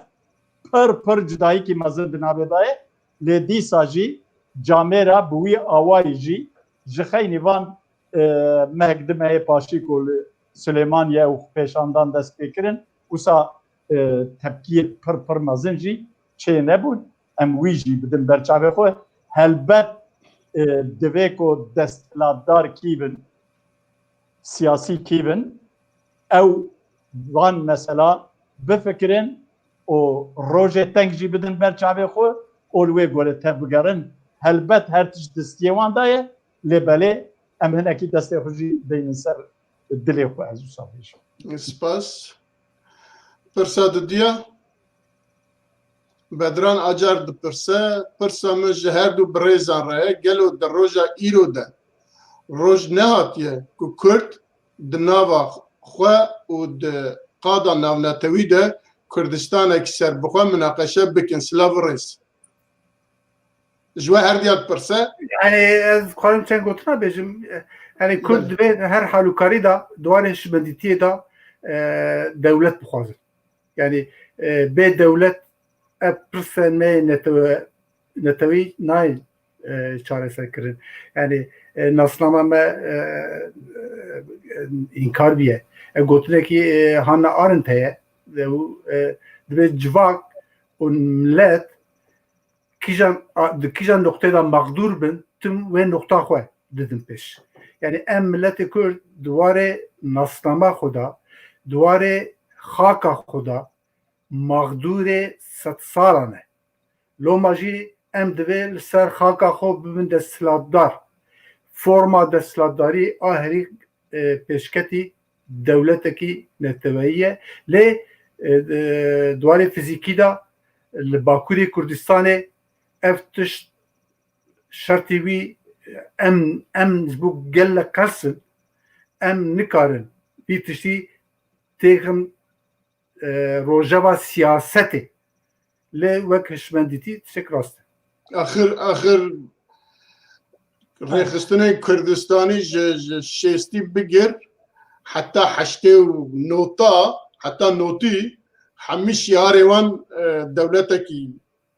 pir pir cudayîkî mezin di navê de ye. Lê dîsa jî camêra bi wî awayî jî ji xeynî van e, mehek di mehê paşî ku li Silêmaniyê ew pêşandan dest pê kirin, wisa e, tepkiyê pir pir mezin jî çê nebûn. Em wî jî bidin ber çavê xwe. Helbet e, divê ku desthilatdar kî bin, siyasî kî bin, ew van mesela bifikirin û rojê teng jî bidin ber çavê xwe û li wê gorê tevbigerin. Helbet her tişt destiyê wan de ye, lê belê em hinekî destê xwe jî deynin ser dilê xwe, ez wisa bêjim. Spas. Pirsa didiya. Bedran Acar dipirse, pirsa min ji her du birêzan re ye, gelo di roja îro de roj nehatiye ku Kurd di nava xwe û di qada navnetewî de Kurdistanek serbixwe minaqeşe bikin. Silav û rêz. Ji we her diya dipirse. Yani ez dixwazim çend gotina bêjim. Yani Kurd divê her halûkarî de, di warê hişmendîtiyê de e, dewlet bixwazin. Yani e, bê dewlet ev pirse me netewe, netewî nayên e, çareser kirin. Yani e, nasnama me e, e, înkar biye. E, gotinekî e, Hannah Arendt heye. E, û, e, divê civak û millet kîjan, a, di kîjan noqtê de mexdûr bin, tim wê noqta xwe didin pêş. Yani em miletê Kurd di warê nasnama xwe de, di warê xaka xwe de mexdûrê sedsalan e. Loma jî em divê li ser xaka xwe bibin desthilatdar. Forma desthilatdarî a herî e, pêşketî dewletekî neteweyî ye. Lê e, e, di warê fizîkî de li Bakurê Kurdistanê ev tişt şertî wî em, em ji bo gelek kes in, em nikarin vî tiştî têxin e, rojeva siyasetê. Lê wek hişmendîtî tiştek rast e. Axir, axir rêxistinên Kurdistanî ji, ji şêstî bigir heta heştê û nota, heta notî hemî şiarê wan e, dewletekî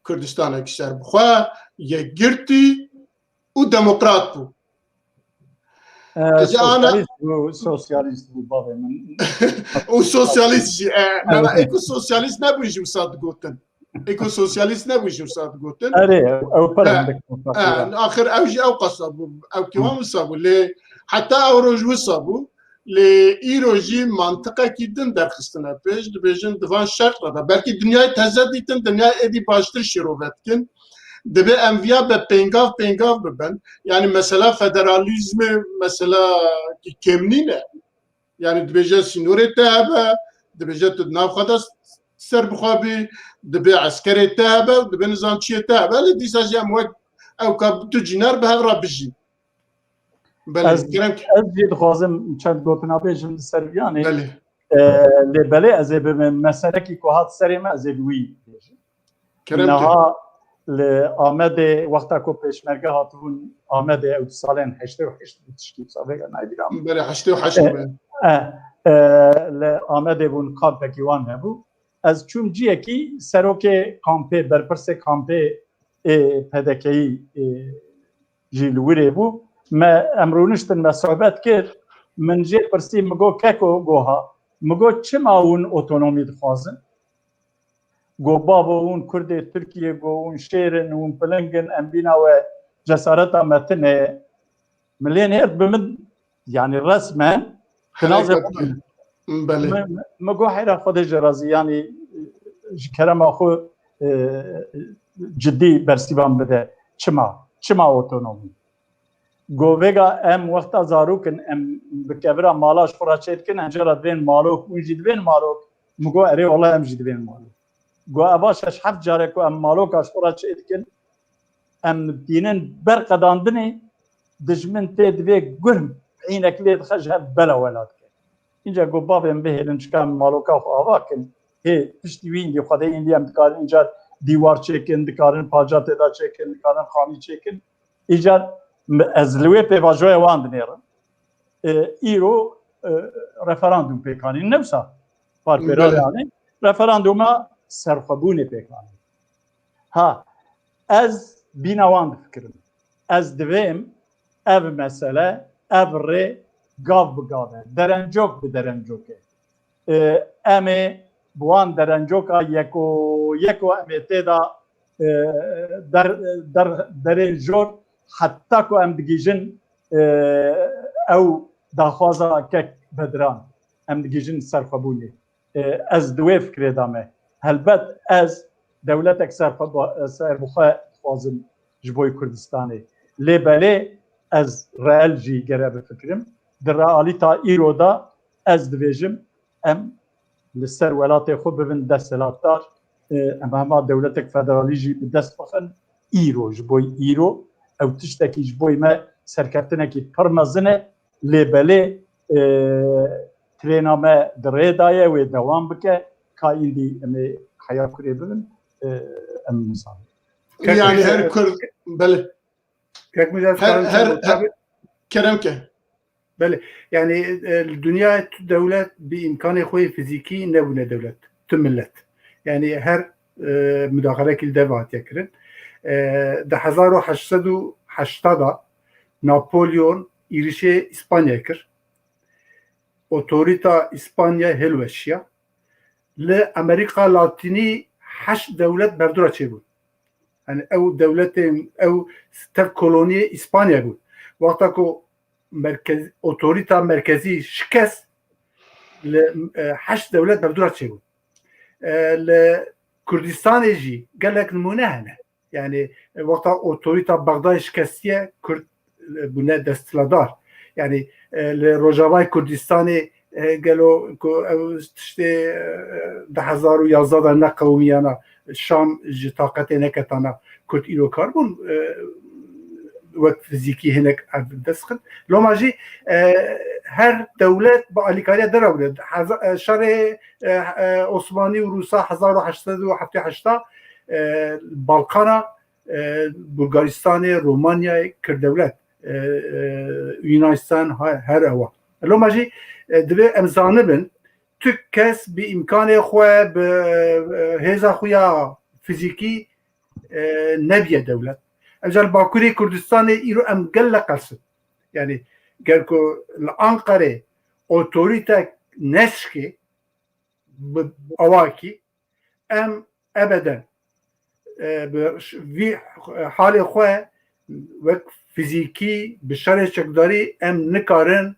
Kurdistanekî serbixwe, yekgirtî û demokrat bû. E, Ji ana- sosyalîst bû, sosyalîst bû bavê min. Û sosyalîst jî, e, mela ê ku sosyalîst nebû jî wisa digotin. Ê ku sosyalîst nebû jî wisa digotin. Erê, ew pir He, hindik he, mufakîr e. Axir ew jî ew qasa bû. Ew kî wan wisa bû. Lê heta ew roj wisa bû. Lê îro jî mantiqekî din derxistine pêş, dibêjin di van şert re de belkî dinyayê teze dîtin, dinyayê êdî baştir şîrove dikin. Divê em viya be pêngav pêngav bibin. Yani mesela federalîzmê mesela kêm nîne. Yani dibêje sînorê te hebe, dibêje tu di nav xwe de serbixwe bî, dibê eskerê te hebe, dibê nizam çiyê te hebe. Lê dîsa jî em wek ew ka du cînar bi hev re bijîn. Belê, ez, kerem ki. Ez jî dixwazim çend gotina bêjim li ser viyanê. Belê. E, lê belê ez ê bi me-, meselekî ku hat serê me ez ê bi wî bêjim. Kerem ki. Niha li Amedê wexta ku pêşmerge hatibûn Amedê ew di salên heştê û heşt bû tişkî wisa vêga nayê bîra min. Belê, heştê û heşt E, bû. e, e, li Amedê bûn kampekî wan hebû. Ez çûm ciyekî serokê kampê, berpirsê kampê ê P D K'yî, ê, jî li wirê bû. Me, em rûniştin, me sohbet kir. Min jê pirsî, mi got, "Keko," goha, mi got, "Çima hûn otonomî dixwazin?" Got, "Bavo, hûn Kurdê Tirkiyê," got, "hûn şêr in, hûn piling in, em bîna we cesareta me tune ye." Min lê nêrt bi min, yani resmen, tinazê Hereket xwe. Belê. Mi, mi, mi got, "Heyra Xwedê ji razî, yani ji kerema xwe, e, cidî bersîvan bide. Çima? Çima otonomî?" Got, "Vêga em wexta zarok in, em bi kevira mala ji xwe re çêdikin, em jê re divên malok, hûn jî divên malok." Min got, "Erê, wela em jî divên malok." Got, "Eva şeş heft care ku em maloka ji xwe re çêdikin, em tînin ber qedandinê, dijmin tê divê guh peyînek lê dixe, ji hev bela wela dike." Înca got, "Bavê min, bihêlin çika em maloka xwe ava kin. Hê piştî wî îndî Xwedê îndî em dikarin încar dîwar çêkin, dikarin paca tê de çêkin, dikarin xanî çêkin." Îcar mi-, ez li wê pêvajoya wan dinêrim. E, îro, e, referandûm pêk anîn. Ne wisa? Parpêran Belê. Yani referandûma serxwebûnê pêk anîn. Ha, ez bîna wan difikirim. Ez divêm ev mesele, ev rê gav bi gav e, derencok bi derencok e. E, em ê bi wan derencoka yeko yeko em ê tê de, e, der, der, derên jor heta ku em digihîjin, e, ew daxwaza kek Bedran, em digihîjin serxwebûnê. E, ez di wê fikrê de me. Helbet ez dewletek serxwe-, serbixwe dixwazim ji bo Kurdistanê. Lê belê ez reel jî gere bifikirim. Di realîta îro de ez dibêjim, em li ser welatê xwe bibin desthilatdar, e, em hema dewletek federalî jî bi dest bixin. Îro, ji bo îro, ew tiştekî ji bo me serkeftinekî pir mezin e, lê belê, e, trêna me di rê de ye, wê dewam bike, ka îndî em ê heya kurê bibin, e, em nizanin. Yani her Kurd, belê. Kek Mujahid, Her, karim her, sen her, kerem ke. Belê. Yani, e, li dinyayê tu dewlet bi îmkanê xwe yê fizîkî nebûne dewlet. Tu millet. Yani her, e, mudaxalekî li dev hatiye kirin. E, di hezar û heşt sed û heşta de Napolyon îrişê Îspanyayê kir. Otorîta Îspanya hêlweşiya. Li Amerîka Latînî heşt dewlet berdora çêbûn. Yani ew dewletên, ew tev koloniyê Îspanya bûn. Wexta ku merkez, otorîta merkezî şikest, li, e, heşt dewlet berdora çêbûn. E, li Kurdistanê jî gelek nimûne hene. Yani, e, wexta otorîta Bexdayê şikestiye, Kurd, e, bûne desthilatdar. Yani, e, li Rojavayê Kurdistanê, e, gelo ku ew tiştê, e, du hezar û yazdeh de neqewimiyana, Şam ji taqetê neketana, Kurd îro karibûn, e, wek fizîkî hinek ev dest xist. Loma jî, e, her dewlet bi alîkariya dera bûne. Heza-, e, şerê, e, e, Osmanî û Rûsa hezar û heşt sed û heftê heşta, e, Balkana, e, Bulgaristanê, Romanyayê kir dewlet, e, e, Yunanistan, ha-, her ewa. Loma jî, e, divê em zanibin, tu kes bi îmkanê xwe, bi, e, hêza xwe ya fizîkî, e, nebiye dewlet. Ev jî li Bakurê Kurdistanê îro em gelek qels in. Yani, ger ku li Anqerê otorîtek neşkê, bi awakî, em ebeden, e, bi ş-, vî halê xwe wek fizîkî bi şerê çekdarî em nikarin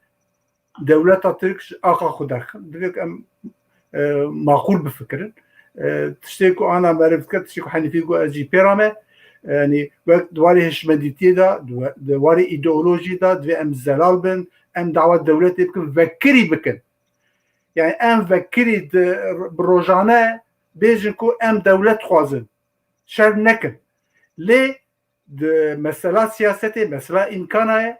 dewleta Tirk ji axa xwe derxin. Divê ku em e, maqûl bifikirin. E, tiştê ku ana meriv dike, tiştê ku Henîfî got ez jî pê re me. E, yanî wek di warê hişmendîtiyê de, di we-, di warê îdeolojiyê de divê em zelal bin, em dawa dewletê bikin, vekirî bikin. Yani em vekirî di, bi rojane bêjin ku em dewlet dixwazin. Şer nekin. Lê di mesela siyasetê, mesela îmkana ye,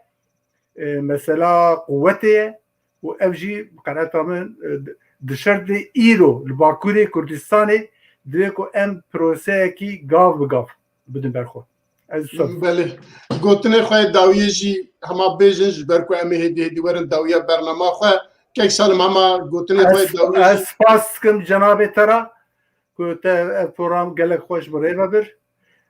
e, mesela quwetê ye û ev jî bi qenaeta min, e, di, di şer de îro li Bakurê Kurdistanê divê ku em proseyekî gav bi gav bidin ber xwe. Ez sor. Belê. Gotinê xwe yê dawiyê jî hema bêjin, ji ber ku em ê hêdî hêdî werin dawiya bernama xwe. Kek Salim, hema gotinê xwe yê Ez, dawiyê ez jî spas dikim cenabê te re ku te ev program gelek xweş bi rê ve bir.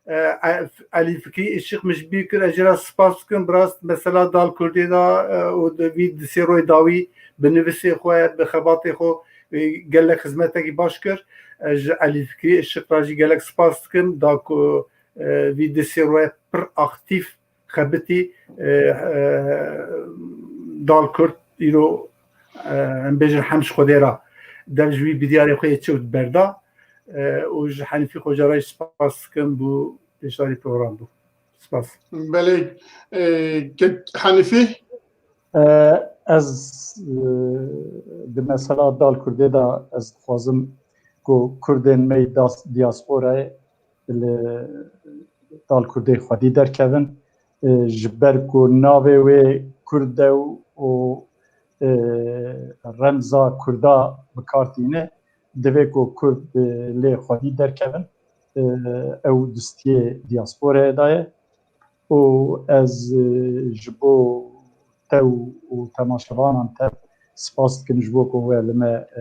E, e, Elî Fikrî Işık min ji bîr kir, ez jê re spas dikim. Bi rast mesela dal Kurdê de, e, û di vî di sê royê dawî bi nivîsê xwe, bi xebatê xwe, e, gelek xizmetekî baş kir. Ez ji Elî Fikrî Işık re jî gelek spas dikim, da ku, e, vî di sê royê pir aktîf xebitî, e, e, dal Kurd îro, e, em bêjin hem ji Xwedê re dev ji wî biryarê xwe yê çewt berda, e, û ji Henîfî Xoca re jî spas dikim bû pêşdarî program bû. Spas. Belê, e, ke Henîfî? E, ez, e, di mesela dal Kurdê de ez dixwazim ku Kurdên me yê das-, diasporayê li dal Kurdê xwedî derkevin. E, ji ber ku navê wê Kurd e û, û, e, remza Kurda bi kar tîne, divê ku Kurd, e, lê xwedî derkevin. E, ew distiyê diasporayê de ye. Û ez, e, ji bo te û, û temaşevanan te spas dikim ji bo ku we li me, e,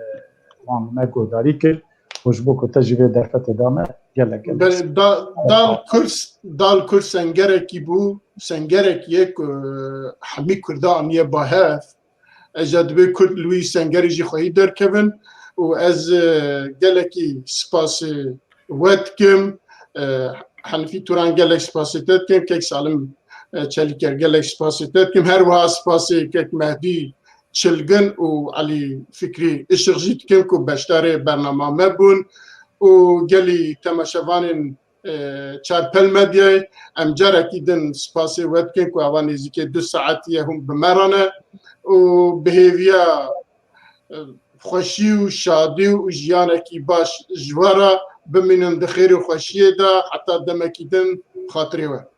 wan li me guhdarî kir û ji bo ku te jî vê derfetê da me gelek gelek Belê, spas. Da-, dal Kurd, dal Kurd sengerekî bû, sengerekî ye ku hemî Kurda aniye ba hev. Eja divê Kurd li wî sengerê jî xweyî derkevin û ez, e, gelekî spasê we dikim. E, Henîfî Turan gelek spasê te dikim. Kek Salim, e, Çelîker gelek spasê te dikim. Her wiha spasê kek Mehdî Çilgin û Elî Fikrî Işık jî dikim ku beşdarê bernama me bûn û gelî temaşevanên e, Çarpel Medyayê. Em carekî din spasê we dikin ku ava nêzîkê du saetî ye hûn bi me re ne û bi hêviya, e, xweşî û şadî û jiyanekî baş ji we re bimînin di xêr û xweşiyê de heta demekî din xatirê we.